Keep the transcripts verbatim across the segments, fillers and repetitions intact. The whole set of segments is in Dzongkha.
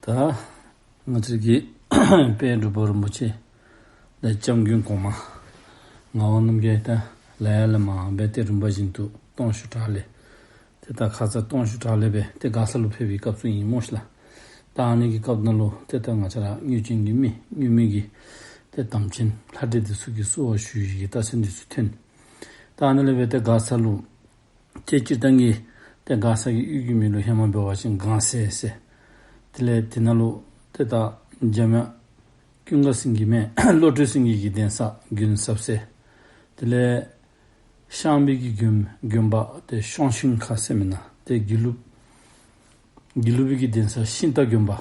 ད་ང་བཅས་ཀྱི་དཔལ་འབྲུག་པ་རིན་པོ་ཆེ་དང་སྐྱབས་མགོན་གོང་མ་ངག་དབང་རྣམ་རྒྱལ་ད་ལ་ཡ་ལ་མ་འབད་དེ་རིམ་པ་བཞིན་དུ་སྟོང་ཤུ་དྲག་ལས་ཏེ་ད་ཁ་ཙ་སྟོང་ཤུ་དྲག་ལས་སྦེ་ཏེ་མགར་ས་ལུ་ཕེབས་པའི་སྐབས་སུ་ཨིན་སྨོ་ཤིག་ལགས། ད་ཨ་ནི་གི་སྐབས་ནང་ལུ་ཏེ་ད་ང་བཅས་ར་དངོས་ཅན་གྱི་མི་དངོས་མེད་ཀྱི་ཏེ་དམ་ཅན་ལྷ་འདྲེ་འདི་ཚུ་གིས་བསུ་བ་ཞུ་ཡི་གི་རྟགས་མཚན་འདི་ཚུ་ཐོན། ད་ཨ་ནི་ལས་སྦེ་ཏེ་མགར་ས་ལུ་ཏེ་སྤྱིར་བཏང་གི་ཏེ་མགར་ས་གི་ཡུལ་གྱི་མིང་ལུ་ཧེ་མ་འབད་བ་ཅིན་སྒང་སེ་ཟེར། དེ་ལས་དེ་ནང་ལུ་ཏེ་ད་འཇམ་དབྱངས་ཀུན་དགའ་སེང་གེ་མེན་བློ་གྲོས་སེང་གེ་གི་གདན་ས་དགོན་ཟབ་སེ། དེ་ལས་ཤངས་པའི་གི་དགོན་དགོན་པ་ཏེ་ཤོང་ཤིང་ཁ་ཟེར་མི་ནང་ཏེ་དགེ་ལུགས་དགེ་ལུགས་པའི་གི་གདན་ས་ཤིང་རྟ་དགོན་པ་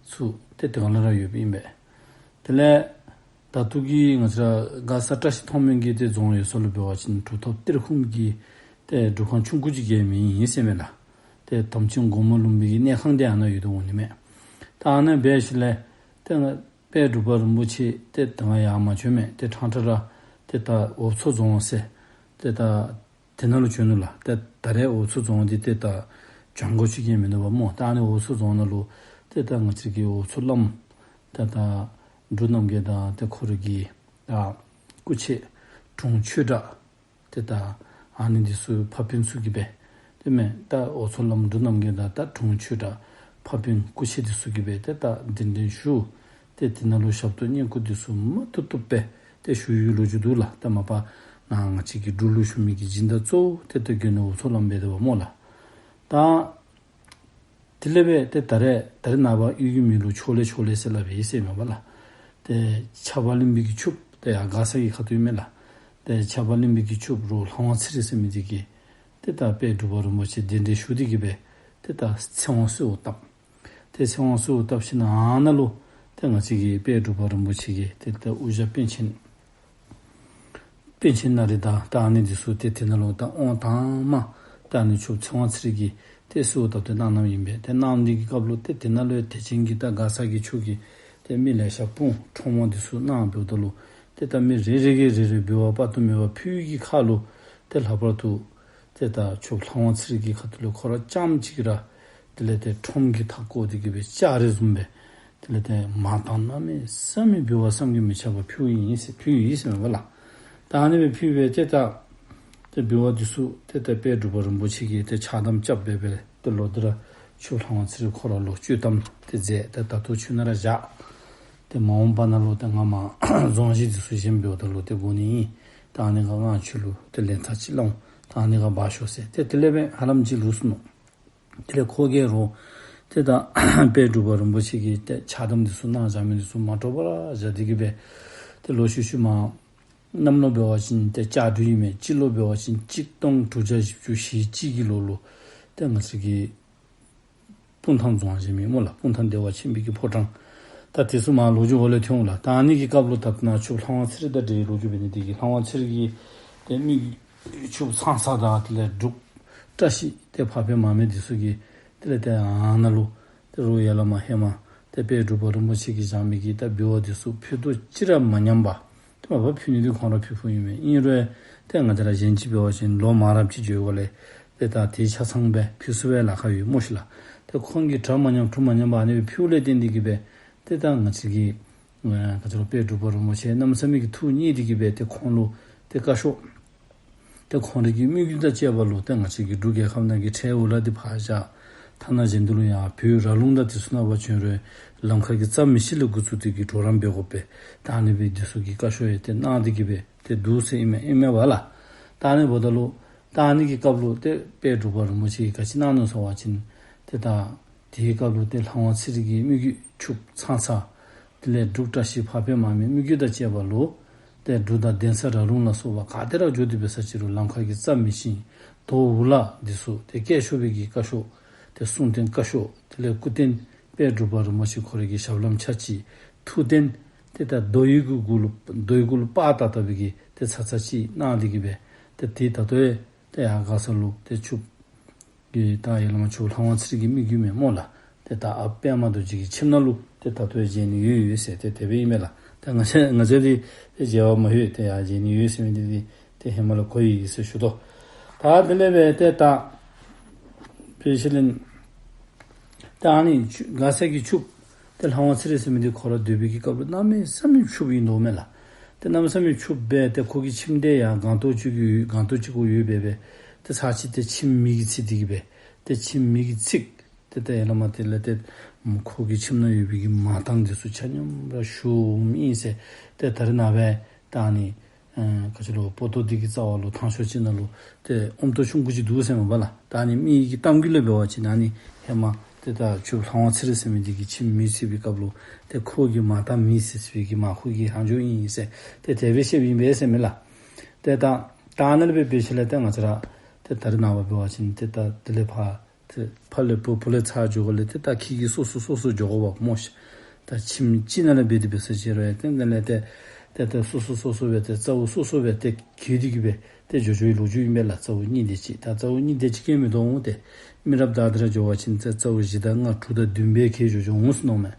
ཚུ་ཏེ་དེ་ག་ལས་ར་ཡོདཔ་ཨིན་པས། དེ་ལས་ད་ལྟོ་གི་ང་བཅས་ར་མགར་ས་བཀྲ་ཤིས་མཐོང་སྨོན་གྱི་ཏེ་རྫོང་ཡོད་ས་ལུ་འབད་བ་ཅིན་གྲུབ་ཐོབ་གཏེར་ཁུངས་ཀྱི་ཏེ་སྒྲུབ་ཁང་ཆུང་ཀུ་ཅིག་གི་མིང་ཨིན་ཟེར་མས་ལགས། ཏེ་དམ་ཅན་སྒོ་མོ་ལུང་པའི་གི་གནས་ཁང་དེ་ཨ་ནཱ་ཡོད་དོ་འོང་ནི་མས། ད་ཨ་ནཱ་འབད་ཞིནམ་ལས་ཏེ་ང་དཔལ་འབྲུག་པ་རིན་པོ་ཆེ་ཏེ་ད་ང་ཡར་མ་བྱོན་མས། ཏེ་ཕྲང་ཕྲང་ར་ཏེ་ད་འོབ་མཚོ་རྫོང་ཟེར་ཏེ་ད་དེ་ནང་ལུ་བྱོན་ནུག་ལགས། ཏེ་ད་རེས་འོབ་མཚོ་རྫོང་འདི་ཏེ་ད་བྱང་སྒོ་ཅིག་གི་མིང་འདུག་པ་སྨོ། ད་ཨ་ནི་འོབ་མཚོ་རྫོང་ནང་ལུ་ཏེ་ད་ང་བཅས་ཀྱི་འོབ་མཚོ་བླམ་ཏེ་ད་འབྲུག་རྣམ་རྒྱལ་དང་ཏེ་ཁོ་རའི་གི་ད་སྐུ་མཆེད་དྲུང་ཆོས་གྲགས་ཏེ་ད་ཨ་ནི་འདི་ཚུ་ཕ་སྤུན་ཚུ་གིས་སྦེ་ཏེ་མེན་ད་འོབ་མཚོ་བླམ་འབྲུག་རྣམ་རྒྱལ་དང་ད་དྲུང་ཆོས་གྲགས་ཕ་སྤུན་སྐུ་མཆེད་འདི་ཚུ་གིས་སྦེ་ཏེ་ད་གདན་འདྲེན་ཞུ། ཏེ་དེ་ནང་ལུ་ཞབས་ཏོག་བསྙེན་བཀུར་འདི་ཚུ་མ་བཏུབ་བཏུབ་སྦེ་ཏེ་ཞུ་ཡོད་ལོ་རྒྱུས་འདུག་ལགས། ཏེ་མ་པ་ནཱ་ང་བཅས་ཀྱི་འབྲུག་ལུ་བཞུགས་མི་གི་སྦྱིན་བདག་གཙོ་བོ་ཏེ་ད་དགོན་འོབ་མཚོ་བླམ་འབད་དོ་བ་སྨོ་ལགས། ད་དེ་ལས་སྦེ་ཏེ་ད་རེས་ད་རེས་ནངས་པ་ཡུལ་གྱི་མིང་ལུ་ཕྱོགས་ལས་ཕྱོགས་ལས་ཟེར་སླབ་ཨིན་ཟེར་མས་པ་ལགས། ཏེ་ཆར་པ་ལིང་པའི་གི་ཆུ་ཏེ་ཡར་མགར་ས་གི་ཁ་ཐུག་ཨིན་མས་ལགས། ཏེ་ཆར་པ་ལིང་པའི་གི་ཆུ་རོགས་ལྷ་དབང་ཚེ་རིང་ཟེར་མི་འདི་གིས་ཏེ་ད་དཔལ་འབྲུག་པ་རིན་པོ་ཆེ་གདན་འདྲེན་ཞུ་སྟེ་གིས་སྦེ་ཏེ་ད་ཚེ་དབང་གསོལཝ་བཏབ། ཏེ་ཚེ་དབང་གསོལཝ་བཏབ་ཞིནམ་ལས་ཨ་ནཱ་ལུ་ཏེ་ང་བཅས་ཀྱི་དཔལ་འབྲུག་པ་རིན་པོ་ཆེ་གིས་ཏེ་ད་དབུ་ཞྭ་པཎ་ཆེན་པཎ་ཆེན་སྣ་རེ་དང་ད་ཨ་ནི་འདི་ཚུ་ཏེ་དེ་ནང་ལུ་ད་དབང་དང་མ་ད་ཨ་ནི་ཆུ་ཚེ་དབང་ཚེ་རིང་གིས་ཏེ་གསོལཝ་བཏབ་སྟེ་གནང་གནངམ་ཨིན་པས། ཏེ་གནང་འདི་གི་སྐབས་ལུ་ཏེ་དེ་ནང་ལུ་ཡང་དད་ཅན་གྱི་ད་མགར་ས་གི་ཆོས་ཀྱི་ཏེ་མི་ལེ་ཤ་སྤུན་གྲོགས་མོ་འདི་ཚུ་གནང་འབདཝ་ད་ལུ་ཏེ་ད་མི་རེ་རེ་གིས་རེ་རེ་འབུལ་བ་དཔག་ཏུ་མེད་པ་ཕུལ་གྱི་ཁར་ལུ་ཏེ་ལྷག་པར་དུ་ཏེ་ད་ཆོསཔ་ལྷ་དབང་ཚེ་རིང་གི་ཁ་ཐུག་ལས་ཁོ་ར་རྐྱངམ་གཅིག་ར་དེ་ལས་ཏེ་ཁྲོམ་གྱི་མཐའ་བསྐོར་ཏེ་གིས་སྦེ་ལྕགས་རི་བཟུམ་སྦེ་དེ་ལས་ཏེ་མ་བཏང་གནམ་མེད་ས་མེད་འབུལ་བ་བསམ་གྱིས་མི་ཁྱབ་པ་ཕུལཝ་ཨིན་ཟེར་ཕུལ་ཡི་ཟེར་མས་པ་ལགས། ད་ཨ་ནི་སྦེ་ཕུལ་སྦེ་ཏེ་ད་ཏེ་འབུལ་བ་འདི་ཚུ་ཏེ་ད་དཔལ་འབྲུག་པ་རིན་པོ་ཆེ་གིས་ཏེ་ཕྱག་དམ་རྐྱབ་སྦེ་སྦེ་ཏེ་ལོག་སྟེ་ར་ཆོསཔ་ལྷ་དབང་ཚེ་རིང་ཁོ་ར་ལོག་སྤྱོད་དམ་ཏེ་མཛད། ཏེ་ད་ལྟོ་ཁྱོད་ནཱ་ར་བཞག། ཏེ་མ་འོངས་པ་ནང་ལུ་ཏེ་ང་མར་རྫོང་གཞི་འདི་ཚུ་བཞེངས་འབདཝ་ད་ལུ་ཏེ་དགོ་ནི་ཨིན། ད་ཨ་ནི་ཁར་ང་ཁྱོད་ལུ་ཏེ་ལན་ཐག་ཅིག་སློང་། ད་ཨ་ནི་ཁར་འབག་ཤོག་ཟེར་ཏེ་དེ་ལས་སྦེ་ཧ་ལམ་ཅིག་ལུས་སོ་ནུག། དེ་ལས་ཁོ་གིས་རོགས་ཏེ་ད་དཔལ་འབྲུག་པ་རིན་པོ་ཆེ་གིས་ཏེ་ཕྱག་དམ་འདི་ཚུ་གནང་བཞག་མི་འདི་ཚུ་མ་འདྲཝ་ར་བཞག་སྟེ་གིས་སྦེ་ཏེ་ལོག་ཤུལ་ཤུལ་མ་གནམ་ལོ་འབད་བ་ཅིན་ཏེ་ལྕགས་སྦྲུལ་ཨིན་མས། སྤྱི་ལོ་འབད་བ་ཅིན་གཅིག་སྟོང་དྲུག་བརྒྱ་བཞི་བཅུ་ཞེ་གཅིག་གི་ལོ་ལུ་ཏེ་ང་བཅས་ཀྱི་སྤུངས་ཐང་རྫོང་བཞེངས་མི་སྨོ་ལགས། སྤུངས་ཐང་བདེ་བ་ཆེན་པོའི་གི་ཕོ་བྲང་། ད་དེ་ཚུ་མར་ལོ་རྒྱུས་འོག་ལས་ཐོན་འོང་ལགས། ད་ཨ་ནི་གི་སྐབས་ལུ་ད་ནཱ་ཆོསཔ་ལྷ་དབང་ཚེ་རིང་དང་འབྲེལ་ལོ་རྒྱུས་འབད་ནི་འདི་གིས་ལྷ་དབང་ཚེ་རིང་གིས་ཏེ་མི་ཆོསཔ་ཚང་ས་དང་དེ་ལས་འབྲུག་བཀྲ་ཤིས་ཏེ་ཕ་ཕེ་མ་མེ་འདི་ཚུ་གིས་དེ་ལས་ཏེ་ཨ་ནཱ་ལུ་ཏེ་རོགས་ཡར་ལས་མར་ཧེ་མ་ཏེ་དཔལ་འབྲུག་པ་རིན་པོ་ཆེ་གིས་བཞག་མི་གི་ད་འབུལ་བ་འདི་ཚུ་ཕུལ་དོ་ཅིག་ར་མ་ཉམས་པར་ཏེ་མ་པ་ཕུལ་ནི་འདི་ཁོང་ར་ཕུལ་ཕུལཝ་ཨིན་མས། ཨིན་རུང་ཏེ་ང་བཅས་ར་གཞན་ཅིག་འབད་བ་ཅིན་ལོ་མང་རབས་ཅིག་འགྱོ་དགོཔ་ལས་ཏེ་ད་དེ་ཆ་ཚང་སྦེ་ཕུལ་ཚུགས་པའི་ལཱ་ཁག་ཡོད་སྨོ་ཤིག་ལགས། ཏེ་ཁོང་གིས་གྲ་མ་ཉམས་གྲུ་མ་ཉམས་པར་ཨ་ནི་སྦེ་ཕུལཝ་ལས་བརྟེན་ཏེ་གིས་སྦེ་ཏེ་ད་ང་བཅས་ཀྱི་ཨ་ག་ཅི་ལོ་དཔལ་འབྲུག་པ་རིན་པོ་ཆེ་གནམ་མེད་ས་མེད་ཀྱི་ཐུགས་མཉེས་ཏེ་གིས་སྦེ་ཏེ་ཁོང་ལུ་ཏེ་བཀའ་ཤོག་ཏེ་ཁོང་རའི་གི་མོས་གུས་དང་བཅས་པ་ལུ་ཏེ་ང་བཅས་ཀྱི་འབྲུག་རྒྱལ་ཁབ་ནང་གི་ཁྲལ་འུ་ལག་འདི་ཕར་བཞག། ཐ་ན་གཞན་དུ་ལུ་ཡང་བོད་ར་ལུང་དང་དེ་ཚུ་ནང་ཕར་བྱོན་རུང་ལམ་ཁ་གི་རྩ་མི་ཤེས་ལས་འགོ་བཙུགས་ཏེ་གིས་གྲོགས་རམ་འབད་དགོ་པས། ད་ཨ་ནི་སྦེ་འདི་ཚུ་གི་བཀའ་ཤོག་ཡང་ཏེ་གནང་སྟེ་གིས་སྦེ་ཏེ་འདུག་ཟེར་ཨིན་མས་ཨིན་མས་པ་ལགས། ད་ཨ་ནི་འབདཝ་ད་ལུ་ད་ཨ་ནི་གི་སྐབས་ལུ་ཏེ་དཔལ་འབྲུག་པ་རིན་པོ་ཆེ་གིས་ག་ཅི་གནང་ནུག་ཟེར་བ་ཅིན་ཏེ་ད་དེའི་སྐབས་ལུ་ཏེ་ལྷ་དབང་ཚེ་རིང་གི་མོས་གུས་ཆོསཔ་ཚང་ས་དེ་ལས་འབྲུག་བཀྲ་ཤིས་ཕ་ཕེ་མ་མེ་མོས་གུས་དང་བཅས་པ་ལུ་ཏེ་འབྲུག་དང་གདན་ས་ར་ལུང་ལ་སོགས་པ་ག་ཏེ་ར་འགྱོ་སྟེ་འབད་ས་ཅིག་རུང་ལམ་ཁ་གི་རྩ་མི་ཤེས་དོ་འུ་ལག་འདི་ཚུ་ཏེ་བཀལ་ཆོག་པའི་གི་བཀའ་ཤོག་ཏེ་གསུང་རྟེན་བཀའ་ཤོག་དེ་ལས་སྐུ་རྟེན་དཔལ་འབྲུག་པ་རིན་པོ་ཆེ་ཁོ་རའི་གི་ཞབས་ལྷམ་ཆ་གཅིག། ཐུགས་རྟེན་ཏེ་ད་རྡོ་ཡི་གུ་གུ་ལུ་རྡོ་ཡི་གུ་ལུ་པར་བཏགས་བཏགས་པའི་གི་ཏེ་ཚ་ཚ་ཅིག་གནང་སྟེ་གིས་སྦེ་ཏེ་དེ་ད་ལྟོ་ཡང་ཏེ་ཡར་མགར་ས་ལུ་ཏེ་ཆོསཔ་གི་ད་ཡར་ལས་མར་ཆོསཔ་ལྷ་དབང་ཚེ་རིང་གི་མོས་གུས་མས་སྨོ་ལགས། ཏེ་ད་ཨཔ་པདྨ་རྡོ་རྗེ་གི་ཁྱིམ་ནང་ལུ་ཏེ་ད་ལྟོ་ཡང་མཇལ་ནི་ཡོད་ཡོད་ཟེར་ཏེ་དེ་སྦེ་ཨིན་མས་ལགས། ཏེ་ང་བཅས་ང་བཅས་འདི་ཏེ་མཇལ་བ་མ་ཡོད། ཏེ་ཡར་མཇལ་ནི་ཡོད་ཟེར་མི་འདི་འདི་ཏེ་ཧེ་མ་ལས་གོ་ཡི་ཟེར་ཞུ་དོ། ད་དེ་ལས་སྦེ་ཏེ་ད་དཔེ་ཆ་ལེན་ད་ཨ་ནི་ཆོས་མགར་ས་གི་ཆོསཔ་ ཏེ་ལྷ་དབང་ཚེ་རིང་ཟེར་མི་འདི་ཁོ་ར་སྡོད་པའི་གི་སྐབས་ལུ་གནམ་མེད་ས་མེད་ཕྱུགཔོ་ཨིན་དོ་མས་ལགས། ཏེ་གནམ་མེད་ས་མེད་ཕྱུགཔོ་སྦེ་ཏེ་ཁོ་གི་ཁྱིམ་འདི་ཡང་སྒང་ཏོག་ཅིག་གུ་ཡོད་སྒང་ཏོག་ཅིག་གུ་ཡོད་སྦེ་སྦེ་ཏེ་ཚར་ཅིག་ཏེ་ཁྱིམ་མེ་གིས་འཚིག་སྟེ་གི་སྦེ་ཏེ་ཁྱིམ་མེ་གིས་འཚིག། ཏེ་ཏེ་ཡར་ལས་མར་དེ་ལས་ཏེ་ཁོ་གི་ཁྱིམ་ནང་ཡོད་པའི་གི་མང་ཐང་འདི་ཚུ་ཆ་མཉམ་ར་ཞུཝ་ཨིན་ཟེར། ཏེ་ད་རེས་ནངས་པ་ད་ཨ་ནི་ཨ་ག་ཅི་ལོ་པོ་ཏོ་འདི་གི་རྩ་བ་ལུ་ཐང་ཤོར་ཅིག་ནང་ལུ་ཏེ་ཨོམ་ཏོ་ཆུང་ཀུ་ཅིག་འདུག་ཟེར་མས་པ་ལགས། ད་ཨ་ནི་མི་གི་གཏམ་རྒྱུད་ལས་འབད་བ་ཅིན་ཨ་ནི་ཧེ་མ་ཏེ་ད་ཕྱུགཔོ་ལྷ་དབང་ཚེ་རིང་ཟེར་མི་འདི་གི་ཁྱིམ་མེ་འཚིག་པའི་སྐབས་ལུ་ཏེ་ཁོ་གི་མང་ཐང་མེ་འཚིག་པའི་གི་མར་ཁུ་གི་ལྷག་འཕྲོ་ཨིན་ཟེར་ཏེ་དེ་སྦེ་བཤདཔ་ཨིན་པས་ཟེར་མས་ལགས། ཏེ་ད་ད་ཨ་ནི་ལས་འབད་འབད་ཞིནམ་ལས་ཏེ་ང་བཅས་ར་ཏེ་ད་རེས་ནངས་པ་འབད་བ་ཅིན་ཏེ་ད་དེ་ལས་ཕར་ཏེ་ཕར་ལས་བུ་བུ་ལས་ཚར་འགྱོ་དགོཔ་ལས་ཏེ་ད་ཁྱིམ་གྱི་སོ་སོ་སོ་སོ་འགྱོ་དགོཔ་སྨོ་ཤིག། ད་ཁྱིམ་གཅིག་ནང་ལས་འབད་དེ་འབད་ས་ཅིག་རུང་ཡང་ཏེ་དེ་ལས་ཏེ་ཏེ་ཏེ་སོ་སོ་སོ་སོ་སྦེ་ཏེ་རྩ་བོ་སོ་སོ་སྦེ་ཏེ་གྱེས་ཏེ་གི་སྦེ་ཏེ་འགྱོ་འགྱོ་བའི་ལོ་རྒྱུས་ཨིན་པས་ལགས། རྩ་བོ་གཉིས་དེ་ཅིག་ད་རྩ་བོ་གཉིས་དེ་ཅིག་གིས་མི་དོ་འོང་། ཏེ་མི་རབས་ད་ལྟོ་ར་འགྱོ་བ་ཅིན་ཏེ་རྩ་བོ་བཞི་དང་ལྔ་དྲུག་དང་བདུན་སྦེ་གྱེས་འགྱོ་འགྱོཝ་འོང་ཟེར་མནོཝ་མས།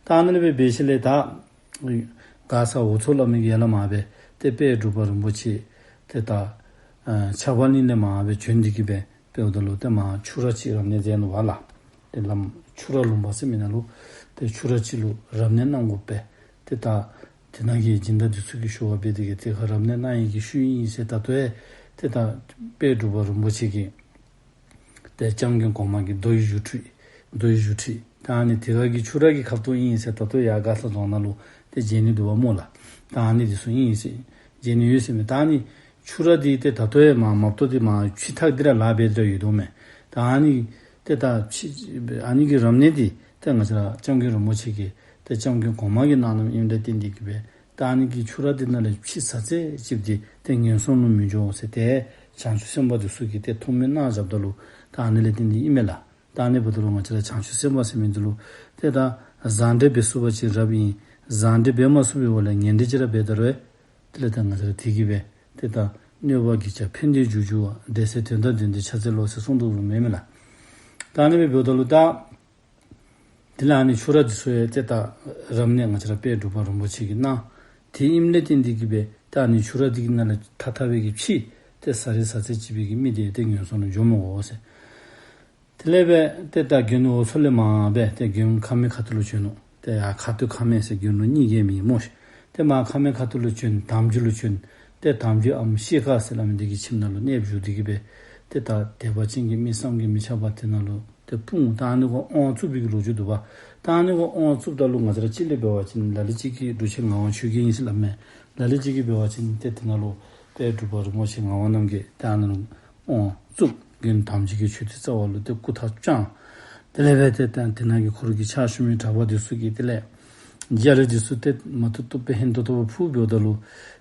ད་ཨ་ནི་ལས་འབད་འབད་ཞིནམ་ལས་ད་མགར་ས་འོ་མཚོ་སླབ་མི་གི་ཡར་ལས་མར་སྦེ་ཏེ་དཔལ་འབྲུག་པ་རིན་པོ་ཆེ་ཏེ་ད་ཨ་ཆར་པ་གླིང་ལས་མར་སྦེ་བྱོན་ཏེ་གི་སྦེ་འབདཝ་ད་ལུ་ཏེ་མར་ཆུ་ར་ཅིག་རབ་གནས་མཛད་ནུག་པ་ལགས། ཏེ་ལམ་ཆུ་ར་ལུང་པ་ཟེར་མི་ནང་ལུ་ཏེ་ཆུ་ར་ཅིག་ལུ་རབ་གནས་གནང་དགོ་པས། ཏེ་ད་དེ་ནང་གི་སྦྱིན་བདག་འདི་ཚུ་གིས་ཞུ་བ་འབད་དེ་གི་ཏེ་ཁོ་རབ་གནས་གནང་ནི་གི་ཤུལ་ཨིན་ཟེར། ད་ལྟོ་ཡང་ཏེ་ད་དཔལ་འབྲུག་པ་རིན་པོ་ཆེ་གིས་ཏེ་སྐྱབས་མགོན་གོང་མ་གི་རྡོ་ཡི་བཞུགས་ཁྲི་རྡོ་ཡི་བཞུགས་ཁྲི་ད་ཨ་ནི་དེ་ཁར་གྱི་ཆུ་ར་གི་ཁ་ཐུག་ཨིན་ཟེར། ད་ལྟོ་ཡང་མགར་ས་རྫོང་ནང་ལུ་ཏེ་མཇལ་ནི་འདུག་པ་སྨོ་ལགས། ད་ཨ་ནི་འདི་ཚུ་ཨིན་ཟེར་མཇལ་ནི་ཡོད་ཟེར་མས། ད་ཨ་ནི་ཆུ་ར་འདི་ཏེ་ད་ལྟོ་ཡང་མར་མ་བཏོག་སྟེ་མར་ཕྱི་ཐག་འདི་ར་ལཱ་འབད་དེ་ར་ཡོད་དོ་མས། ད་ཨ་ནི་ཏེ་ད་ཕྱི་ཨ་ནི་གི་རབ་གནས་འདི་ཏེ་ང་བཅས་ར་སྐྱབས་མགོན་རིན་པོ་ཆེ་གིས་ཏེ་སྐྱབས་མགོན་གོང་མ་གིས་གནང་གནངམ་ཨིནམ་ལས་བརྟེན་ཏེ་གི་སྦེ་ད་ཨ་ནི་གི་ཆུ་ར་འདི་ནང་ལས་ཕྱེ་ཟ་ཚད་ཅིག་འདི་ཏེ་ངན་སོང་ལུ་མི་འགྱོ་ཟེར་ཏེ་བྱང་ཆུབ་སེམས་དཔའ་འདི་ཚུ་གིས་ཏེ་ཐུགས་སྨོན་གནང་བཞགཔ་ད་ལུ་ད་ཨ་ནི་ལས་བརྟེན་ཏེ་ཨིན་མས་ལགས། ད་ཨ་ནི་འབདཝ་ད་ལུ་ང་བཅས་ར་བྱང་ཆུབ་སེམས་དཔའ་ཟེར་མི་འདི་ལུ་ཏེ་ད་བཟང་འབྲེལ་འབད་ཚུགས་པ་ཅིན་རབ་ཨིན། བཟང་འབྲེལ་འབད་མ་ཚུགས་པའི་འོག་ལས་ངན་འབྲེལ་ཅིག་ར་འབད་ད་རུང་དེ་ལས་ད་ང་བཅས་ར་དེ་གིས་སྦེ་ཏེ་ད་གནོད་པ་གིས་ཀྱང་ཕན་བདེའི་རྒྱུར་འགྱུར་བ། འབྲེལ་ཟེར་དོན་དང་ལྡན་ཏེ་ཕྱག་འཚལ་ལོ་ཟེར་གསུངས་དོ་མས་མས་ལགས། ད་ཨ་ནི་སྦེ་འབདཝ་ད་ལུ་ད་དེ་ལས་ཨ་ནི་ཆུ་ར་འདི་ཚུ་ཡང་ཏེ་ད་རབ་གནས་ང་བཅས་ར་དཔལ་འབྲུག་པ་རིན་པོ་ཆེ་གིས་གནང་། དེ་ཨིནམ་ལས་བརྟེན་ཏེ་གི་སྦེ་ད་ཨ་ནི་ཆུ་ར་འདི་གི་ནང་ལས་ཐགས་ཐགས་སྦེ་གི་ཕྱེ་ཏེ་ཟ་རེ་ཟ་ཚད་ཅིག་སྦེ་གི་མི་འདི་ཏེ་ངན་སོང་ལུ་འགྱོ་མི་དགོ་ཟེར། དེ་ལས་སྦེ་ཏེ་ད་དགོན་འོ་མཚོ་ལས་མར་སྦེ་ཏེ་དགོན་ཁ་སྨད་ཁ་ཐུག་ལུ་བྱོན་ནུག། ཏེ་ཡར་ཁ་སྟོད་ཁ་སྨད་ཟེར་དགོན་ལུ་གཉིས་ཀྱི་མིང་སྨོ་ཤིག། ཏེ་མར་ཁ་སྨད་ཁ་ཐུག་ལུ་བྱོན། དམ་ཆོས་ལུ་བྱོན། ཏེ་དམ་ཆོས་ཨམ་ཤེལ་དཀར་ཟེར་སླབ་མི་འདི་གི་ཁྱིམ་ནང་ལུ་གནས་བཞུགས་ཏེ་གི་སྦེ་ཏེ་ད་དད་པ་ཅན་གྱི་མི་བསམ་གྱིས་མི་ཁྱབ་པ་དེ་ནང་ལུ་ཏེ་སྤུངས། ད་ཨ་ནི་གུ་དབང་བཙུགས་པའི་གི་ལོ་རྒྱུས་འདུག་པ། ད་ཨ་ནི་གུ་དབང་བཙུགསཔ་ད་ལུ་ང་བཅས་ར་སྤྱིར་ལས་འབད་བ་ཅིན་ལ་ལུ་ཅིག་གིས་འབྲུག་ཆེན་ངག་དབང་ཆོས་རྒྱལ་ཨིན་ཟེར་སླབ་མས། ལ་ལུ་ཅིག་གིས་འབད་བ་ཅིན་ཏེ་དེ་ནང་ལུ་དཔལ་འབྲུག་པ་རིན་པོ་ཆེ་ངག་དབང་རྣམ་རྒྱལ་ཏེ་ཨ་ནི་ལུ་དབང་བཙུགས། དགོན་དམ་ཆོས་ཀྱི་མཆོད་རྟེན་རྩ་བ་ལུ་ཏེ་སྐུ་ཐང་བཅངས། དེ་ལས་སྦེ་ཏེ་ད་དེ་ནང་གི་ཁོ་ར་གི་ཕྱག་ཞུ་མི་གྲྭ་པ་འདི་ཚུ་གིས་དེ་ལས་རྒྱ་རས་འདི་ཚུ་ཏེ་མ་ཐུབ་ཐུབ་སྦེ་ཧན་ཏོང་ཏོ་སྦེ་ཕུལཝ་ད་ལུ་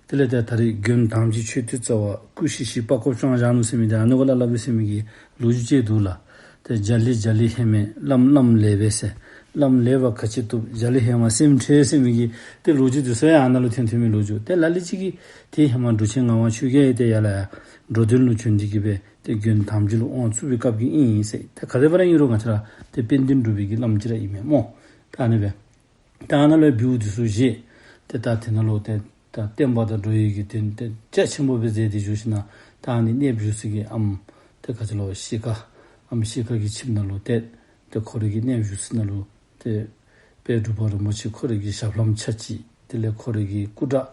དེ་ལས་ཏེ་ད་རེས་དགོན་དམ་ཆོས་མཆོད་རྟེན་རྩ་བ་སྐུ་ཞི་ཞི་པགས་ཀོ་བཅངས་བཞག་ནུག་ཟེར་མི་འདི་ཨ་ནི་གུ་ལཱ་ལཱ་འབད་ཟེར་མི་གི་ལོ་རྒྱུས་ཅིག་འདུག་ལགས། ཏེ་རྒྱ་ལས་རྒྱ་ལས་ཧེ་མས། ལམ་ལམ་ལས་པས་ཟེར། ལམ་ལས་པ་ག་ཅི་བཏུབ། རྒྱ་ལས་ཧེ་མ་སེམས་ཁྲལ་ཟེར་མི་གི་ཏེ་ལོ་རྒྱུས་འདི་ཚུ་ཡང་ཨ་ནཱ་ལུ་ཐོན་ཐོན་མི་ལོ་རྒྱུས། ཏེ་ལ་ལུ་ཅིག་གིས་ཏེ་ཧེ་མ་འབྲུག་ཆེན་ངག་དབང་ཆོས་རྒྱལ་ཡང་ཏེ་ཡར་ལས་ཡར་འགྲོ་དོན་ལུ་བྱོན་ཏེ་གི་སྦེ་ཏེ་དགོན་དམ་ཆོས་ལུ་དབང་བཙུགས་པའི་སྐབས་ཀྱི་ཨིན་ཟེར། ཏེ་ག་དེ་སྦེ་ར་ཨིན་རུང་ང་བཅས་ར་ཏེ་དཔལ་ལྡན་འབྲུག་པའི་གི་བླམ་ཅིག་ར་ཨིན་མས་སྨོ། ད་ཨ་ནི་སྦེ་ད་ཨ་ནཱ་ལུ་བིའུ་འདི་ཚུ་བཞེས། ཏེ་ད་དེ་ནང་ལུ་ཏེ་ད་བསྟན་པ་དང་འགྲོ་བའི་གི་དོན་ཏེ་རྒྱ་ཆེན་པོ་སྦེ་མཛད་དེ་བཞུགས་ཞིནམ་ད་ཨ་ནི་གནས་བཞུགས་ས་གི་ཨམ་ཏེ་ག་ཅི་ལོ་ཤེལ་དཀར་ཨམ་ཤེལ་དཀར་གྱི་ཁྱིམ་ནང་ལུ་ཏེ་ཏེ་ཁོ་རའི་གི་གནས་བཞུགས་ས་ནང་ལུ་ཏེ་དཔལ་འབྲུག་པ་རིན་པོ་ཆེ་ཁོ་རའི་གི་ཞབས་ལྷམ་ཆ་གཅིག། དེ་ལས་ཁོ་རའི་གི་སྐུ་འདྲ།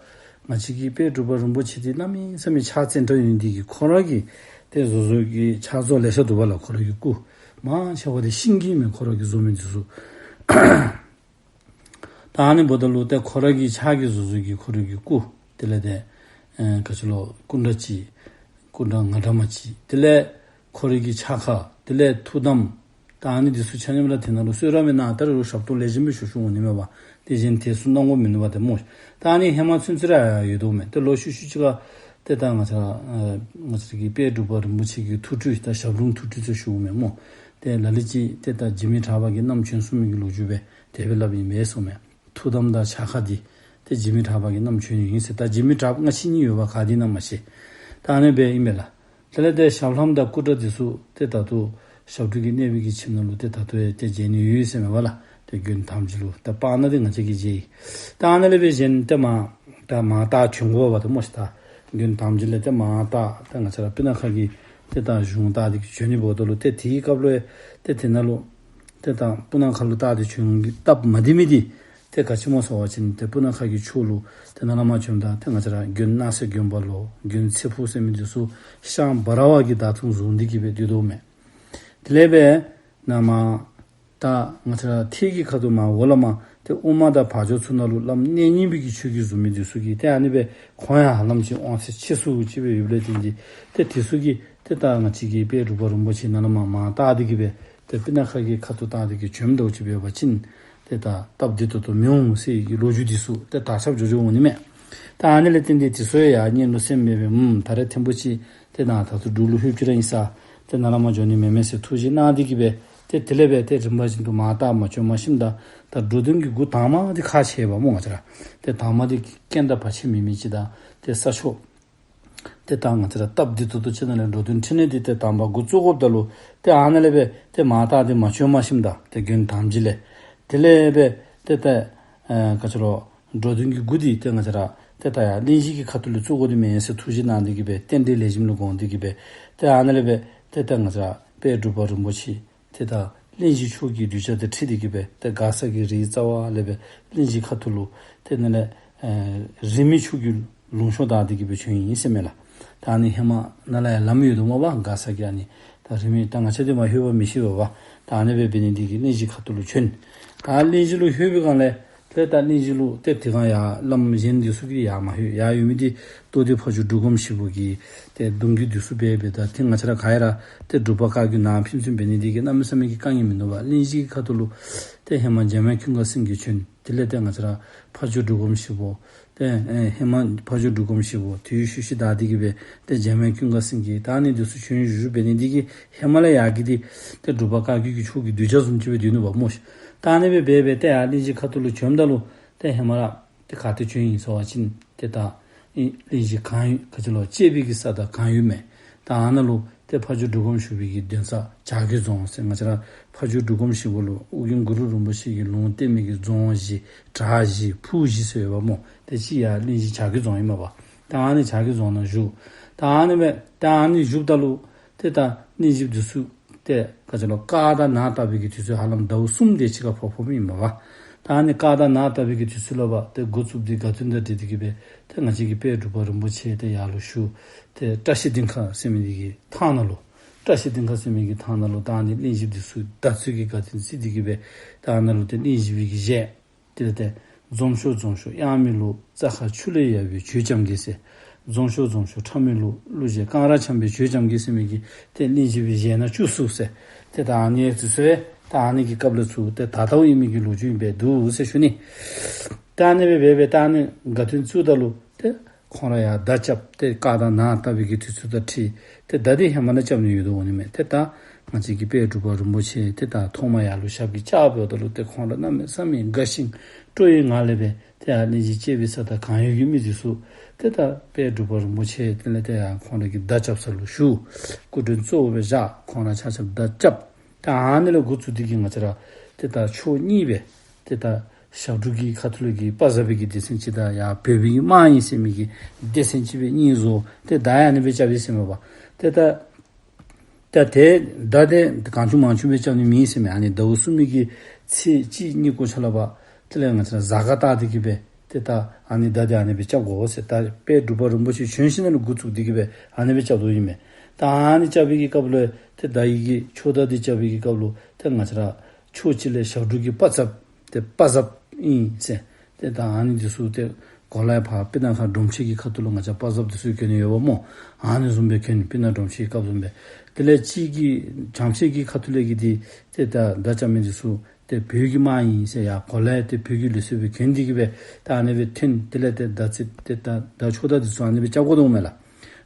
ང་བཅས་ཀྱི་དཔལ་འབྲུག་པ་རིན་པོ་ཆེ་འདི་གནམ་མེད་ས་མེད་ཕྱག་བཙན་དྲགས་ཡོད་ནི་འདི་གིས་ཁོ་ར་གིས་ཏེ་བཟོ་བཟོཝ་གི་ཕྱག་བཟོ་ལེ་ཤ་འདུག་པ་ལགས། ཁོ་ར་གི་སྐུ་མང་ཆེ་བ་འདི་ཤིང་གི་མས། ཁོ་ར་གིས་བཟོ་མི་འདི་ཚུ། ད་ཨ་ནི་འབདཝ་ད་ལུ་ཏེ་ཁོ་ར་གི་ཕྱག་གིས་བཟོ་བཟོཝ་གི་ཁོ་ར་གི་སྐུ། དེ་ལས་ཏེ་ཨེ་ག་ཅི་ལོ་སྐུ་འདྲ་གཅིག། སྐུ་འདྲ་ང་འདྲ་མ་གཅིག། དེ་ལས་ཁོ་རའི་གི་ཕྱག་འཁར། དེ་ལས་ཐུགས་དམ། ད་ཨ་ནི་འདི་ཚུ་ཆ་མཉམ་ར་དེ་ནང་ལུ་གསོལ་རས་མེན་ན། ད་རུང་ཞབས་ཏོག་ལེགས་ཤོམ་སྦེ་ཞུ་ཞུཝ་འོང་ནི་མས་པ། དེ་གཞན་དེ་ཚུ་གནང་དགོཔ་མིན་ནུག་པ་ཏེ་སྨོ། ད་ཨ་ནི་ཧེ་མ་ཚུན་ཚོད་ར་ཡོད་དོ་མས། ཏེ་ལོག་ཤུལ་ཤུལ་ཅིག་ཁར་ཏེ་ད་ང་བཅས་ར་ཨེ་ང་བཅས་ཀྱི་དཔལ་འབྲུག་པ་རིན་པོ་ཆེ་གི་ཐུགས་སྤྲུལ་ད་ཞབས་དྲུང་ཐུགས་སྤྲུལ་ཟེར་ཞུཝ་མས་སྨོ། ཏེ་ལ་ལུ་ཅིག་ཏེ་ད་འཇིགས་མེད་གྲགས་པ་གིས་བསྣམས་བྱོན་གསུང་མི་གི་ལོ་རྒྱུས་སྦེ་དེ་སྦེ་སླབ་ཨིན་པས་ཟེརཝ་མས། ཐུགས་དམ་དང་ཕྱག་འཁར་འདི་ཏེ་འཇིགས་མེད་གྲགས་པ་གིས་བསྣམས་བྱོན་ཡི་ཟེར། ད་འཇིགས་མེད་གྲགས་པ་སྔ་ཕྱི་གཉིས་ཡོད་པ་ག་འདི་ཨིན་ན་མ་ཤེས། ད་ཨ་ནི་སྦེ་ཨིན་པས་ལགས། དེ་ལས་ཏེ་ཞབས་ལྷམ་དང་སྐུ་འདྲ་འདི་ཚུ་ཏེ་ད་ལྟོ་ཞབས་དྲུང་གི་གནས་པའི་གི་ཁྱིམ་ནང་ལུ་ཏེ་ད་ལྟོ་ཡང་ཏེ་མཇལ་ནི་ཡོད་ཟེར་མས་པ་ལགས། ཏེ་དགོན་དམ་ཆོས་ལུ་ད་སྤང་ནང་འདི་ང་བཅས་ཀྱིས་མཇལ་ཡི། ད་ཨ་ནཱ་ལས་སྦེ་གཞན་ཏེ་མར་ད་མར་ད་བྱོན་དགོ་པ་ཏེ་སྨོ་ཤིག། ད་དགོན་དམ་ཆོས་ལས་ཏེ་མར་ད་ད་ང་བཅས་ར་སྤུ་ན་ཁ་གི་ཏེ་ད་གཞུང་ད་འདི་གིས་བྱོན་ནི་འབདཝ་ད་ལུ་ཏེ་དེའི་སྐབས་ལུ་ཏེ་དེ་ནང་ལུ་ ཏེ་ད་སྤུ་ན་ཁ་ལུ་བཏགས་ཏེ་བྱོན་གྱི་སྟབས་མ་བདེ་མི་འདི་ཏེ་ག་ཅི་སྨོ་ཟེར་བ་ཅིན་ཏེ་སྤུ་ན་ཁ་གི་ཕྱོགས་ལུ་ཏེ་ནཱ་ལས་མར་བྱོནམ་ད་ཏེ་ང་བཅས་ར་དགོན་སྣང་གསལ་དགོན་པ་ལོ་དགོན་ཚེ་ཕུག་ཟེར་མི་འདི་ཚུ་ཤང་འབའ་ར་བ་གིས་ད་དུང་བཟུང་སྟེ་གི་སྦེ་སྡོད་དོ་མས། དེ་ལས་སྦེ་ནཱ་མར་ད་ང་བཅས་ར་ཐེད་ཀྱི་ཁ་ཐུག་མར་འོག་ལས་མར་ཏེ་དབུ་མ་དང་བར་སྦྱོར་ཚུ་ནང་ལུ་བླམ་གནས་རྙིང་པའི་གི་ཆོས་བརྒྱུད་བཟུང་མི་འདི་ཚུ་གིས་ཏེ་ཨ་ནི་སྦེ་ཁོང་ཡང་ཧ་ལམ་ཅིག་དབང་ཚད་ཆེ་སུ་ཅིག་སྦེ་ཡོདཔ་ལས་བརྟེན་ཏེ་ཏེ་འདི་ཚུ་གིས་ཏེ་ད་ང་བཅས་ཀྱི་དཔལ་འབྲུག་པ་རིན་པོ་ཆེ་ནཱ་ལས་མར་མར་བཏགས་ཏེ་གི་སྦེ་ཏེ་སྤུ་ན་ཁ་གི་ཁ་ཐུག་བཏགས་ཏེ་གི་བྱོནམ་ད་ཅིག་འབད་བ་ཅིན་ཏེ་ད་སྟབས་བདེ་ཏོག་ཏོ་མི་འོང་ཟེར་གྱི་ལོ་རྒྱུས་འདི་ཚུ་ཏེ་དར་ཁྱབ་འགྱོ་འགྱོཝ་འོང་ནི་མས། ད་ཨ་ནི་ལས་བརྟེན་ཏེ་འདི་ཚུ་ཡང་སྙན་ལུ་སེམས་མེད་པའི་ཨུམ་ད་རེས་ཐེངས་པོ་ཅིག་ཏེ་ནཱ་ད་ལྟོ་འབྲུག་ལུ་ལྷོདཔ་ཅིག་ར་ཨིན་ས། ཏེ་ནཱ་ལས་མར་འགྱོ་ནི་མེན་མས་ཟེར་ཐུགས་བཞེད་གནང་སྟེ་གི་སྦེ་ཏེ་དེ་ལས་སྦེ་ཏེ་རིམ་པ་བཞིན་དུ་མར་བཏགས་མ་བྱོན་མ་ཤིམ་ད་ད་འགྲོ་དོན་གྱི་འགོ་དང་པ་འདི་ཁག་ཆེ་བ་སྨོ་ང་བཅས་ར། ཏེ་དང་པ་འདི་རྐྱེན་དང་བར་ཆད་མེད་མི་ཅིག་དང་ཏེ་ས་ཕྱོགས་ཏེ་ད་ང་བཅས་ར་སྟབས་བདེ་ཏོག་ཏོ་ཅིག་ནང་ལས་འགྲོ་དོན་འཕྲིན་ལས་འདི་ཏེ་དང་པ་འགོ་བཙུགས་དགོཔ་ད་ལུ་ཏེ་ཨ་ནཱ་ལས་སྦེ་ཏེ་མར་བཏགས་ཏེ་མ་བྱོན་མ་ཤིམ་ད་ཏེ་དགོན་དང་པ་ཅིག་ལས་དེ་ལས་སྦེ་ཏེ་ཏེ་ཨེ་ག་ཅི་ལོ་འགྲོ་དོན་གྱི་འགོ་འདི་ཏེ་ང་བཅས་ར་ཏེ་ད་ཡར་གླིང་བཞི་གི་ཁ་ཐུག་ལུ་བཙུགས་དགོ་ནི་མས་ཟེར་ཐུགས་བཞེད་གནང་སྟེ་གི་སྦེ་རྟེན་འབྲེལ་ལེགས་ཤོམ་ལུ་དགོངས་ཏེ་གི་སྦེ་ཏེ་ཨ་ནཱ་ལས་སྦེ་ཏེ་ད་ང་བཅས་ར་དཔལ་འབྲུག་པ་རིན་པོ་ཆེ་ཏེ་ད་གླིང་བཞི་ཕྱོགས་ཀྱི་གདུལ་བྱ་དང་འཁྲིལ་ཏེ་གི་སྦེ་ཏེ་མགར་ས་གི་རིའི་རྩ་བ་ལས་སྦེ་གླིང་བཞི་ཁ་ཐུག་ལུ་ཏེ་ནཱ་ལས་ཨེ་རིས་མེད་ཆོས་ཀྱི་ལུང་ཕྱོགས་བདའ་སྟེ་གི་སྦེ་བྱོན་ཡི་ཟེར་མས་ལགས། ད་ཨ་ནི་ཧེ་མ་ནཱ་ལས་ཡར་ལམ་ཡོད་དོ་སྨོ་པ། མགར་ས་གི་ཨ་ནི་ད་རིས་མེད་ད་ང་བཅས་འདི་མ་ལྷོད་པར་མི་ཤེས་པས་པ། ད་ཨ་ནི་སྦེ་འབད་ནི་འདི་གིས་གླིང་བཞི་ཁ་ཐུག་ལུ་བྱོན། ད་གླིང་བཞི་ལུ་ལྷོད་པའི་སྒང་ལས་ཏེ་ད་གླིང་བཞི་ལུ་ཏེ་དེ་སྒང་ཡར་བླམ་གཞན་འདི་ཚུ་གིས་ཡར་མ་ལྷོད། ཡར་ཡོད་མི་འདི་རྟོགས་ལྡན་ཕ་ཇོ་འབྲུག་སྒོམ་ཞིག་པོ་གིས་ཏེ་གདུང་བརྒྱུད་འདི་ཚུ་སྦེ་འབད་ད་ཏེ་ང་བཅས་ར་ག་ར་ཏེ་འབྲུག་པ་བཀའ་བརྒྱུད་ནང་ཕན་ཚུན་འབད་ནི་འདི་གིས་གནམ་མེད་ས་མེད་ཀྱི་དཀའ་ངལ་མིན་ནུག་པ། གླིང་བཞི་གི་ཁ་ཐུག་ལུ་ཏེ་ཧེ་མ་འཇམ་དབྱངས་ཀུན་དགའ་སེང་གེ་བྱོན། དེ་ལས་ཏེ་ང་བཅས་ར་ཕ་ཇོ་འབྲུག་སྒོམ་ཞིག་པོ་ཏེ་ཨེ་ཧེ་མ་ཕ་ཇོ་འབྲུག་སྒོམ་ཞིག་པོ་དེའི་ཤུལ་ཤུལ་བདའ་སྟེ་གི་སྦེ་ཏེ་འཇམ་དབྱངས་ཀུན་དགའ་སེང་གེ་ད་ཨ་ནི་འདི་ཚུ་བྱོན་བཞུགས་བཞུགས་འབད་ནི་འདི་གིས་ཧེ་མ་ལས་ཡར་གྱི་འདི་ཏེ་འབྲུག་པ་བཀའ་བརྒྱུད་ཀྱི་ཕྱོགས་ཀྱི་གདུལ་བྱ་བཟུམ་ཅིག་སྦེ་སྡོད་ནུག་པ་སྨོ་ཤིག། ད་ཨ་ནི་སྦེ་འབད་འབད་ཏེ་ཡར་གླིང་བཞི་ཁ་ཐུག་ལུ་བྱོནམ་ད་ལུ་ཏེ་ཧེ་མ་ར་ཏེ་ག་ཏེ་བྱོན་ཡི་ཟེར་བ་ཅིན་ཏེ་ད་ཨེ་གླིང་བཞི་གངས་ཡུལ་ག་ཅི་ལོ་གཅེས་པའི་གི་ས་དང་གངས་ཡུལ་མས། ད་ཨ་ནཱ་ལུ་ཏེ་ཕ་ཇོ་འབྲུག་སྒོམ་ཞིག་པོའི་གི་གདན་ས་བྱ་རྒོད་རྫོང་ཟེར་ང་བཅས་ར་ཕ་ཇོ་འབྲུག་སྒོམ་ཞིག་པོ་ལུ་ཨོ་རྒྱན་གུ་རུ་རིན་པོ་ཆེ་གིས་ལུང་བསྟན་མི་གི་རྫོང་བཞི་བྲག་བཞི་ཕུག་བཞི་ཟེར་ཡོདཔ་སྨོ། ཏེ་གཅིག་ཡར་གླིང་བཞི་བྱ་རྒོད་རྫོང་ཨིན་མས་པ། ད་ཨ་ནི་བྱ་རྒོད་རྫོང་ནང་བཞུགས། ད་ཨ་ནི་སྦེ་ད་ཨ་ནི་བཞུགསཔ་ད་ལུ་ཏེ་ད་གླིང་བཞི་འདི་ཚུ་ཏེ་ག་ཅི་ལོ་སྐར་དང་ནག་བཏགས་པའི་གི་དུས་ཚོད་ཧ་ལམ་ཟླཝ་གསུམ་དེ་ཅིག་ཁར་ཕོག་ཕོགཔ་ཨིན་མས་པ། ད་ཨ་ནི་སྐར་དང་ནག་བཏགས་པའི་གི་དུས་ཚོད་ལུ་པ་ཏེ་འགོ་བཙུགས་ཏེ་དགའ་སྟོན་དང་འབྲེལ་ཏེ་གི་སྦེ་ཏེ་ང་བཅས་ཀྱི་དཔལ་འབྲུག་པ་རིན་པོ་ཆེ་ཏེ་ཡར་ལུ་བཞུགས། ཏེ་བཀྲ་ཤིས་ལྡན་ཁ་ཟེར་མི་འདི་གི་ཐང་ནང་ལུ་བཀྲ་ཤིས་ལྡན་ཁ་ཟེར་མི་གི་ཐང་ནང་ལུ་ད་ཨ་ནི་གླིང་བཞི་འདི་ཚུ་བདག་བསྐྱེད་ཀྱི་དགའ་སྟོན་བརྩི་སྟེ་གི་སྦེ་ད་ཨ་ནཱ་ལུ་ཏེ་གླིང་བཞི་པའི་གི་ཞལ་དེ་ལས་ཏེ་འཛོམས་ཤོག་འཛོམས་ཤོག་གཡང་མེ་ལུག་རྩྭ་ཁ་ཆུ་ལས་ཡལ་བའི་ཇོ་རྐྱངམ་གིས་ཟེར། འཛོམས་ཤོག་འཛོམས་ཤོག་ཁྲ་མེ་ལུག་གླུ་གཞས་རྐང་ར་འཆམ་པའི་ཇོ་རྐྱངམ་གིས་ཟེར་མི་གི་ཏེ་གླིང་བཞི་པའི་ཞལ་ནང་བཅུག་ཚུགས་ཟེར། ཏེ་ད་ཨ་ནི་དུས་ཚོད་ད་ཨ་ནི་གི་སྐབས་ལས་ཚུར་ཏེ་ད་ལྟོ་ཨིན་མི་གི་ལོ་རྒྱུས་ཨིན་པས་འདུག་ཟེར་ཞུ་ནི། ད་ཨ་ནི་སྦེ་འབད་འབད་ད་ཨ་ནི་དགའ་སྟོན་བཙུགས་ད་ལུ་ཏེ་ཁོང་ར་ཡར་མདའ་རྐྱབ་སྟེ་སྐར་དང་ནག་བཏགས་པའི་གི་དུས་ཚོད་དང་འཁྲིལ་ཏེ་མདའ་འདི་ཧེ་མ་ནང་རྐྱབ་ནི་ཡོད་དོ་འོང་ནི་མས། ཏེ་ད་ང་བཅས་ཀྱི་དཔལ་འབྲུག་པ་རིན་པོ་ཆེ་ཏེ་ད་ཐོག་མ་ཡར་ལུ་ཞབས་ཀྱིས་བཅགས་འབདཝ་ད་ལུ་ཏེ་ཁོང་ར་གནམ་མེད་ས་མེད་དགའ་ཞིང་སྤྲོ་བའི་ངང་ལས་སྦེ་ཏེ་ཨ་ནི་གི་གཅེས་པའི་ས་དང་གངས་ཡུལ་གྱི་མི་འདི་ཚུ་ཏེ་ད་དཔལ་འབྲུག་པ་རིན་པོ་ཆེ་དེ་ལས་ཏེ་ཡར་ཁོང་ར་གི་མདའ་རྐྱབ་ས་ལུ་བཞུགས། སྐུ་མགྲོན་གཙོ་བོ་སྦེ་བཞག། ཁོང་ར་ཆ་ཁྱབ་མདའ་རྐྱབ། ད་ཨ་ནི་ལས་འགོ་བཙུགས་ཏེ་གི་ང་བཅས་ར་ཏེ་ད་ཕྱོགས་གཉིས་སྦེ་ཏེ་ད་ཞབས་དྲུང་གི་ཁ་ཐུག་ལས་ཀྱི་དཔའ་ཟབ་པའི་གི་སྡེ་ཚན་ཅིག་དང་ཡར་བོད་པའི་གི་དམག་ཨིན་ཟེར་མི་གི་སྡེ་ཚན་ཅིག་སྦེ་གཉིས་བཟོ། ཏེ་མདའ་ཡང་ཨ་ནི་སྦེ་རྐྱབ་ཡི་ཟེར་མས་པ། ཏེ་ད་ད་ཏེ་མདའ་འདི་གང་བྱུང་མང་བྱུང་སྦེ་རྐྱབ་ནི་མེན་ཟེར་མས། ཨ་ནི་ཟླཝ་གསུམ་པའི་གི་ཚེས་གཅིག་གཉིས་གུ་ཆ་ལ་པ་དེ་ལས་ང་བཅས་ར་གཟའ་སྐར་བལྟ་སྟེ་གི་སྦེ་ཏེ་ད་ཨ་ནི་མདའ་འདི་ཨ་ནི་སྦེ་རྐྱབ་དགོ་ཟེར། ད་དཔལ་འབྲུག་པ་རིན་པོ་ཆེ་བྱོན་ཞིནམ་ལས་འགོ་བཙུགས་ཏེ་གི་སྦེ་ཨ་ནི་སྦེ་རྐྱབ་དོ་ཨིན་མས། ད་ཨ་ནི་རྐྱབ་པའི་གི་སྐབས་ལུ་ཏེ་མདའ་གི་ཕྱོགས་མདའ་འདི་རྐྱབ་པའི་གི་སྐབས་ལུ་ཏེ་ང་བཅས་ར་ཕྱོགས་གཅིག་ལས་ཞབས་དྲུང་གི་དཔའ་ཟབ་ཏེ་དཔའ་ཟབ་ཨིན་ཟེར། ཏེ་ད་ཨ་ནི་འདི་ཚུ་ཏེ་གོ་ལའི་ཕར་སྤུ་ན་ཁ་སྒྲོམ་གཞི་གི་ཁ་ཐུག་ལུ་ང་བཅས་དཔའ་ཟབ་འདི་ཚུ་གྱོན་ནི་ཡོདཔ་སྨོ། ཨ་ནི་བཟུམ་སྦེ་གྱོན། སྤུ་ན་སྒྲོམ་གཞི་གི་སྐབས་བཟུམ་སྦེ། དེ་ལས་གཅིག་གི་བྱམས་ཆེ་གི་ཁ་ཐུག་ལས་ཀྱི་འདི་ཏེ་ད་མདའ་རྐྱབ་མི་འདི་ཚུ་ཏེ་བོད་ཀྱི་དམག་ཨིན་ཟེར་ཡར་གོ་ལའི་ཏེ་བོད་ཀྱི་ལུགས་སྲོལ་སྦེ་གྱོན་ཏེ་གི་སྦེ་ད་ཨ་ནི་སྦེ་ཐོན། དེ་ལས་ཏེ་མདའ་རྩེད་ཏེ་ད་མདའ་ཕྱོགས་མདའ་འདི་ཚུ་ཨ་ནི་སྦེ་རྐྱབ་དགོ་དོ་མས་ལགས།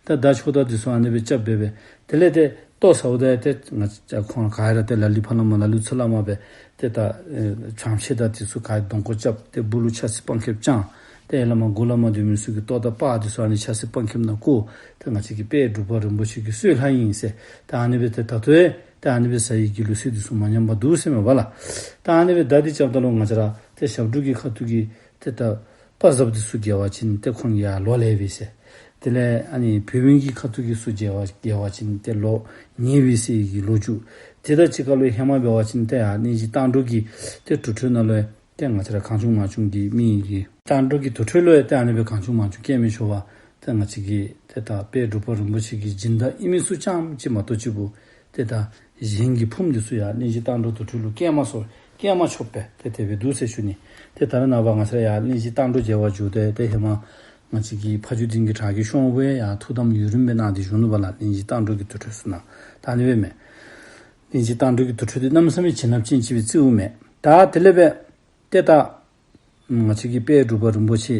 ད་མདའ་ཕྱོགས་མདའ་འདི་ཚུ་ཨ་ནི་སྦེ་རྐྱབ་སྦེ་སྦེ་དེ་ལས་ཏེ་ལྟོ་ཟཝ་ད་ཏེ་ང་བཅས་ཁོང་ག་ར་ཏེ་ལ་ལུ་ཕར་ལས་མར་ལ་ལུ་ཚུར་ལས་མར་སྦེ་ཏེ་ད་ཨེ་བྱམས་ཆེ་དང་འདི་ཚུ་ག་ར་གདོང་སྐོར་རྐྱབ། ཏེ་སྦུག་ལུ་ཆབ་སྲིད་པང་ཁེབས་བཅང་། ཏེ་ལས་མར་མགུ་ལས་མར་སྡོད་མི་ཚུ་གིས་ལྟོ་དང་པར་འདི་ཚུ་ཨ་ནི་ཆབ་སྲིད་པང་ཁེབས་ནང་བཀོ། ཏེ་ང་བཅས་ཀྱི་དཔལ་འབྲུག་པ་རིན་པོ་ཆེ་གི་གསོལ་ལྷ་ཨིན་ཟེར། ཏེ་ཨ་ནི་སྦེ་ཏེ་ད་ལྟོ་ཡང་ཏེ་ཨ་ནི་སྦེ་ཟ་ཡི་གི་ལུགས་སྲོལ་འདི་ཚུ་མ་ཉམས་པར་འདུག་ཟེར་མས་པ་ལགས། ཏེ་ཨ་ནི་སྦེ་མདའ་འདི་རྐྱབ་ད་ལུ་ང་བཅས་ར་ཏེ་ཞབས་དྲུང་གི་ཁ་ཐུག་གི་ཏེ་ད་དཔའ་ཟབ་འདི་ཚུ་རྒྱལ་བ་ཅིན་ཏེ་ཁོང་གི་ཡང་ལོ་ལེགས་པས་ཟེར། དེ་ལས་ཨ་ནི་བོད་མི་གི་ཁ་ཐུག་གི་ཚུ་རྒྱལ་བ་རྒྱལ་བ་ཅིན་ཏེ་ལོ་ཉེས་པས་ཟེར་གྱི་ལོ་རྒྱུས། དེ་དང་གཅིག་ཁར་ལུ་ཧེ་མ་འབད་བ་ཅིན་ཏེ་ཡར་གླིང་བཞི་སྟག་འགྲོ་གི་ཏེ་དུར་ཁྲོད་ནང་ལུ་ཏེ་ང་བཅས་ར་གང་བྱུང་མང་བྱུང་གི་མི་གི་སྟག་འགྲོ་གི་དུར་ཁྲོད་ལུ་ཡང་ཏེ་ཨ་ནི་སྦེ་གང་བྱུང་མང་བྱུང་སྐྱེལ་མི་ཆོག་པར་ཏེ་ང་བཅས་ཀྱི་ཏེ་ད་དཔལ་འབྲུག་པ་རིན་པོ་ཆེ་གི་སྦྱིན་བདག་ཨིན་མི་ཚུ་རྐྱངམ་ཅིག་མ་གཏོགས་གཅིག་པུ་ཏེ་ད་གཞན་གྱི་ཕུངམ་འདི་ཚུ་ཡང་གླིང་བཞི་སྟག་འགྲོ་དུར་ཁྲོད་ལུ་སྐྱེལ་མ་ཚུགས་སྐྱེལ་མ་ཆོགཔ་སྦེ་ཏེ་དེ་སྦེ་འདུག་ཟེར་ཞུ་ནི། ཏེ་ད་རེས་ནངས་པ་ང་བཅས་ར་ཡར་གླིང་བཞི་སྟག་འགྲོ་མཇལ་བར་འགྱོ་སྟེ་ཏེ་ཧེ་མ་ང་བཅས་ཀྱི་ཕ་ཇོ་སྡིངས་ཀྱི་བྲག་གི་གཤོང་བུ་ཡང་ཐུགས་དམ་ཡུན་རིངམོ་སྦེ་གནང་སྟེ་བཞུགས་ནུག་པ་ལགས། གླིང་བཞི་སྟག་འགྲོ་གི་དུར་ཁྲོད་ཚུ་ནང་ད་ཨ་ནི་སྦེ་མས། གླིང་བཞི་སྟག་འགྲོ་གི་དུར་ཁྲོད་འདི་གནམ་མེད་ས་མེད་བྱིན་རླབས་ཅན་ཅིག་སྦེ་བརྩིཝ་མས། ད་དེ་ལས་སྦེ་ཏེ་ད་ང་བཅས་ཀྱི་དཔལ་འབྲུག་པ་རིན་པོ་ཆེ་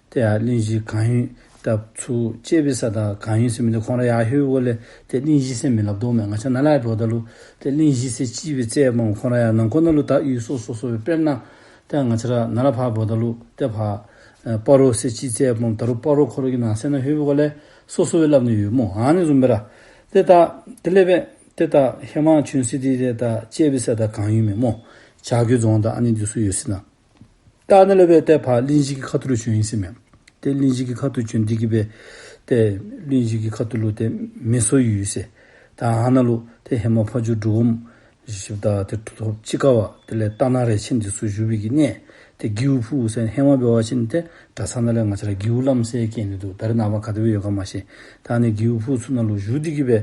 ཏེ་ཡར་གླིང་བཞི་གང་ཡུལ་ད་ཚུར་བཅད་པའི་ས་དང་གང་ཡུལ་ཟེར་མི་འདི་ཁོང་ར་ཡར་ལྷོད་པའི་སྒང་ལས་ཏེ་གླིང་བཞི་ཟེར་མི་སླབ་དོ་མས། ང་བཅས་ནཱ་ལས་འབདཝ་ད་ལུ་ཏེ་གླིང་བཞི་ཟེར་ཅིག་སྦེ་བརྩིཝ་མས། ཁོང་ར་ཡར་ནང་འཁོད་ནང་ལུ་ད་ཡུལ་སོ་སོ་སོ་སྦེ་དཔེར་ན་ཏེ་ང་བཅས་ར་ནཱ་ལས་ཕར་འབདཝ་ད་ལུ་ཏེ་ཕར་ཨེ་སྤ་རོ་ཟེར་ཅིག་བརྩིཝ་མས། ད་རུང་སྤ་རོ་ཁོ་ར་གི་ནང་གསེས་ནང་ལྷོད་པའི་སྒང་ལས་སོ་སོ་སྦེ་སླབ་ནི་ཡོད་སྨོ། ཨ་ནི་བཟུམ་སྦེ་ར་ཏེ་ད་དེ་ལས་སྦེ་ཏེ་ད་ཧེ་མ་བྱོན་ས་འདི་ཏེ་ད་བཅད་པའི་ས་དང་གང་ཡུལ་མས་སྨོ། བྱ་རྒོད་རྫོང་དང་ཨ་ནི་འདི་ཚུ་ཡོད་ས་ནང་། ད་ཨ་ནི་ལས་སྦེ་ཏེ་ཕར་གླིང་བཞི་གི་ཁ་ཐུག་ལུ་བྱོན་ཡི་ཟེར་མས། ཏེ་གླིང་བཞི་གི་ཁ་ཐུག་བྱོན་ཏེ་གི་སྦེ་ཏེ་གླིང་བཞི་གི་ཁ་ཐུག་ལུ་ཏེ་མེ་སོར་ཡུལ་ཟེར། ད་ཨ་ནཱ་ལུ་ཏེ་ཧེ་མ་ཕ་ཇོ་འབྲུག་སྒོམ་ཞིབ་ད་ཏེ་ཐོབ་ཅིག་ཁ་བ་དེ་ལས་རྟ་ནག་རས་ཆེན་འདི་ཚུ་བཞུགས་པའི་གི་གནས། ཏེ་སྒེའུ་ཕུག་ཟེར་ཧེ་མ་འབད་བ་ཅིན་ཏེ་གྲྭ་ཚང་ནང་ལས་ང་བཅས་ར་སྒེའུ་ལམ་ཟེར་བཀལ་ནི་འདུག། ད་རེས་ནངས་པ་ག་དེ་སྦེ་ཡོད་ག་མ་ཤེས། ད་ཨ་ནི་སྒེའུ་ཕུག་ཚུ་ནང་ལུ་བཞུགས་ཏེ་གི་སྦེ་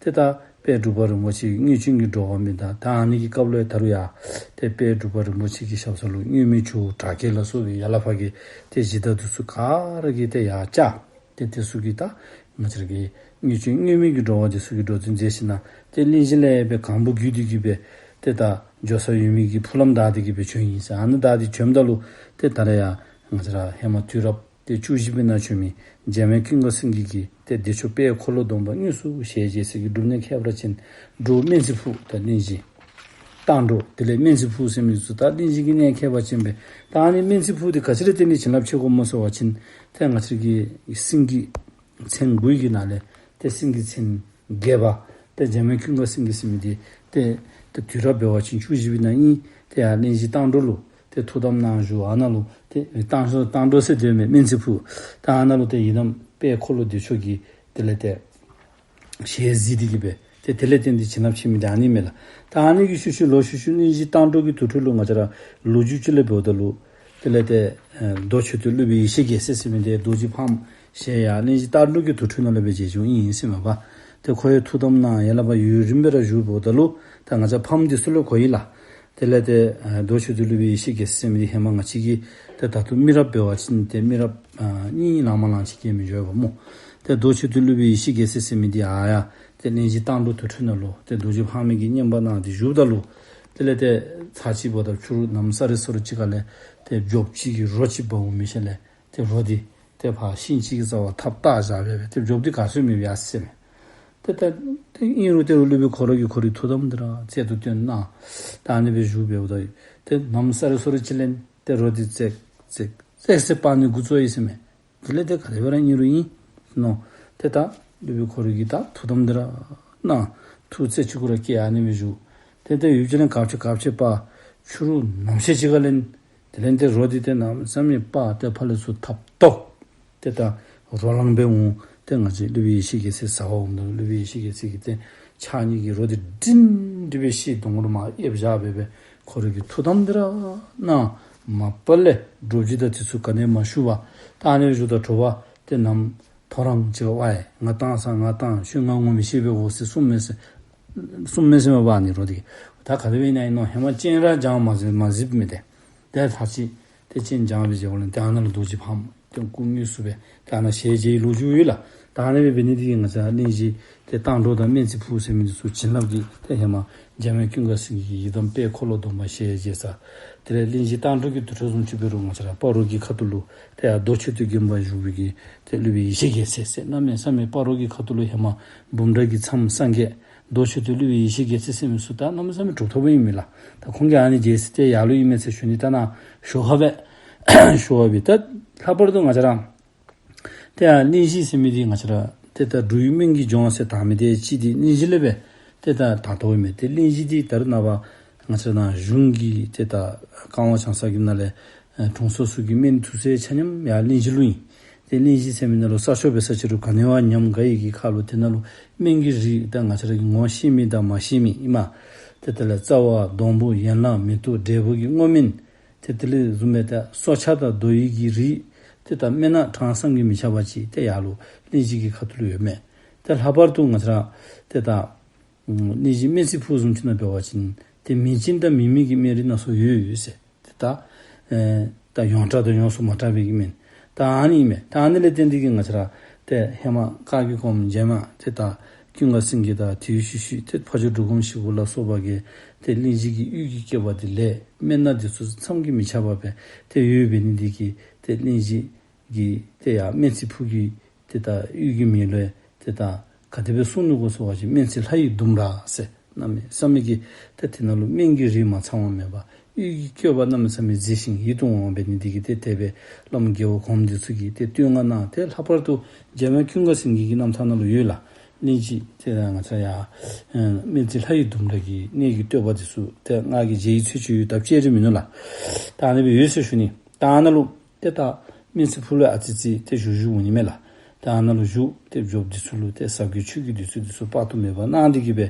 ཏེ་ད་དཔལ་འབྲུག་པ་རིན་པོ་ཆེ་གི་དངོས་བྱོན་གྱི་འགྲོ་བ་མི་དང་ད་ཨ་ནི་གི་སྐབས་ལུ་ད་རུང་ཡང་ཏེ་དཔལ་འབྲུག་པ་རིན་པོ་ཆེ་གི་ཞབས་ས་ལུ་མངོན་མི་ཇོ་བོ་གྲགས་རྒྱན་ལ་སོགས་པའི་ཡར་ལས་ཕར་གྱི་ཏེ་གཞི་བདག་འདི་ཚུ་ག་ར་གིས་ཏེ་ཡར་བཅར། ཏེ་དེ་ཚུ་གིས་ད་ང་བཅས་ར་གི་དངོས་བྱོན་མངོན་མི་གི་འགྲོ་བ་འདི་ཚུ་གིས་འགྲོ་དོན་མཛད་ཞིནམ་ཏེ་གླིང་བཞི་ལས་སྦེ་གང་པོ་བརྒྱུད་དེ་གི་སྦེ་ཏེ་ད་འགྱོ་ས་ཡོད་མི་གི་ཕུག་ལམ་བདའ་སྟེ་གི་སྦེ་བྱོན་ཡི་ཟེར། ཨ་ནི་བདའ་སྟེ་བྱོནམ་ད་ལུ་ཏེ་ད་རེས་ཡང་ང་བཅས་ར་ཧེ་མ་དུས་རབས་ཏེ་བཅུ་བཞི་པའི་ནང་བྱོན་མི་འཇམ་དབྱངས་ཀུན་དགའ་སེང་གེ་གིས་ཏེ་བདེ་མཆོག་དཔལ་འཁོར་ལོ་སྡོམ་པ་དངོས་སུ་ཞལ་མཇལ་ས་གི་སྒྲུབ་གནས་ཁྱད་པར་ཅན་འབྲུག་སྨན་རྩི་ཕུག་ད་གླིང་བཞི་སྟག་འགྲོ་དེ་ལས་སྨན་རྩི་ཕུག་ཟེར་མི་ཚུ་ད་གླིང་བཞི་གི་གནས་ཁྱད་པར་ཅན་སྦེ། ད་ཨ་ནི་སྨན་རྩི་ཕུག་འདི་ག་ཅི་ལས་བརྟེན་ཏེ་བྱིན་རླབས་ཆེ་དགོཔ་སྨོ་ཟེར་བ་ཅིན་ཏེ་ང་བཅས་ཀྱི་སེང་གེ་མཚན་དགུའི་གི་ནང་ལས་ཏེ་སེང་གེ་མཚན་བརྒྱད་པ་ཏེ་འཇམ་དབྱངས་ཀུན་དགའ་སེང་གེ་ཟེར་མི་འདི་ཏེ་ཏེ་དུས་རབས་འབད་བ་ཅིན་བཅུ་བཞི་པའི་ནང་ཨིན། ཏེ་ཡར་གླིང་བཞི་སྟག་འགྲོ་ལུ་ཏེ་ཐུགས་དམ་གནང་བཞུགས། ཨ་ནཱ་ལུ་ཏེ་སྟག་འགྲོ་སྟག་འགྲོ་ཟེར་དོ་མས་སྨན་རྩི་ཕུག། ད་ཨ་ནཱ་ལུ་ཏེ་ཡི་དམ་དཔལ་འཁོར་ལོ་བདེ་མཆོག་གིས་དེ་ལས་ཏེ་ཞལ་གཟིགས་ཏེ་གི་སྦེ་ཏེ་དེ་ལས་བརྟེན་ཏེ་བྱིན་རླབས་ཆེ་མི་འདི་ཨ་ནི་མས་ལགས། ད་ཨ་ནི་གི་ཤུལ་ཤུལ་ལོག་ཤུལ་ཤུལ་གླིང་བཞི་སྟག་འགྲོ་གི་དུར་ཁྲོད་ལུ་ང་བཅས་ར་ལོ་རྒྱུས་ཅིག་ལས་འབདཝ་ད་ལུ་དེ་ལས་ཏེ་ཨེ་རྡོ་མཆོད་རྟེན་སློབ་དཔོན་ཡེ་ཤེས་རྒྱལ་མཚན་ཟེར་མི་འདི་རྡོ་རྗེ་ཕག་མོ་ཞལ་ཡར་གླིང་བཞི་སྟག་འགྲོ་གི་དུར་ཁྲོད་ནང་ལས་སྦེ་མཇལ་བྱུང་ཡི་ཟེར་མས་པ། ཏེ་ཁོ་ཡང་ཐུགས་དམ་གནང་ཡར་ལས་ཕར་ཡུན་རིངམོ་སྦེ་ར་བཞུགས་འབདཝ་ད་ལུ་ད་ང་བཅས་ཕག་མོ་འདི་ཚུ་ལུ་གོ་ཡི་ལགས། དེ་ལས་ཏེ་ཨེ་རྡོ་མཆོད་རྟེན་སློབ་དཔོན་ཡེ་ཤེས་རྒྱལ་མཚན་ཟེར་མི་འདི་ཧེ་མ་ང་བཅས་ཀྱི་ཏེ་ད་ལྟོ་མི་རབས་འབད་བ་ཅིན་ཏེ་མི་རབས་ཨ་གཉིས་ལང་མ་ལང་ཅིག་གིས་མི་འགྱོ་བས་སྨོ། ཏེ་རྡོ་མཆོད་རྟེན་སློབ་དཔོན་ཡེ་ཤེས་རྒྱལ་མཚན་ཟེར་མི་འདི་ཨ་ཡར་ཏེ་གླིང་བཞི་སྟག་འགྲོ་དུར་ཁྲོད་ནང་ལུ་ཏེ་རྡོ་རྗེ་ཕག་མོ་གིས་བསྙེན་པ་གནང་སྟེ་བཞུགསཔ་ད་ལུ་དེ་ལས་ཏེ་ཚར་གཅིག་འབདཝ་ད་ཕྱི་རུ་གནམ་ས་རི་སོ་རི་ཅིག་ཁ་ལས་ཏེ་འབྱོགཔ་ཅིག་གིས་རོ་ཅིག་འབག་འོང་མི་ཤུལ་ལས་ཏེ་རོ་འདི་ཏེ་ཕར་ཤིང་ཅིག་གི་རྩ་བར་ཐགཔ་བཏགས་བཞག་སྦེ་སྦེ་ཏེ་འབྱོགཔ་འདི་ག་སོང་མེད་པས་ཡར་སོ་ཡི་ཟེར་མས། ཏེ་ད་ཏེ་ཨིན་རུང་ཏེ་རུང་སློབ་དཔོན་ཁོ་ར་གིས་ཁོ་རའི་ཐུགས་དམ་འདི་ར་རྩལ་དུ་བཏོན་གནང་། ད་ཨ་ནི་སྦེ་བཞུགས་འབདཝ་ད་ཏེ་གནམ་ས་རི་སོ་རི་ཅིག་ལས་ཏེ་རོ་འདི་ཙིག་ཙིག་ཙིག་ཟེར་སྤར་ནི་འགོ་བཙུགས་ཡི་ཟེར་མས། དེ་ལས་ཏེ་ག་དེ་སྦེ་ར་ཨིན་རུང་ཨིན་ནོ། ཏེ་ད་སློབ་དཔོན་ཁོ་ར་གིས་ད་ཐུགས་དམ་འདི་ར་གནང་། ཐུགས་རྩེ་གཅིག་གུ་ར་བསྐྱེད་ཨ་ནི་སྦེ་བཞུགས། ཏེ་ཏེ་ཡུདཔ་ཅིག་ལས་ག་ཅི་ག་ཅི་སྤར་ཕྱི་རུ་གནམ་ཤེད་ཅིག་ཁ་ལས་དེ་ལས་ཏེ་རོ་འདི་ཏེ་གནམ་མེད་ས་མེད་སྤར་ཏེ་ཕར་ལས་ཚུར་ཐགཔ་བཏོག། ཏེ་ད་རོ་ལངམ་སྦེ་འོང་། ཏེ་ང་བཅས་སློབ་དཔོན་ཡེ་ཤེས་རྒྱལ་མཚན་ཟ་བར་འོངམ་ད་སློབ་དཔོན་ཡེ་ཤེས་རྒྱལ་མཚན་གྱིས་ཏེ་ཕྱག་གཉིས་ཀྱིས་རོ་འདི་སྒྲིང་སྒྲི་སྦེ་ཤེལ་སྡོང་གུ་ར་མར་ཨེབ་བཞག་སྦེ་སྦེ་ཁོ་ར་གིས་ཐུགས་དམ་འདི་ར་གནང་། མ་པ་ལས་འདྲོག་བྱེལ་དང་དེ་ཚུ་ག་ནི་མ་ཞུགས་པར་ད་ཨ་ནི་བཞུགས་ད་དྲོ་པ་ཏེ་ནམ་ཐོ་རངས་ཅིག་ཁར་ཝའེ་ང་བཏང་ས་ང་བཏང་ཤོག་ང་ངོ་མི་ཤེས་པས་འོ་ཟེར་གསུངམ་མས་ཟེར་གསུངམ་མས་ཟེར་མས་པ། ཨ་ནི་རོ་འདི་ད་ག་དེ་སྦེ་ཨིན་ན་ཨིན་ནོ། ཧེ་མ་སྤྱན་ར་བྱང་མ་གཟིགས་མ་གཟིགསཔ་མས་ཏེ། ཏེ་ད་ཅི་ཏེ་སྤྱན་བྱང་སྦེ་མཇལཝ་ལས་ཏེ་ཨ་ནཱ་ལུ་རྡོ་རྗེ་ཕག་མོ་ཏེ་སྐུ་དངོས་སུ་སྦེ་ཏེ་ཨ་ནཱ་ཞལ་མཇལ་བའི་ལོ་རྒྱུས་ཡོད་ལགས། ད་ཨ་ནི་སྦེ་འབད་ནི་འདི་གིས་ང་བཅས་གླིང་བཞི་ཏེ་སྟག་འགྲོ་དང་སྨན་རྩི་ཕུག་ཟེར་མི་འདི་ཚུ་བྱིན་རླབས་ཀྱི་ཏེ་ཧེ་མ་འཇམ་དབྱངས་ཀུན་དགའ་སེང་གེ་གི་ཡི་དམ་དཔལ་འཁོར་ལོ་སྡོམ་པ་ཞལ་མཇལ་ས། དེ་ལས་གླིང་བཞི་སྟག་འགྲོ་གི་དུར་ཁྲོད་བཟུམ་ཅིག་འབད་རུང་ང་བཅས་ར་སྤ་རོ་གི་ཁ་ཐུག་ལུ་ཏེ་ཡར་རྡོ་མཆོད་རྟེན་དགོན་པར་བཞུགས་པའི་གི་ཏེ་སློབ་དཔོན་ཡེ་ཤེས་རྒྱལ་མཚན་ཟེར་གནམ་མེད་ས་མེད་སྤ་རོ་གི་ཁ་ཐུག་ལུ་ཧེ་མ་འབུམ་ཕྲག་གི་མཚམས་སངས་རྒྱས་རྡོ་མཆོད་རྟེན་སློབ་དཔོན་ཡེ་ཤེས་རྒྱལ་མཚན་ཟེར་མི་ཚུ་ད་གནམ་མེད་ས་མེད་གྲུབ་ཐོབ་ཨིན་མས་ལགས། ད་ཁོང་གིས་ཨ་ནི་མཇལ་ས་འདི་ཡར་ལུ་ཨིན་མས་ཟེར་ཞུ་ནི། ད་ནཱ་ཞོར་ཁར་སྦེ་ཞོར་ཁར་སྦེ་ད་ལྷག་པར་དུ་ང་བཅས་ར་ཏེ་ཡར་གླིང་བཞི་ཟེར་མི་འདི་ང་བཅས་ར་ཏེ་ད་འབྲུག་ཡུལ་སྨན་གྱི་ལྗོངས་ཟེར་དར་མི་འདི་ཅིག་འདི་གླིང་བཞི་ལས་སྦེ་ཏེ་ད་དར་དོ་ཨིན་མས། ཏེ་གླིང་བཞི་འདི་ད་རེས་ནངས་པ་ང་བཅས་ར་ནཱ་གཞུང་གི་ཏེ་ད་ཀ་ཝང་བྱང་ས་གི་ནང་ལས་ཨེ་དྲུང་འཚོ་ཚུ་གི་སྨན་འཐུ་སའི་ཆ་མཉམ་ཡར་གླིང་བཞི་ལུ་ཨིན། ཏེ་གླིང་བཞི་ཟེར་མི་ནང་ལུ་ས་ཕྱོགས་འབད་ས་ཅིག་རུང་ག་ནི་བ་ཉམས་དགའ་ཡི་གི་ཁར་ལུ་དེ་ནང་ལུ་སྨན་གྱི་རིགས་ད་ང་བཅས་ར་གིས་ངོ་ཤེས་མི་དང་མ་ཤེས་མི་ཨིནམ་ ཏེ་དེ་ལས་རྩ་བ་སྡོང་པོ་ཡན་ལག་མེ་ཏོག་འབྲས་བུ་གི་སྔོ་སྨན། ཏེ་དེ་ལས་བཟུམ་སྦེ་ཏེ་སྲོག་ཆགས་དང་རྡོ་ཡི་གི་རིགས། ཏེ་ད་སྨན་སྣ་གྲངས་བསམ་གྱིས་མི་ཁྱབ་པ་ཅིག་ཏེ་ཡར་ལུ་གླིང་བཞི་གི་ཁ་ཐུག་ལུ་ཡོད་མས། ཏེ་ལྷག་པར་དུ་ང་བཅས་ར་ཏེ་ད་གླིང་བཞི་སྨན་རྩིས་ཕུག་བཟུམ་ཅིག་ནང་འབད་བ་ཅིན་ཏེ་མིང་ཅན་དང་མིང་མེད་ཀྱི་སྨན་རིགས་སྣ་ཚོགས་ཡོད་ཡོད་ཟེར། ཏེ་ད་ཨེ་ད་ཡོངས་གྲགས་དང་ཡོངས་སུ་མ་གྲགས་པའི་གི་སྨན་ད་ཨ་ནི་ཨིན་མས། ད་ཨ་ནི་ལས་བརྟེན་ཏེ་གིས་ང་བཅས་ར་ཏེ་ཧེ་མ་བཀའ་བརྒྱུད་གོངམ་རྗེས་མ་ཏེ་ད་ཀུན་དགའ་སེང་གེ་དང་དེའི་ཤུལ་ཤུལ་ཏེ་ཕ་ཇོ་འབྲུག་སྒོམ་ཞིག་པོ་ལ་སོགས་པ་གིས་ཏེ་གླིང་བཞི་གི་དབུས་ཀྱི་བསྐལ་པ་འདི་ལས་སྨན་སྣ་འདི་ཚུ་མཚམས་ཀྱིས་མི་ཁྱབ་པ་སྦེ་ཏེ་ཡོད་པའི་ནི་འདི་གིས་ཏེ་གླིང་བཞི་གི་ཏེ་ཡར་སྨན་རྩིས་ཕུག་གི་ཏེ་ད་དབུས་ཀྱི་མིང་ལུ་ཏེ་ད་ག་དེ་སྦེ་གསུངས་ནུག་གོ་ཟེར་བ་ཅིན་སྨན་རྩིས་ལྷ་ཡི་ལྡུམ་ར་ཟེར། གནམ་མེད་ས་མེད་ཀྱི་ཏེ་དེ་ནང་ལུ་སྨན་གྱི་རིགས་མ་ཚང་བ་མེད་པར་དབུས་ཀྱི་བསྐལ་པ་གནམ་མེད་ས་མེད་མཛེས་ཤིང་ཡིད་དུ་འོང་བ་འབད་ནི་འདི་གིས་ཏེ་དེ་སྦེ་བླམ་རྒྱལ་བ་གོངམ་འདི་ཚུ་གིས་ཏེ་བསྟོད་བསྔགས་གནང་། ཏེ་ལྷག་པར་དུ་རྗེ་མ་ཀུན་དགའ་སེང་གེ་གི་རྣམ་ཐར་ནང་ལུ་ཡོད་ལགས། གླིང་བཞི་ཏེ་ང་བཅས་ཡར་ཨེ་སྨན་རྩིས་ལྷ་ཡི་ལྡུམ་ར་གི་གནས་ཀྱི་བསྟོད་པ་འདི་ཚུ་ཏེ་ང་གིས་མཇལ་ཡི་ཚོད་ཅིག་ཡོད། ད་བཅད་རིས་མིན་ནུག་ལགས། ད་ཨ་ནི་སྦེ་ཡོད་ཟེར་ཞུ་ནི། ད་ཨ་ནཱ་ལུ་ཏེ་ད་སྨན་རྩིས་ཕུག་ལུ་ཨ་ཙི་ཅིག་ཏེ་བཞུགས་བཞུགསཔ་འོང་ནི་མས་ལགས། ད་ཨ་ནཱ་ལུ་བཞུགས་ཏེ་འབྱོརཔ་འདི་ཚུ་ལུ་ཏེ་ཟབ་རྒྱས་ཆོས་ཀྱི་བདུད་རྩི་འདི་ཚུ་དཔག་ཏུ་མེད་པ་གནང་སྟེ་གིས་སྦེ་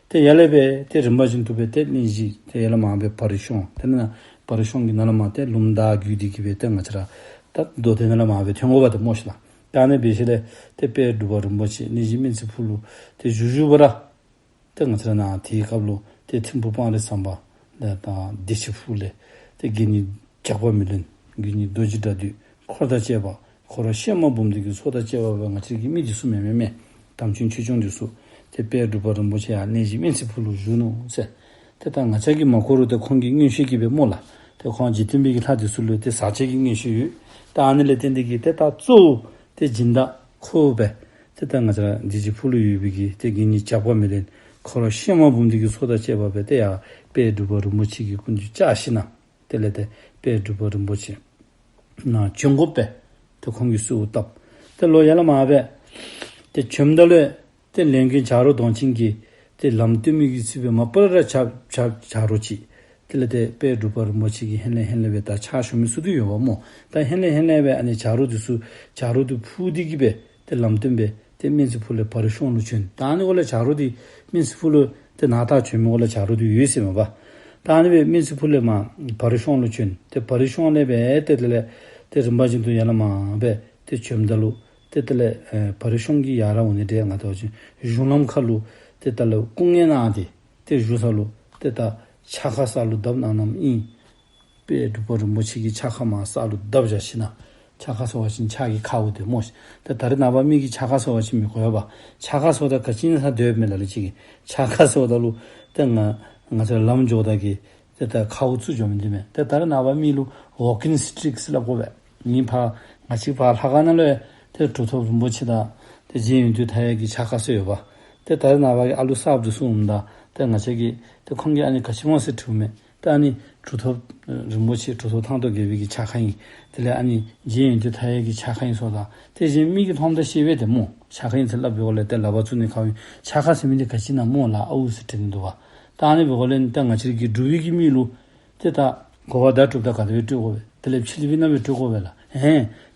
ཏེ་ཡར་ལས་སྦེ་ཏེ་རིམ་པ་བཞིན་དུ་སྦེ་ཏེ་གླིང་བཞི་ཏེ་ཡར་ལས་མར་སྦེ་བ་རི་གཤོང་ཏེ་ནཱ་བ་རི་གཤོང་གི་ནང་ལས་མར་ཏེ་ལུངམ་མདའ་བརྒྱུད་དེ་གིས་སྦེ་ཏེ་ང་བཅས་ར་ད་མདོ་སྡེ་ནང་ལས་མར་སྦེ་ཐོན་དགོཔ་འདི་སྨོ་ཤེ་ལགས། ད་ཨ་ནི་སྦེ་ཞིནམ་ལས་ཏེ་དཔལ་འབྲུག་པ་རིན་པོ་ཆེ་གླིང་བཞི་སྨན་རྩིས་ཕུག་ལུ་ཏེ་བཞུགས་བཞུགས་པ་ར་ཏེ་ང་བཅས་ར་ནཱ་དེའི་སྐབས་ལུ་ཏེ་ཐིམ་ཕུག་སྤང་རི་ཟམ་པ་ལས་དང་བདེ་ཆེན་ཕུག་ལས་ཏེ་དགེ་བསྙེན་ཇག་པ་མེ་ལེན་དགེ་བསྙེན་རྡོ་རྗེ་དགྲ་འདུལ་འཁོར་དང་བཅས་པ་ཁོ་ར་གཤེད་མ་འབུམ་སྡེ་གི་ཚོགས་དང་བཅས་པ་སྦེ་ང་བཅས་ཀྱི་མི་འདི་ཚུ་མེན་མེན་མེན་དམ་ཅན་ཆོས་སྐྱོང་འདི་ཚུ་ཏེ་དཔལ་འབྲུག་པ་རིན་པོ་ཆེ་ཡར་གླིང་བཞི་སྨན་རྩིས་ཕུག་ལུ་བཞུགས་ནུག་ཟེར། ཏེ་ད་ང་བཅས་ཀྱིས་མ་གོ་རུང་ཏེ་ཁོང་གིས་མངོན་ཤེས་ཀྱིས་སྦེ་སྨོ་ལགས། ཏེ་ཁོང་འཇིག་རྟེན་པའི་གི་ལྷ་འདི་ཚུ་ལུ་ཏེ་ཟག་བཅས་ཀྱི་མངོན་ཤེས་ཡོད། ད་ཨ་ནི་ལས་བརྟེན་ཏེ་གིས་ཏེ་ད་གཙོ་བོ་ཏེ་སྦྱིན་བདག་ཁོ་སྦེ་ཏེ་ད་ང་བཅས་ར་བདེ་ཆེན་ཕུག་ལུ་ཡོད་པའི་གི་ཏེ་དགེ་བསྙེན་ཇག་པ་མེ་ལེན་ཁོ་ར་གཤེད་མ་འབུམ་སྡེ་གི་ཚོགས་དང་བཅས་པ་སྦེ་ཏེ་ཡར་དཔལ་འབྲུག་པ་རིན་པོ་ཆེ་གི་སྐུ་མདུན་བཅར་ཞིནམ་ལས་དེ་ལས་ཏེ་དཔལ་འབྲུག་པ་རིན་པོ་ཆེ་ནཱ་བྱོན་དགོ་པས་ཏེ་ཁོང་གིས་གསོལཝ་བཏབ། ཏེ་ལོག་ཡར་ལས་མར་སྦེ་ཏེ་བྱོནམ་ད་ལུ་ཏེ་ལས་མགོན་བྱ་རོག་གདོང་ཅན་གྱིས་ཏེ་ལམ་སྟོན་མི་གི་ཚུལ་སྦེ་མ་པ་ར་བྱ་བྱ་བྱ་རོག་ཅིག་དེ་ལས་ཏེ་དཔལ་འབྲུག་པ་རིན་པོ་ཆེ་གི་ཧེ་ལས་ཧེ་ལས་སྦེ་ད་ཕྱག་ཞུ་མི་ཚུ་འདི་ཡོདཔ་སྨོ། ད་ཧེ་ལས་ཧེ་ལས་སྦེ་ཨ་ནི་བྱ་རོག་འདི་ཚུ་བྱ་རོག་འདི་འཕུར་ཏེ་གིས་སྦེ་ཏེ་ལམ་སྟོན་སྦེ་ཏེ་སྨན་རྩིས་ཕུག་ལས་བ་རི་གཤོང་ལུ་བྱོན། ད་ཨ་ནི་འགོ་ལས་བྱ་རོག་འདི་སྨན་རྩིས་ཕུག་ལུ་ཏེ་ནཱ་ད་བྱོན་མི་འགོ་ལས་བྱ་རོག་འདི་ཡོད་ཟེར་མས་པ། ད་ཨ་ནི་སྦེ་སྨན་རྩིས་ཕུག་ལས་མར་བ་རི་གཤོང་ལུ་བྱོན། ཏེ་བ་རི་གཤོང་ལས་སྦེ་ཏེ་དེ་ལས་ཏེ་རིམ་པ་བཞིན་དུ་ཡར་ལས་མར་སྦེ་ཏེ་བྱོནམ་ད་ལུ་ཏེ་དེ་ལས་ཨེ་བ་རི་གཤོང་གི་ཡར་ར་འོང་ནི་འདི་ང་ད་བ་ཅིན་གཞུང་ལམ་ཁ་ལུ་ཏེ་ད་ལུ་སྐུ་ངལ་གནང་སྟེ་ཏེ་བཞུགས་ས་ལུ་ཏེ་ད་ཕྱག་ཁ་ས་ལུ་བརྡབ་གནང་གནངམ་ཨིན། དཔལ་འབྲུག་པ་རིན་པོ་ཆེ་གི་ཕྱག་ཁ་མར་ས་ལུ་བརྡབ་བཞག་ཞིནམ་ལས་ཕྱག་ཁ་ཟེར་བ་ཅིན་ཕྱག་གི་ཁཝ་འདི་སྨོ་ཤེ། ཏེ་ད་རེས་ནངས་པ་མི་གིས་ཕྱག་ཁ་ཟེར་བ་ཅིན་མི་གོ་བས་པ། ཕྱག་ཁ་ཟེརཝ་ད་ག་ཅི་ཨིན་ས་འདོད་མི་ལ་ལུ་ཅིག་གིས་ཕྱག་ཁ་ཟེརཝ་ད་ལུ་ཏེ་ང་ང་བཅས་ལམ་འགྱོཝ་ད་གི་ཏེ་ད་ཁཝ་བཙུགས་འགྱོ་མི་འདི་མས། ཏེ་ད་རེས་ནངས་པ་མི་ལུ་ཝོག་ཀིང་སི་ཊིཀ་ཟེར་སླབ་དགོ་པས། ངེའི་ཕར་ང་བཅས་ཕར་ལྷ་ཁང་ནང་ལུ་ཡང་ཏེ་གྲུབ་ཐོབ་རིན་པོ་ཆེ་དང་ཏེ་རྗེ་ཡོན་ཏན་མཐའ་ཡས་ཀྱི་ཕྱག་ཁ་ཟེར་ཡོད་པ། ཏེ་ད་རེས་ནངས་པ་གི་ཨ་ལུ་གསརཔ་འདི་ཚུ་འོངམ་ད་ཏེ་ང་བཅས་ཀྱིས་ཏེ་ཁོང་གིས་ཨ་ནི་ག་ཅི་སྨོ་ཟེར་དྲིཝ་མས། ཏེ་ཨ་ནི་གྲུབ་ཐོབ་རིན་པོ་ཆེ་གྲུབ་ཐོབ་ཐང་སྟོང་རྒྱས་པའི་གི་ཕྱག་ཁ་ཨིན། དེ་ལས་ཨ་ནི་རྗེ་ཡོན་ཏན་མཐའ་ཡས་ཀྱི་ཕྱག་ཁ་ཨིན་ཟེརཝ་ད་ཏེ་གཞན་མི་གིས་མཐོངམ་ད་ཤེས་པས་ཏེ་སྨོ། ཕྱག་ཁ་ཨིན་ཟེར་སླབ་པའི་འོག་ལས་ཏེ་ལག་པར་བཙུགས་ནི་ཁཝ་ཨིན། ཕྱག་ཁ་ཟེར་མི་འདི་ག་ཅི་ཨིན་ན་སྨོ་ལགས་ཨའུ་ཟེར་དྲི་ནི་འདུག་པ། ད་ཨ་ནི་སྦེ་འགོ་ལས་ཏེ་ང་བཅས་ཀྱི་འབྲུག་པའི་གི་མི་ལུ་ཏེ་ད་གོ་བ་བརྡ་སྤྲོདཔ་ད་ག་དེ་སྦེ་སྤྲོད་དགོ་པས། དེ་ལས་ཕྱི་གླིང་པའི་ནང་སྦེ་སྤྲོད་དགོ་པས་ལགས། ཧེ་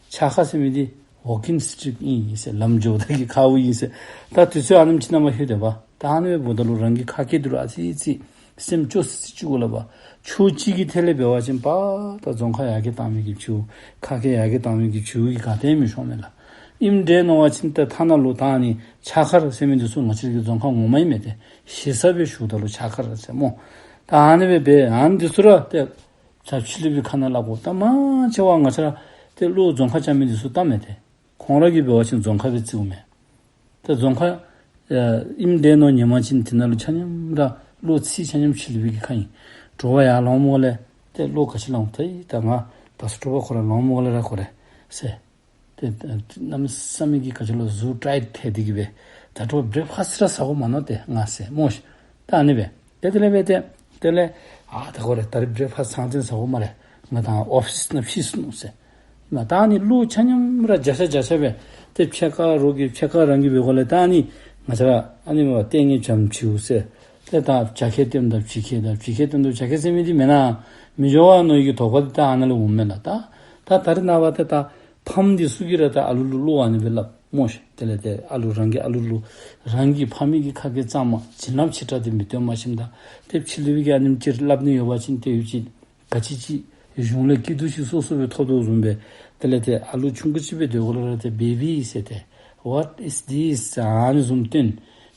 ཕྱག་ཁ་ཟེར་མི་འདི་ཝོག་ཀིང་སི་ཊིཀ་ཨིན་ཟེར་ལམ་འགྱོཝ་ད་གི་ཁཝ་ཨིན་ཟེར། ད་དུས་ཚོད་ཨ་ནེམ་ཅིག་ནང་མ་ལྷོད་དེས་པ། ད་ཨ་ནི་སྦེ་འབདཝ་ད་ལུ་རང་གི་ཁ་སྐད་འདི་ལུ་ཨ་ཙི་ཙི་སེམས་སྐྱོ་སི་སི་ཅིག་གུ་ལགས་པ། ཕྱོགས་གཅིག་གི་ཐད་ལས་འབད་བ་ཅིན་པ་ད་རྫོང་ཁ་ཡར་རྒྱས་བཏང་མི་གི་ཕྱིར་ཁ་སྐད་ཡར་རྒྱས་བཏང་མི་གི་ཕྱིར་གྱི་ག་ཏེ་མི་ཤོང་མས་ལགས། ཨིནམ་འདྲས་མནོ་བ་ཅིན་ཏེ་ཐ་ན་ལུ་ད་ཨ་ནི་ཕྱག་འཁར་ཟེར་མི་འདི་ཚུ་ང་བཅས་ཀྱི་རྫོང་ཁ་ངོ་མ་ཨིན་མས་ཏེ། ཞེ་ས་སྦེ་ཞུཝ་ད་ལུ་ཕྱག་འཁར་ཟེར་སྨོ། ད་ཨ་ནི་སྦེ་འབད་ཨ་ནི་འདི་ཚུ་ར་ཏེ་ཕྱི་གླིང་པའི་ཁ་ནང་སླབ་དགོ། ད་མང་ཆེ་བ་ང་བཅས་ར་ཏེ་བློ་རྫོང་ཁ་རྐྱབ་མི་འདི་ཚུ་ད་མེན་ཏེ། ཁོང་ར་གིས་འབད་བ་ཅིན་རྫོང་ཁ་སྦེ་བརྩིཝ་མས། ཏེ་རྫོང་ཁ་ཨ་ཨིནམ་འདྲས་མནོ་ནི་མ་ཅིན་དེ་ནང་ལུ་ཆ་མཉམ་ར་བློ་ཚིག་ཆ་མཉམ་ཕྱི་གླིང་པའི་གི་ཁ་ཨིན། དྲོ་པ་ཡར་ལོང་མི་འགོ་ལས་ཏེ་བློ་ག་ཅི་ལོང་ཏེ་ད་ང་ད་ཚུ་དྲོ་པ་ཁོ་ར་ལོང་མི་འགོ་ལས་ར་གོ་རེ་ཟེར། ཏེ་ད་གནམ་མེད་ས་མེད་ཀྱི་ག་ཅི་ལོ་གཟུགས་ཊའིཊ་ཐལ་ཏེ་གིས་སྦེ་ད་དྲོ་པ་བྲེག་ཕཱསཊ་ར་ཟ་དགོ་མ་མནོ་ཏེ་ང་ཟེར་སྨོ་ཤེ། ད་ཨ་ནི་སྦེ་ཏེ་དེ་ལས་སྦེ་ཏེ་དེ་ལས་ཨ་ད་ཁོ་ར་ད་རིས་བྲེག་ཕཱསཊ་ཚང་ཚིང་ཟ་དགོ་སྨ་རེ། ང་ད་ཨོ་ཕིསི་ནང་ཕྱིས་སོང་ནུག་ཟེར། མ་ད་ཨ་ནི་བློ་ཆ་མཉམ་ར་བརྒྱ་ཆ་བརྒྱ་ཆ་སྦེ་ཏེ་ཕྱེད་ཀ་རོགས་ཀྱིས་ཕྱེད་ཀ་རང་གིས་འབད་དགོ་ལས། ད་ཨ་ནི་ང་བཅས་ར་ཨ་ནི་མ་པ་ལྟས་ངན་བྱམས་བྱིའུ་ཟེར། ཏེ་ད་བྱ་ཁལ་སྟོནམ་ད་བྱི་ཁལ་དང་བྱི་ཁལ་སྟོནམ་ད་བྱ་ཁལ་ཟེར་མི་འདི་མེན་ན་མི་འགྱོ་བ་མནོ་ཡི་གི་དོགས་པ་འདི་ད་ཨ་ནཱ་ལས་འོངམ་མས་ལགས། ད་ད་ད་རེས་ནངས་པ་ཏེ་ད་ཕམ་འདི་ཚུ་གིས་ར་ད་ཨ་ལུ་ལུ་བློ་ཨ་ནི་སྦེ་སླབ། སྨོ་ཤེ། དེ་ལས་ཏེ་ཨ་ལུ་རང་གི་ཨ་ལུ་ལུ་རང་གི་ཕ་མེས་ཀྱི་ཁ་སྐད་གཙང་མ་བྱིན་རླབས་ཆེ་དྲགས་དེ་མི་སྟོན་པར་ཞིནམ་ད་ཏེ་ཕྱི་ལུ་བའི་གི་ཨ་ནེམ་ཅིག་སླབ་ནི་ཡོད་པ་ཅིན་ཏེ་ཡུལ་ཅིག་ག་ཅི་ཅིག་གཞུང་ལས་སྐྱིད་སྡུག་ཅིག་སོ་སོ་སྦེ་ཐོབ་དོ་བཟུམ་སྦེ། དེ་ལས་ཏེ་ཨ་ལུ་ཆུང་ཀུ་ཅིག་སྦེ་སྡོད་སྒང་ལས་ར་ཏེ་བེ་བི་ཟེར་ཏེ། What is this? ཨ་ནི་བཟུམ་སྟོན།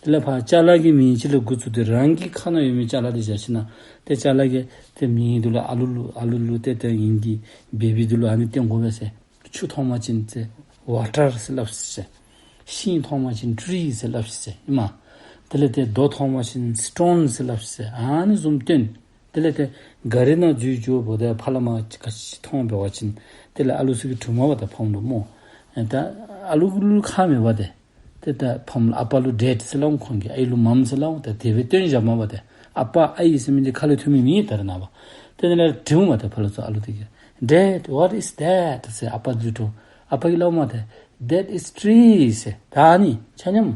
དེ་ལས་ཕར་ཅ་ལ་གི་མིང་ཅིག་ལས་འགོ་བཙུགས་ཏེ་རང་གི་ཁ་ནང་ཡོད་མི་ཅ་ལ་དེ་བཞག་ཞིནམ་ན་ཏེ་ཅ་ལ་གི་ཏེ་མིང་དེ་ལུ་ཨ་ལུ་ལུ་ཨ་ལུ་ལུ་ཏེ་ཏེ་ཨིན་གྱི་བེ་བི་དེ་ལུ་ཨ་ནི་སྟོན་དགོ་པས་ཟེར། ཆུ་མཐོང་པ་ཅིན་ཏེ་ཝ་ཊར་ཟེར་སླབ་ཤིག་ཟེར། ཤིང་མཐོང་པ་ཅིན་ཊི་རི་ཟེར་སླབ་ཤིག་ཟེར་ཨིན་མས། དེ་ལས་ཏེ་རྡོ་མཐོང་པ་ཅིན་སི་ཊོན་ཟེར་སླབ་ཤིག་ཟེར། ཨ་ནི་བཟུམ་སྟོན། དེ་ལས་ཏེ་གཱ་རི་ནང་འཛུལ་འགྱོཝ་ད་ཕར་ལས་མར་ག་ཅི་མཐོང་འབད་བ་ཅིན་དེ་ལས་ཨ་ལུ་ཚུ་གིས་དྲི་མ་འབདཝ་ད་ཕམ་ལུ་སྨོ། ཨེ་ད་ཨ་ལུ་ལུ་ཁག་མེད་པ་ཏེ། ཏེ་ད་ཕམ་ལུ་ཨ་པ་ལུ་ཌེཌ་ཟེར་སླབ་འོང་། ཁོང་གི་ཨའི་ལུ་མམ་ཟེར་སླབ་འོང་། ད་དེ་སྦེ་སྟོན་བཞག་མ་པ་ཏེ། ཨ་པ་ཨའི་ཟེར་མི་འདི་ཁ་ལས་ཐོན་མི་མེད་ད་རེས་ནངས་པ། ཏེ་དེ་ལས་དྲིཝ་མས་ཏེ་ཕར་ལུ་ཚུ་ཨ་ལུ་དེ་གིས། Dad, what is that? ཟེར་ཨ་པ་འཛུལ་འགྱོ། ཨ་པ་གིས་སླབ་མས་ཏེ། That is tree ཟེར། ད་ཨ་ནི་ཆ་མཉམ་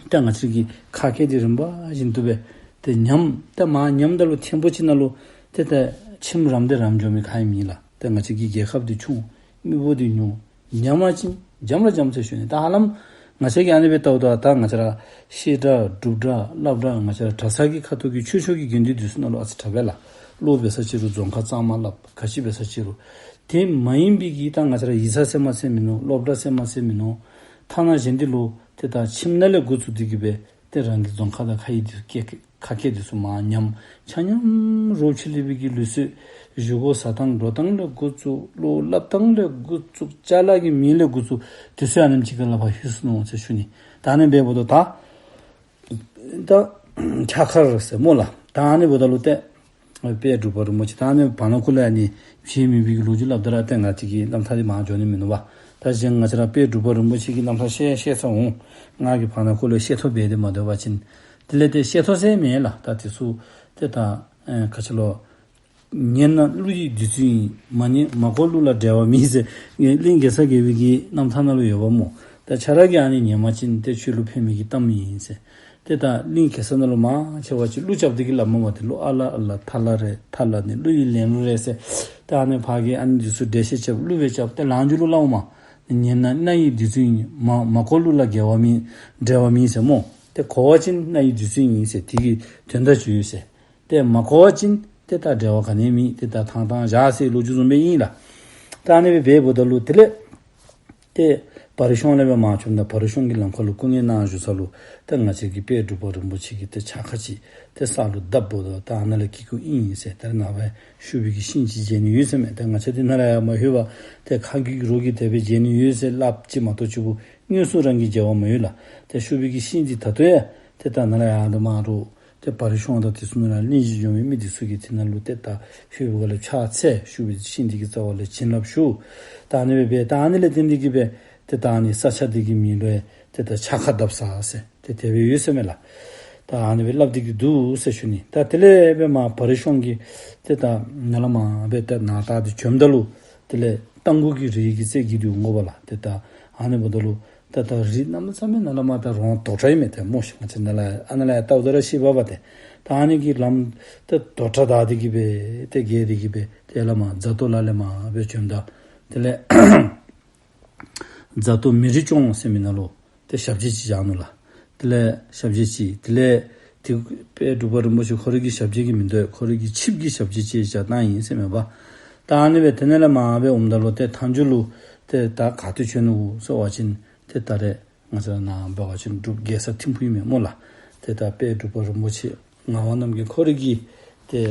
ད་ང་བཅས་ཀྱི་ཁ་སྐད་འདི་རིམ་པ་བཞིན་དུ་སྦེ་ཏེ་ཉམས། ད་མར་ཉམས་ད་ལུ་ཐེངས་པོ་ཅིག་ནང་ལུ་ཏེ་ད་ཁྱིམ་རམ་སྟེ་རམ་འགྱོ་མི་ག་ཡང་མེད་ལགས། ཏེ་ང་བཅས་ཀྱི་རྒྱལ་ཁབ་འདི་ཆུང་། མི་འབོར་འདི་ཉུང་། ཉམས་པ་ཅིན་འཇམ་ར་འཇམ་ཟེར་ཞུ་ནི། ད་ཧ་ལམ་ང་བཅས་ཀྱིས་ཨ་ནི་སྦེ་བལྟཝ་ད་ད་ང་བཅས་ར་བཤད་གྲྭ་སྒྲུབ་གྲྭ་སླབ་གྲྭ་ང་བཅས་ར་གྲྭ་ཚང་གི་ཁ་ཐུག་གི་ཆོས་ཕྱོགས་ཀྱི་དགེ་འདུན་འདི་ཚུ་ནང་ལུ་ཨ་ཙི་དྲག་པས་ལགས། སློབ་འབད་ས་ཅིག་རུང་རྫོང་ཁ་གཙང་མ་སླབ། ག་ཅི་འབད་ས་ཅིག་རུང་། དེ་མ་ཡིན་པའི་གི་ད་ང་བཅས་ར་ཡིག་ཚང་ཟེར་མ་ཟེར་མིན་ནུག། སློབ་གྲྭ་ཟེར་མ་ཟེར་མིན་ནུག། ཐ་ན་གཞན་འདི་ལུ་ཏེ་ད་ཁྱིམ་ནང་ལས་འགོ་བཙུགས་ཏེ་གི་སྦེ་ཏེ་རང་གི་རྫོང་ཁ་དང་ཁ་ཡི་འདི་ཚུ་སྐད་ཁ་སྐད་འདི་ཚུ་མར་ཉམས། ཆ་མཉམ་རོགས་ཕྱི་གླིང་པའི་གི་ལུགས་སྲོལ་བཞེས་སྒོ་ཟ་ཐངས་འགྲོ་ཐངས་ལས་འགོ་བཙུགས། བློ་སླབ་ཐངས་ལས་འགོ་བཙུགས། ཅ་ལ་གི་མིང་ལས་འགོ་བཙུགས། དེ་ཚུ་ཨ་ནེམ་ཅིག་གི་ལག་པར་ལྷོད་སོ་ནུག་ཟེར་ཞུ་ནི། ད་ཨ་ནི་འབདཝ་ད་ད་ད་ཕྱག་འཁར་ཟེར་སྨོ་ལགས། ད་ཨ་ནི་འབདཝ་ད་ལུ་ཏེ་དཔལ་འབྲུག་པ་རིན་པོ་ཆེ་ད་ཨ་ནི་བར་ན་ཁུག་ལས་ཨ་ནི་བཞེས་མེད་པའི་གི་ལོ་རྒྱུས་སླབ་ད་ར་ཏེ་ང་བཅས་ཀྱི་རྣམ་ཐར་འདི་མར་འགྱོ་ནི་མིན་ནུག་པ། ད་གཞན་ང་བཅས་ར་དཔལ་འབྲུག་པ་རིན་པོ་ཆེ་གི་རྣམ་ཐར་བཤད་བཤད་ཚར་འོང་། ང་གིས་བར་ན་ཁུག་ལས་བཤད་ཐོ་འབད་དེ་མ་སྡོད་པ་ཅིན། དེ་ལས་ཏེ་བཤད་ཐོ་ཟེར་མེད་ལགས། ད་དེ་ཚུ་ཏེ་ད་ཨེ་ག་ཅི་ལོ། ཉན་ན་ཀླུ་ཡི་བདུད་རྩི་ཡིན། མ་ཉན་མ་གོ་ཀླུ་ལ་འབྲལ་བ་མེད་ཟེར། ངེའི་གླིང་གེ་སར་རྒྱལ་པོའི་གི་རྣམ་ཐར་ནང་ལུ་ཡོདཔ་སྨོ། ད་ཆ་ར་གིས་ཨ་ནི་ཉན་པ་ཅིན་ཏེ་ཁྱོད་ལུ་ཕན་མི་གི་གཏམ་ཨིན་ཟེར། ཏེ་ད་གླིང་གེ་སར་ནང་ལུ་མང་ཆེ་བ་ཅིག་ཀླུ་རྐྱབ་སྟེ་གི་སླབ་མས་པ་ཏེ། ཀླུ་ཨ་ལ་ཨ་ལ་ཐ་ལ་རེད། ཐ་ལ་ནི་ཀླུ་ཡི་ལེན་ལུགས་རེད་ཟེར། ད་ཨ་ནི་ཕར་གྱི་ཨ་ནི་འདི་ཚུ་འགྲེལ་བཤད་རྐྱབ། ཀླུ་སྦེ་རྐྱབ། ཏེ་ལངས་རྒྱུ་ལུ་སླབ་འོང་མས། ཉན་ན་སྣ་ཡི་བདུད་རྩི་ཡིན། མ་མ་གོ་ཀླུ་ལ་འབྲལ་བ་མེད། འབྲལ་བ་མེད་ཟེར་སྨོ། ཏེ་གོ་བ་ཅིན་སྣ་ཡི་བདུད་རྩི་ཡིན་ཟེར། དེ་གི་དོན་དག་ཅིག་ཡོད་ཟེར། ཏེ་མ་གོ་བ་ཅིན་ཏེ་ད་འབྲལ་བ་ག་ནི་ཡང་མེད། ཏེ་ད་ཐང་ཐང་བཞག་ཟེར་ལོ་རྒྱུས་བཟུམ་སྦེ་ཨིན་ལགས། ད་ཨ་ནི་སྦེ་འབདཝ་ད་ལུ་དེ་ལས་ཏེ་བ་རི་གཤོང་ལས་སྦེ་མར་བྱོནམ་ད་བ་རི་གཤོང་གི་ལམ་ཁ་ལུ་སྐུ་ངལ་གནང་བཞུགས་ས་ལུ་ཏེ་ང་བཅས་ཀྱི་དཔལ་འབྲུག་པ་རིན་པོ་ཆེ་གིས་ཏེ་ཕྱག་འཁར་ཅིག་ཏེ་ས་ལུ་བརྡབ་འབདཝ་ད་ད་ཨ་ནཱ་ལས་སྐྱེ་དགུ་ཨིན་ཟེར། ད་རེས་ནངས་པ་ཤུག་པའི་གི་ཤིང་ཅིག་མཇལ་ནི་ཡོད་ཟེར་མས། ཏེ་ང་བཅས་འདི་ནཱ་ལས་ཡར་མ་ལྷོད་པར་ཏེ་ཁ་རྒྱུག་རོགས་ཀྱིས་དེ་སྦེ་མཇལ་ནི་ཡོད་ཟེར་སླབ་ཅི་མ་གཏོགས་ཅིག་པུ་དངོས་སུ་རང་གིས་མཇལ་བ་མ་ཡོད་ལགས། ཏེ་ཤུག་པའི་གི་ཤིང་འདི་ད་ལྟོ་ཡང་ཏེ་ད་ནཱ་ལས་ཡར་འདི་མར་རོགས་ཏེ་བ་རི་གཤོང་དང་དེ་ཚུ་ནང་ལས་གླིང་བཞི་འགྱོ་མི་མི་འདི་ཚུ་གིས་དེ་ནང་ལུ་ཏེ་ད་ལྷོད་པའི་སྒང་ལས་ཕྱག་འཚལ། ཤུག་པའི་ཤིང་འདི་གི་རྩ་བ་ལས་བྱིན་རླབས་ཞུགས། ད་ཨ་ནི་སྦེ་འབད། ད་ཨ་ནི་ལས་བརྟེན་ཏེ་གི་སྦེ་ཏེ་ད་ཨ་ནི་ས་ཆ་འདི་གི་མིང་ལུ་ཡང་ཏེ་ད་ཕྱག་འཁར་བརྡབ་ས་ཟེར་ཏེ་དེ་སྦེ་ཡོད་ཟེར་མས་ལགས། ད་ཨ་ནི་སྦེ་སླབ་སྟེ་གི་འདུག་ཟེར་ཞུ་ནི། ད་དེ་ལས་སྦེ་མར་བ་རི་གཤོང་གི་ཏེ་ད་ནཱ་ལས་མར་སྦེ་ཏེ་ནཱ་ད་འདི་བྱོནམ་ད་ལུ་དེ་ལས་རྟ་མགོ་གི་རི་གི་རྩེ་གི་འདི་འོང་དགོ་པ་ལགས། ཏེ་ད་ཨ་ནི་འབདཝ་ད་ལུ་ད་ད་རི་གནམ་མེད་ས་མེད་ནཱ་ལས་མར་ད་རོང་དོག་དྲགས་ཨིན་མས། ཏེ་སྨོ་ཤིག་ང་བཅས་ནཱ་ལས་ཨ་ནཱ་ལས་ཡར་བལྟཝ་ད་ར་ཤེས་པས་པ་ཏེ། ད་ཨ་ནི་གི་ལམ་ཏེ་དོག་དྲགས་དྲགས་ཏེ་གི་སྦེ་ཏེ་རྒལ་ཏེ་གི་སྦེ་ཏེ་ལས་མར་རྫ་སྟོད་ལ་ལས་མར་སྦེ་བྱོནམ་ད་དེ་ལས་རྫ་སྟོད་མི་རི་གཅོང་ཟེར་མི་ནང་ལུ་ཏེ་ཞབས་རྗེས་ཅིག་བཞག་ནུག་ལགས། དེ་ལས་ཞབས་རྗེས་ཅིག་དེ་ལས་ཏེ་དཔལ་འབྲུག་པ་རིན་པོ་ཆེ་ཁོ་རའི་གི་ཞབས་རྗེས་ཀྱི་མིན་འདུག། ཁོ་རའི་གི་ཆིབས་ཀྱི་ཞབས་རྗེས་ཅིག་བཞག་གནང་ཡི་ཟེར་མས་པ། ད་ཨ་ནི་སྦེ་དེ་ནང་ལས་མར་སྦེ་འོངམ་ད་ལུ་ཏེ་མཐའ་མཇུག་ལུ་ཏེ་ད་ག་ཏེ་བྱོན་ནུག་ཟེར་བ་ཅིན་ཏེ་ད་རེས་ང་བཅས་ནཱ་འབད་བ་ཅིན་འབྲུག་རྒྱལ་ས་ཐིམ་ཕུག་ཨིན་མས་སྨོ་ལགས། ཏེ་ད་དཔལ་འབྲུག་པ་རིན་པོ་ཆེ་ངག་དབང་རྣམ་རྒྱལ་ཁོ་རའི་གི་ཏེ་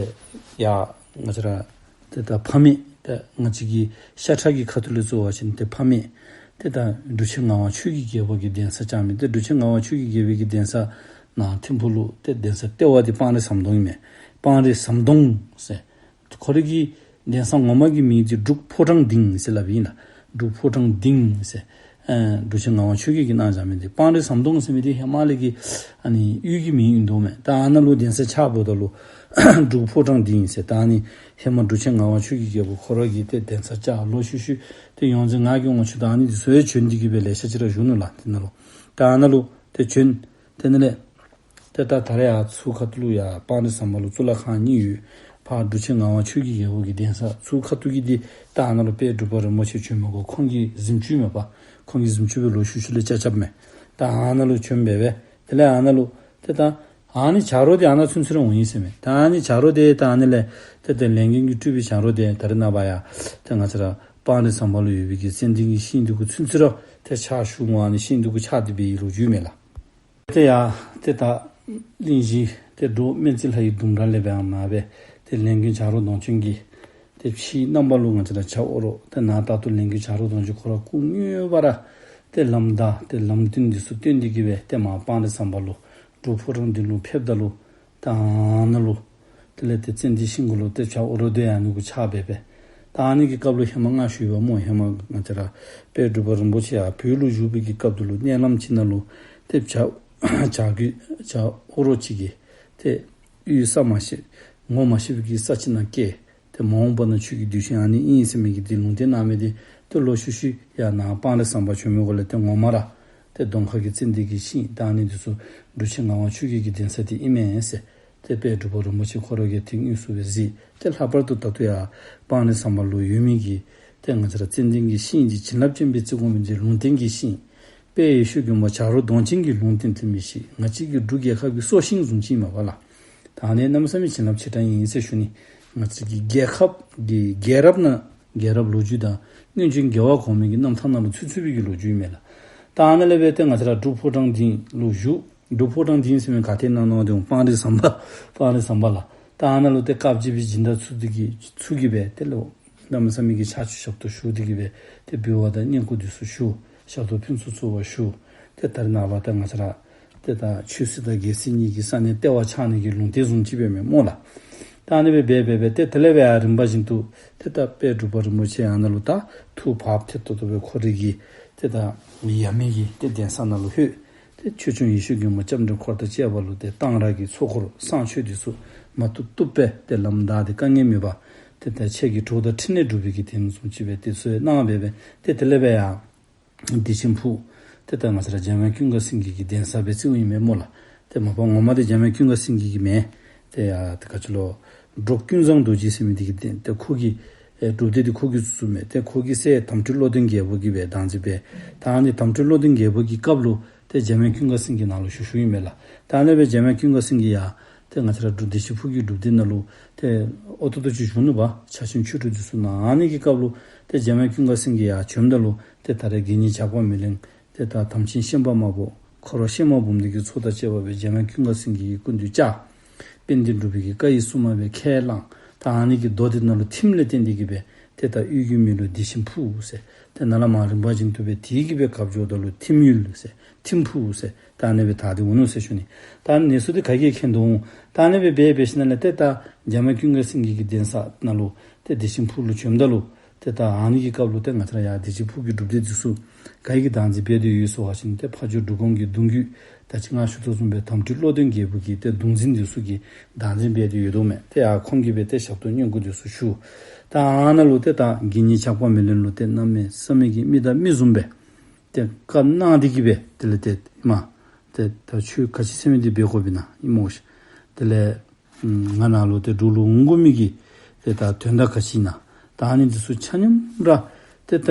ཡ་ང་བཅས་ར་ཏེ་ད་ཕ་མེས་ཏེ་ང་བཅས་ཀྱི་ཤ་ཁྲག་གི་ཁ་ཐུག་ལས་རྩོད་པ་ཅིན་ཏེ་ཕ་མེས་ཏེ་ད་འབྲུག་ཆེན་ངག་དབང་ཆོས་ཀྱི་རྒྱལ་པོ་གི་གདན་ས་བཅགས་མི་ཏེ་འབྲུག་ཆེན་ངག་དབང་ཆོས་ཀྱི་རྒྱལ་པོའི་གི་གདན་ས་ནཱ་ཐིམ་ཕུག་ལུ་ཏེ་གདན་ས་ལྟེ་བ་འདི་སྤང་རི་ཟམ་གདོང་ཨིན་མས། སྤང་རི་ཟམ་གདོང་ཟེར། ཁོ་རའི་གི་གདན་ས་ངོ་མ་གི་མིང་འདི་འབྲུག་ཕོ་བྲང་སྡིངས་ཟེར་སླབ་ཨིན་ལགས། འབྲུག་ཕོ་བྲང་སྡིངས་ཟེར། ཨ་འབྲུག་ཆེན་ངག་དབང་ཆོས་རྒྱལ་གྱིས་གནང་བཞག་མི་འདི་སྤང་རི་ཟམ་གདོང་ཟེར་མི་འདི་ཧེ་མ་ལས་ཀྱི་ཨ་ནི་གཡུས་ཀྱི་མིང་ཨིན་འདུག་མས། ད་ཨ་ནཱ་ལུ་གདན་ས་ཆགསཔ་ད་ལུ་འབྲུག་ཕོ་བྲང་སྡིངས་ཟེར། ད་ཨ་ནི་ཧེ་མ་འབྲུག་ཆེན་ངག་དབང་ཆོས་ཀྱི་རྒྱལ་པོ་ཁོ་ར་གིས་ཏེ་གདན་ས་བཅགས། ལོག་ཤུལ་ཤུལ་ཏེ་ཡོངས་འཛིན་ངག་གི་དབང་ཕྱུག་དང་ཨ་ནི་འདི་ཚུ་ཡང་བྱོན་ཏེ་གི་སྦེ་ལེ་ཤ་ཅིག་ར་བཞུགས་ནུག་ལགས། དེ་ནང་ལུ་ད་ཨ་ནཱ་ལུ་ཏེ་བྱོན། དེ་ནང་ལས་ཏེ་ད་ད་རེས་ཡར་ཚུར་ཁ་ཐུག་ལུ་ཡར་སྤང་རི་ཟམ་པ་ལུ་གཙུག་ལག་ཁང་གཉིས་ཡོད། ཕར་འབྲུག་ཆེན་ངག་དབང་ཆོས་ཀྱི་རྒྱལ་པོ་གི་གདན་ས་ཚུ་ཁ་ཐུག་གི་འདི་ད་ཨ་ནཱ་ལུ་དཔལ་འབྲུག་པ་རིན་པོ་ཆེ་བྱོན་མི་གོ་ཁོང་གི་གཟིམ་ཅུང་མས་པ། ཁོང་གི་གཟིམ་ཅུང་སྦེ་ལོག་ཤུལ་ཤུལ་ལས་ཅ་ཅབ་མས། ད་ཨ་ནཱ་ལུ་བྱོན་སྦེ་སྦེ་དེ་ལས་ཨ་ནཱ་ལུ་ཏེ་ད་ཨ་ནི་བྱ་རོག་འདི་ཨ་ནཱ་ཚུན་ཚོད་ར་འོང་ཡི་ཟེར་མས། ད་ཨ་ནི་བྱ་རོག་འདི་ད་ཨ་ནི་ལས་ཏེ་ཏེ་ལས་མགོན་གྱི་སྤྲུལ་པའི་བྱ་རོག་འདི་ད་རེས་ནངས་པ་ཡང་ཏེ་ང་བཅས་ར་སྤང་རི་ཟམ་པ་ལུ་ཡོད་པའི་གི་ཙན་དན་གྱི་ཤིང་འདི་གུ་ཚུན་ཚོད་ར་ཏེ་ཕྱག་ཞུ་འོང་། ཨ་ནི་ཤིང་འདི་གུ་ཕྱག་འདི་འབད་བའི་ལོ་རྒྱུས་མས་ལགས། ཏེ་ཡ་ཏེ་ད་གླིང་བཞི་ཏེ་འབྲོག་སྨན་རྩི་ལྷ་ཡི་ལྡུམ་ར་ལས་སྦེ་ཨ་མ་སྦེ་ཏེ་ལས་མགོན་བྱ་རོག་གདོང་ཅན་གྱི་ཏེ་ཕྱིའི་རྣམ་པ་ལུ་ང་བཅས་ར་བྱ་ཨོ་རོག་ཏེ་ནཱ་ད་ལྟོ་ལས་མགོན་བྱ་རོག་གདོང་ཅན་ཁོ་ར་སྐུ་དངོས་སྦེ་ར་ཏེ་ལམ་བདའ་ཏེ་ལམ་སྟོན་འདི་ཚུ་སྟོན་ཏེ་གི་སྦེ་ཏེ་མར་སྤང་རི་ཟམ་པ་ལུ་འབྲུག་ཕོ་བྲང་སྡིངས་ལུ་ཕེབས་ད་ལུ་ད་ཨ་ནཱ་ལུ་དེ་ལས་ཏེ་ཙན་དན་ཤིང་གུ་ལུ་ཏེ་བྱ་ཨོ་རོག་འདི་ཨ་ནི་གུ་ཕྱག་འབད་སྦེ། ད་ཨ་ནི་གི་སྐབས་ལུ་ཧེ་མ་ང་ཞུ་ཡི་པ་སྨོ། ཧེ་མ་ང་བཅས་ར་དཔལ་འབྲུག་པ་རིན་པོ་ཆེ་ཡར་བོད་ལུ་བཞུགས་པའི་གི་སྐབས་དེ་ལུ་མནལ་ལམ་ཅིག་ནང་ལུ་ཏེ་བྱ་བྱ་རྒོད་བྱ་ཨོ་རོག་ཅིག་གིས་ཏེ་གཡུས་ས་མ་ཤེས་ངོ་མ་ཤེས་པའི་གི་ས་ཅིག་ནང་བསྐྱལ། ཏེ་མ་འོངས་པ་ན་ཁྱོད་ཀྱི་གདུལ་ཞིང་ཨ་ནི་ཨིན་ཟེར་མི་གི་འདི་ལུང་བསྟན་གནང་མི་འདི་ཏེ་ལོག་ཤུལ་ཤུལ་ཡར་ནཱ་སྤང་རི་ཟམ་པ་བྱོན་མི་གོ་ལས་ཏེ་ངོ་མ་ར་ཏེ་གདོང་ཁ་གི་ཙན་དན་གྱི་ཤིང་ད་ཨ་ནི་འདི་ཚུ་འབྲུག་ཆེན་ངག་དབང་ཆོས་རྒྱལ་གྱི་གདན་ས་འདི་ཨིན་མས་ཟེར། ཏེ་དཔལ་འབྲུག་པ་རིན་པོ་ཆེ་ཁོ་ར་གིས་ཏེ་དངོས་སུ་སྦེ་གཟིགས། ཏེ་ལྷག་པར་དུ་ད་ལྟོ་ཡར་སྤང་རི་ཟམ་པ་ལུ་ཡོད་མི་གི་ཏེ་ང་བཅས་ར་ཙན་དན་གྱི་ཤིང་འདི་བྱིན་རླབས་ཅན་སྦེ་བརྩི་དགོ་མི་འདི་ལུང་བསྟན་གྱི་ཤིང་། དཔལ་ཡེ་ཤེས་མགོན་པོ་བྱ་རོག་གདོང་ཅན་གྱི་ལུང་བསྟན་དེ་མི་ཤེས། ང་བཅས་ཀྱི་འབྲུག་རྒྱལ་ཁབ་ཀྱི་སྲོག་ཤིང་བཟུམ་ཅིག་མས་པ་ལགས། ད་ཨ་ནི་གནམ་མེད་ས་མེད་བྱིན་རླབས་ཆེ་དྲགས་ཨིན་ཟེར་ཞུ་ནི། ང་བཅས་ཀྱི་རྒྱལ་ཁབ་ཀྱི་རྒྱལ་རབས་ནང་རྒྱལ་རབས་ལོ་རྒྱུས་དང་སྔོན་བྱོན་རྒྱལ་བ་གོང་མའི་གི་རྣམ་ཐར་ནང་ལུ་ཚུད་ཚུད་པའི་གི་ལོ་རྒྱུས་ཨིན་མས་ལགས། ད་ཨ་ནཱ་ལས་སྦེ་ཏེ་ང་བཅས་ར་འབྲུག་ཕོ་བྲང་སྡིངས་ལུ་བཞུགས། འབྲུག་ཕོ་བྲང་སྡིངས་ཟེར་མི་ག་ཏེ་ཨིན་ན་མནོ་སྟེ་འོང་། སྤང་རི་ཟམ་པ་སྤང་རི་ཟམ་པ་ལགས། ད་ཨ་ནཱ་ལུ་ཏེ་དཀར་སྦིས་པའི་སྦྱིན་བདག་ཚུ་འདི་གིས་ཚུ་གིས་སྦེ་ཏེ་ལོག་གནམ་མེད་ས་མེད་ཀྱི་ཕྱག་མཆོད་ཞབས་ཏོག་ཞུ་སྟེ་གི་སྦེ་ཏེ་འབུལ་བ་དང་བསྙེན་བཀུར་འདི་ཚུ་ཞུ། ཞབས་ཏོག་ཕུན་སུམ་ཚོགས་པ་ཞུ། ཏེ་ད་རེས་ནངས་པ་ཏེ་ང་བཅས་ར་ཏེ་ད་ཆོས་སྲིད་དང་རྒྱལ་སྲིད་གཉིས་ཀྱི་ས་གནས་ལྟེ་བ་ཆགས་ནི་གི་ལུང་བསྟན་བཟུམ་ཅིག་སྦེ་མས་སྨོ་ལགས། ད་ཨ་ནི་སྦེ་འབད་འབད་འབད་ཏེ་དེ་ལས་སྦེ་ཡར་རིམ་པ་བཞིན་དུ་ཏེ་ད་དཔལ་འབྲུག་པ་རིན་པོ་ཆེ་ཨ་ནཱ་ལུ་ད་ཐུགས་བག་ཕེབས་ཏོག་ཏོ་སྦེ་ཁོ་རའི་གི་ཏེ་ད་ཡབ་མེས་ཀྱི་ཏེ་གདན་ས་ནང་ལུ་ལྷོད། ཏེ་ཆོས་སྐྱོང་ཡེ་ཤེས་མགོན་པོ་ལྕམ་དྲལ་འཁོར་དང་བཅས་པ་ལུ་ཏེ་གཏང་རག་གི་ཚོགས་འཁོར་བསང་མཆོད་འདི་ཚུ་མ་བཏུབ་བཏུབ་སྦེ་ཏེ་ལམ་བདའ་སྟེ་དཀའ་ངལ་མེད་པར་ཏེ་ད་ཆོས་ཀྱི་གྲོགས་དང་འཕྲིན་ལས་སྒྲུབ་པའི་གི་དེ་བཟུམ་ཅིག་སྦེ་ཏེ་ཚུ་གནང་སྦེ་སྦེ་ཏེ་དེ་ལས་སྦེ་ཡར་བདེ་ཆེན་ཕུག་ཏེ་ད་ང་བཅས་ར་འཇམ་དབྱངས་ཀུན་དགའ་སེང་གེ་གི་གདན་ས་སྦེ་བརྩིཝ་ཨིན་མས་སྨོ་ལགས། ཏེ་མ་པ་ངོ་མ་འདི་འཇམ་དབྱངས་ཀུན་དགའ་སེང་གེ་གི་མེན། ཏེ་ཡ་ཏེ་ག་ཅི་ལོ་འབྲོག་ཀུན་བཟང་རྡོ་རྗེ་ཟེར་མི་འདི་གིས་ཏེ་ཏེ་ཁོ་གིས་ཨེ་སྒྲུབ་སྡེ་འདི་ཁོ་གིས་བཙུགས་མས། ཏེ་ཁོ་གི་སྲས་དམ་སྤྲུལ་བློ་ལྡན་རྒྱལ་པོ་གིས་སྦེ་བདག་འཛིན་འབད། ད་ཨ་ནི་དམ་སྤྲུལ་བློ་ལྡན་རྒྱལ་པོ་གི་སྐབས་ལུ་ཏེ་འཇམ་དབྱངས་ཀུན་དགའ་སེང་གེ་ནཱ་ལུ་བཞུགས་བཞུགསཔ་ཨིན་མས་ལགས། ད་ཨ་ནི་སྦེ་འཇམ་དབྱངས་ཀུན་དགའ་སེང་གེ་ཡར་ཏེ་ང་བཅས་ར་འབྲུག་བདེ་ཆེན་ཕུག་གི་སྒྲུབ་སྡེ་ནང་ལུ་ཏེ་ཨོ་ཏོ་ཏོ་ཅིག་བཞུགས་ནུག་པ། ཕྱག་ཆེན་ཆོས་དྲུག་འདི་ཚུ་གནང་། ཨ་ནི་གི་སྐབས་ལུ་ཏེ་འཇམ་དབྱངས་ཀུན་དགའ་སེང་གེ་ཡར་བྱོནམ་ད་ལུ་ཏེ་ད་རེས་དགེ་བསྙེན་ཇག་པ་མེ་ལེན་ཏེ་ད་དམ་ཅན་ཤན་པ་དམར་པོ་འཁོར་བ་ཤན་པ་འབུམ་སྡེ་གི་ཚོགས་དང་བཅས་པ་སྦེ་འཇམ་དབྱངས་ཀུན་དགའ་སེང་གེ་གི་སྐུ་མདུན་བཅར། དཔལ་ལྡན་འབྲུག་པའི་གི་བཀའ་ཡི་སྲུང་མ་སྦེ་ཁས་བླངས། ད་ཨ་ནི་གི་མདོ་འདི་ནང་ལུ་ཐིམ་ལས་བརྟེན་ཏེ་གི་སྦེ་ཏེ་ད་དབུས་ཀྱི་མིང་ལུ་བདེ་ཆེན་ཕུག་ཟེར། ཏེ་ནཱ་ལས་མར་རིམ་པ་བཞིན་དུ་སྦེ་དེ་གི་སྦེ་གབ་འཇོག་ད་ལུ་ཐིམ་ཡུལ་ཟེར་ཐིམ་ཕུག་ཟེར་ད་ཨ་ནི་སྦེ་དར་ཏེ་འོང་ནུག་ཟེར་ཞུ་ནི། ད་ཨ་ནི་གནས་ཚུལ་འདི་ག་གིས་མཁྱེན་དོ་འོང་། ད་ཨ་ནི་སྦེ་འབད་འབད་ཞིནམ་ལས་ཏེ་ད་འཇམ་དབྱངས་ཀུན་དགའ་སེང་གེ་གི་གདན་ས་ནང་ལུ་ཏེ་བདེ་ཆེན་ཕུག་ལུ་བྱོནམ་ད་ལུ་ཏེ་ད་ཨ་ནི་གི་སྐབས་ལུ་ཏེ་ང་བཅས་ར་ཡར་བདེ་ཆེན་ཕུག་གི་སྒྲུབ་སྡེ་འདི་ཚུ་ག་གིས་བདག་འཛིན་འབད་དེ་ཡོད་ཟེར་བ་ཅིན་ཏེ་ཕ་ཇོ་འབྲུག་སྒོམ་གྱི་གདུང་བརྒྱུད་ད་ཅི་ང་ཞུ་དོ་བཟུམ་སྦེ་དམ་སྤྲུལ་བློ་ལྡན་རྒྱལ་པོ་གི་ཏེ་གདུང་འཛིན་འདི་ཚུ་གིས་བདག་འཛིན་འབད་དེ་ཡོད་དོ་མས། ཏེ་ཡར་ཁོང་གིས་སྦེ་ཏེ་ཞབས་ཏོག་བསྙེན་བཀུར་འདི་ཚུ་ཞུ། ད་ཨ་ནཱ་ལུ་ཏེ་ད་དགེ་བསྙེན་ཇག་པ་མེ་ལེན་ལུ་ཏེ་གནམ་མེད་ས་མེད་ཀྱི་མི་དང་མི་བཟུམ་སྦེ་ཏེ་བཀའ་གནང་སྟེ་གི་སྦེ་དེ་ལས་ཏེ་མ་ཏེ་ད་ཁྱོད་ག་ཅི་ཟེར་མི་འདི་འབད་དགོཔ་ཨིན་ན་ཨིན་མོ་ཤིག། དེ་ལས་ང་ནཱ་ལུ་ཏེ་འབྲུག་ལུ་འོང་དགོ་མི་གི་ཏེ་ད་དོན་དག་ག་ཅི་ཨིན་ན། ད་ཨ་ནི་འདི་ཚུ་ཆ་མཉམ་ར་ཏེ་ད་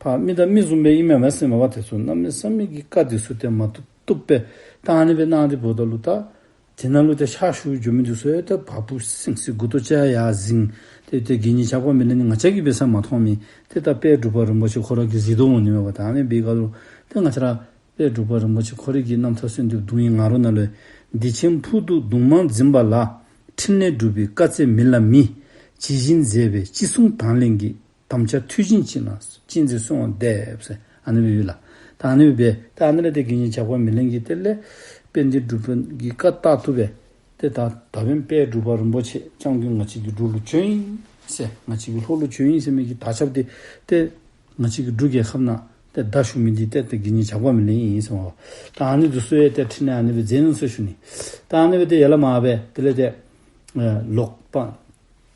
ཕར་མི་དང་མི་བཟུམ་སྦེ་ཨིན་མས་མས་ཟེར་མ་པ་དེ་ཚུ་གནམ་མེད་ས་མེད་ཀྱི་བཀའ་འདི་ཚུ་ཏེ་མ་བཏུབ་བཏུབ་སྦེ་ད་ཨ་ནི་སྦེ་གནང་སྟེ་འབདཝ་ད་ལུ་ད་དེ་ནང་ལུ་ཏེ་ཕྱག་ཞུ་འགྱོ་མི་འདི་ཚུ་ཡང་ཏེ་བ་སྤུ་སིང་སིང་མགུ་ཏོ་ཅིག་ཡར་འཛིང་། ཏེ་ཏེ་དགེ་བསྙེན་ཇག་པ་མེ་ལེན་ནི་ང་བཅས་ཀྱིས་འབད་ས་མ་མཐོང་མི་ཏེ་ད་དཔལ་འབྲུག་པ་རིན་པོ་ཆེ་ཁོ་ར་གིས་གཟིགས་དོ་འོང་ནི་མས་པ། ད་ཨ་ནི་འབད་ག་ལུ་ཏེ་ང་བཅས་ར་དཔལ་འབྲུག་པ་རིན་པོ་ཆེ་ཁོ་རའི་གི་རྣམ་ཐར་གསོལ་འདེབས་གདུང་བའི་ང་རོ་ནང་ལུ། བདེ་ཆེན་ཕུག་ཏུ་གདུང་མང་འཛིན་པ་ལ། ཕྲིན་ལས་སྒྲུབ་པའི་བཀའ་སྩལ་མི་ལ་མི། ཇི་བཞིན་མཛད་པའི་ཅི་གསུང་དང་ལེན་གྱི། དམ་བཅའ་མཐུ་བྱིན་ཅིག་ན་ཅི་མཛད་གསོལ་བ་འདེབས་ཟེར་ཨ་ནི་སྦེ་ཡོད་ལགས། ད་ཨ་ནི་སྦེ་འབད་ད་ཨ་ནི་ལས་ཏེ་དགེ་བསྙེན་ཇག་པ་མེ་ལེན་གྱིས་དེ་ལས་དཔལ་ལྡན་འབྲུག་པའི་གི་བཀའ་ལྟར་དུ་སྦེ་ཏེ་ད་ད་བན་དཔལ་འབྲུག་པ་རིན་པོ་ཆེ་སྐྱབས་མགོན་ང་བཅས་ཀྱི་འབྲུག་ལུ་བྱོན་ཡི་ཟེར་ང་བཅས་ཀྱི་ལྷོ་ལུ་བྱོན་ཡི་ཟེར་མི་གི་དར་ཁྱབ་འདི་ཏེ་ང་བཅས་ཀྱི་འབྲུག་རྒྱལ་ཁབ་ནང་ཏེ་མདའ་ཞུ་མི་འདི་ཏེ་ཏེ་དགེ་བསྙེན་ཇག་པ་མེ་ལེན་ཨིན་ཟེར་མས་པ། ད་ཨ་ནི་འདི་ཚུ་ཡང་ཏེ་ཕྲིན་ལས་ཨ་ནི་སྦེ་མཛད་ནུག་ཟེར་ཞུ་ནི། ད་ཨ་ནི་སྦེ་ཏེ་ཡར་ལས་མར་སྦེ་དེ་ལས་ཏེ་ཨེ་ལོག་པ་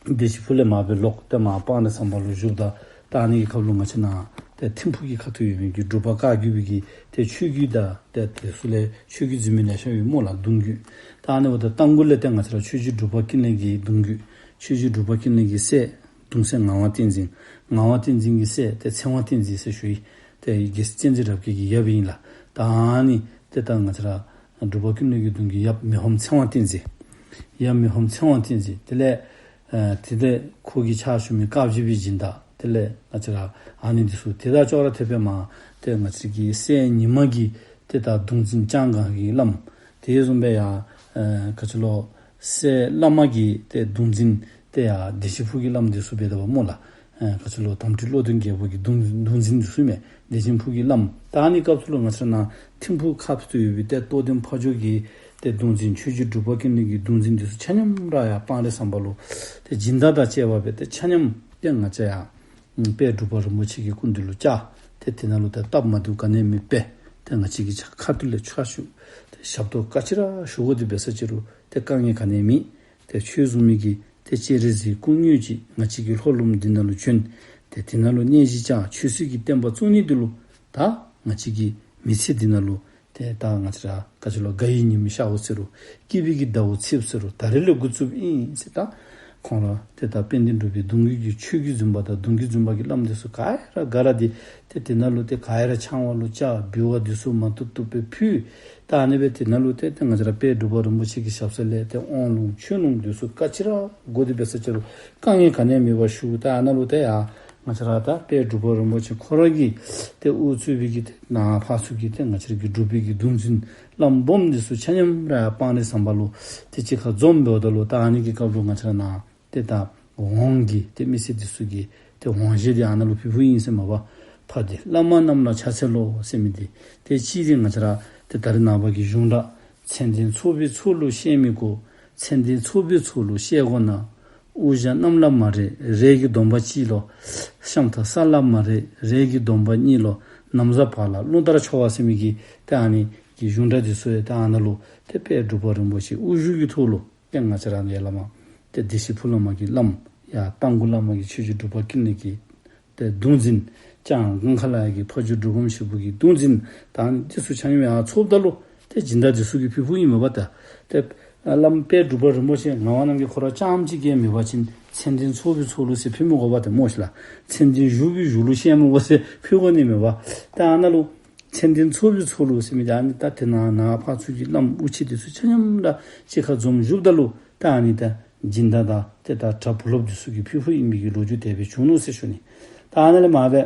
བདེ་ཆེན་ཕུག་ལས་མར་སྦེ་ལོག་ཏེ་མར་སྤང་རི་ཟམ་པ་ལུ་བཞུགས། ད་ད་ཨ་ནི་གི་སྐབས་ལུ་ང་བཅས་ནཱ་ཏེ་ཐིམ་ཕུག་གི་ཁ་ཐུག་ཡོད་མི་གི་འབྲུག་པ་བཀའ་བརྒྱུད་པའི་གི་ཏེ་ཆོས་བརྒྱུད་དང་ཏེ་དེ་ཚུ་ལས་ཆོས་བརྒྱུད་འཛིན་མི་ལེ་ཤ་ཡོད་སྨོ་ལགས་གདུང་བརྒྱུད། ད་ཨ་ནི་འབདཝ་ད་རྟ་མགོ་ལས་ཏེ་ང་བཅས་ར་ཆོས་རྗེ་འབྲུག་པ་ཀུན་ལེགས་ཀྱི་གདུང་བརྒྱུད། ཆོས་རྗེ་འབྲུག་པ་ཀུན་ལེགས་ཀྱི་སྲས་གདུང་སྲས་ངག་དབང་བསྟན་འཛིན། ངག་དབང་བསྟན་འཛིན་གྱི་སྲས་ཏེ་ཚེ་དབང་བསྟན་འཛིན་ཟེར་ཞུ་ཡི། ཏེ་རྒྱལ་སྲས་བསྟན་འཛིན་རབ་རྒྱས་ཀྱི་ཡབ་ཨིན་ལགས། ད་ཨ་ནི་ཏེ་ད་ང་བཅས་ར་འབྲུག་པ་ཀུན་ལེགས་ཀྱི་གདུང་གི་ཡབ་མི་ཕམ་ཚེ་དབང་བསྟན་འཛིན། ཡབ་མི་ཕམ་ཚེ་དབང་བསྟན་འཛིན། དེ་ལས་ཨ་དེ་ལས་ཁོ་གི་ཕྱག་ཞུ་མི་དཀར་སྦྱིས་པའི་སྦྱིན་བདག། དེ་ལས་ང་བཅས་ར་ཨ་ནི་འདི་ཚུ་ཏེ་ད་ཅོག་ར་འཐདཔ་སྦེ་མར་ཏེ་ང་བཅས་ཀྱི་སྲས་ཉི་མ་གི་ཏེ་ད་གདུང་འཛིན་ལྕང་སྒང་གི་བླམ། དེ་བཟུམ་སྦེ་ཡང་ཨ་ག་ཅི་ལོ་སྲས་བླ་མ་གི་ཏེ་གདུང་འཛིན་ཏེ་ཡང་བདེ་ཆེན་ཕུག་གི་བླམ་འདི་ཚུ་འབད་དོ་བ་སྨོ་ལགས། ཨ་ག་ཅི་ལོ་དམ་སྤྲུལ་བློ་ལྡན་རྒྱལ་པོ་གི་གདུང་གདུང་འཛིན་འདི་ཚུ་མས། བདེ་ཆེན་ཕུག་གི་བླམ། ད་ཨ་ནི་སྐབས་སུ་ལུ་ང་བཅས་ར་ནཱ་ཐིམ་ཕུག་ཁ་ཐུག་ཡོད་པའི་ཏེ་རྟོགས་ལྡན་ཕ་ཇོ་གི་ཏེ་གདུང་འཛིན་ཆོས་རྗེ་འབྲུག་པ་ཀུན་ལེགས་ཀྱི་གདུང་འཛིན་འདི་ཚུ་ཆ་མཉམ་ར་ཡར་སྤང་རི་ཟམ་པ་ལུ་ཏེ་སྦྱིན་བདག་དང་བཅས་པ་སྦེ་ཏེ་ཆ་མཉམ་ཏེ་ང་བཅས་ཡར་དཔལ་འབྲུག་པ་རིན་པོ་ཆེ་གི་སྐུ་མདུན་ལུ་བཅར། ཏེ་དེ་ནང་ལུ་ཏེ་སྟབས་མ་བདེཝ་ག་ནི་ཡང་མེད་པས། ཏེ་ང་བཅས་ཀྱིས་ཕྱག་ཁ་ཐུག་ལས་ཕྱག་ཞུ། ཏེ་ཞབས་ཏོག་ག་ཅི་ར་ཞུ་དགོ་དེ་འབད་ས་ཅི་རུང་ཏེ་དཀའ་ངལ་ག་ནི་ཡང་མེད། ཏེ་ཁྱོད་བཟུམ་མའི་གི་ཏེ་སྤྱན་རས་གཟིགས་སྐུ་དངོས་ཅིག་ང་བཅས་ཀྱི་ལྷོ་ལུངམ་འདི་ནང་ལུ་བྱོན། ཏེ་དེ་ནང་ལུ་གནས་གཞི་བཅགས་ཆོས་སྲིད་ཀྱི་བསྟན་པ་བཙུགས་ནི་འདི་ལུ་ད་ང་བཅས་ཀྱི་མི་ཚེ་འདི་ནང་ལུ་ཏེ་ད་ང་བཅས་ར་ག་ཅི་ལོ་དགའ་བའི་ཉིམ་ཤརཝ་ཟེར་རུང་སྐྱིད་པའི་གི་ཟླཝ་ཚེསཔ་ཟེར་རུང་ད་རིས་ལས་འགོ་བཙུགསཔ་ཨིན་ཟེར། ད་ཁོང་ར་ཏེ་ད་དཔལ་ལྡན་འབྲུག་པའི་གདུང་བརྒྱུད་ཀྱི་ཆོས་བརྒྱུད་འཛིན་པ་དང་གདུང་བརྒྱུད་འཛིན་པ་གི་བླམ་འདི་ཚུ་ག་ར་ག་ར་འདི་ཏེ་དེ་ནང་ལུ་ཏེ་ག་ར་ཆང་བ་ལུ་བཅར། འབུལ་བ་འདི་ཚུ་མ་ཐུབ་ཐུབ་སྦེ་ཕུལ། ད་ཨ་ནི་སྦེ་དེ་ནང་ལུ་ཏེ་ཏེ་ང་བཅས་ར་དཔལ་འབྲུག་པ་རིན་པོ་ཆེ་གི་ཞབས་ས་ལས་ཏེ་དབང་ལུང་ཆོས་ལུང་འདི་ཚུ་ག་ཅི་ར་དགོ་དེ་འབད་ས་ཅི་རུང་དཀའ་ངལ་ག་ནི་ཡང་མེད་པར་ཞུ། ད་ཨ་ནཱ་ལུ་ཏེ་ཡར་ང་བཅས་ར་ད་དཔལ་འབྲུག་པ་རིན་པོ་ཆེ་ཁོ་ར་གིས་ཏེ་དབུ་གཙོས་པའི་གི་ཏེ་ནཱ་ཕར་ཚུར་གྱི་ཏེ་ང་བཅས་ར་གི་འབྲུག་པའི་གི་གདུང་འཛིན་བླམ་སྦོམ་འདི་ཚུ་ཆ་མཉམ་ར་སྤང་རི་ཟམ་པ་ལུ་ཏེ་གཅིག་ཁར་འཛོམས་འབདཝ་ད་ལུ་ད་ཨ་ནི་གི་སྐབས་ལུ་ང་བཅས་ར་ནཱ་ཏེ་ད་འོང་གི་ཏེ་མི་སེར་འདི་ཚུ་གི་ཏེ་འོང་ཞལ་འདི་ཨ་ནཱ་ལུ་ཕུལ་ཕུལཝ་ཨིན་ཟེར་མས་པ། ཕ་དེ་བླ་མ་རྣམས་ལ་ཕྱག་འཚལ་ལོ་ཟེར་མི་འདི་ཏེ་གཅིག་འདི་ང་བཅས་ར་ཏེ་ད་རེས་ནངས་པ་གི་གཞུང་སྒྲ། མཚན་ལྡན་ཚོགས་པའི་ཚོགས་ལུ་བཤད་མི་དགོས། མཚན་ལྡན་ཚོགས་པའི་ཚོགས་ལུ་བཤད་དགོས་ན། དབུ་ཞྭ་གནམ་ལ་མ་རེག་རས་ཀྱི་སྡོམ་པ་གཅིག་ལོ། ཤམ་ཐབས་ས་ལ་མ་རེག་རས་ཀྱི་སྡོམ་པ་གཉིས་ལོ། ན་བཟའ་བག་ལ་རླུང་ལྟར་འཕྱོ་བ་ཟེར་མི་གི་ཏེ་ཨ་ནི་གི་གཞུང་སྒྲ་འདི་ཚུ་ཡང་ཏེ་ཨ་ནཱ་ལུ་ཏེ་དཔལ་འབྲུག་པ་རིན་པོ་ཆེ་དབུ་བཞུགས་ཀྱི་ཐོག་ལུ་ཏེ་ང་བཅས་ར་ཡར་ལས་མར་ཏེ་བདེ་ཆེན་ཕུག་ལས་མར་གྱི་བླམ་ཡར་རྟ་མགོ་ལས་མར་གྱི་ཆོས་རྗེ་འབྲུག་པ་ཀུན་ལེགས་ཀྱི་ཏེ་གདུང་འཛིན་ལྕང་སྒང་ཁ་ལས་ཀྱི་ཕ་ཇོ་འབྲུག་སྒོམ་ཞིག་པོ་གི་གདུང་འཛིན་ད་འདི་ཚུ་ཆ་མཉམ་ཡར་ཚོགསཔ་ད་ལུ་ཏེ་སྦྱིན་བདག་འདི་ཚུ་གིས་ཕུལ་ཕུལཝ་ཨིན་མས་པ། ད་ཏེ་བླམ་དཔལ་འབྲུག་པ་རིན་པོ་ཆེ་ངག་དབང་རྣམ་རྒྱལ་ཁོ་ར་རྐྱངམ་གཅིག་གིས་མེད་པ་ཅིན་མཚན་ལྡན་ཚོགས་པའི་ཚོགས་ལུ་ཟེར་ཕུལ་མི་དགོ་པ་ཏེ་སྨོ་ཤིག་ལགས། མཚན་ལྡན་བཞུགས་པའི་བཞུགས་ལུ་བཤད་མི་དགོ་ཟེར་ཕུལ་དགོ་ནི་མས་པ། ད་ཨ་ནཱ་ལུ་མཚན་ལྡན་ཚོགས་པའི་ཚོགས་ལུ་ཟེར་མི་འདི་ཨ་ནི་ད་ཏེ་ནཱ་ནཱ་ཕར་ཚུར་གྱི་བླམ་དབུ་ཆེ་འདི་ཚུ་ཆ་མཉམ་ར་གཅིག་ཁར་འཛོམས་བཞུགསཔ་ད་ལུ་ད་ཨ་ནི་ད་སྦྱིན་བདག་དང་ཏེ་ད་གྲྭ་བུ་སློབ་འདི་ཚུ་གིས་ཕུལ་ཕུལཝ་ཨིན་པའི་གི་ལོ་རྒྱུས་དེ་སྦེ་བྱུང་ནུག་ཟེར་ཞུ་ནི། ད་ཨ་ནཱ་ལས་མར་སྦེ་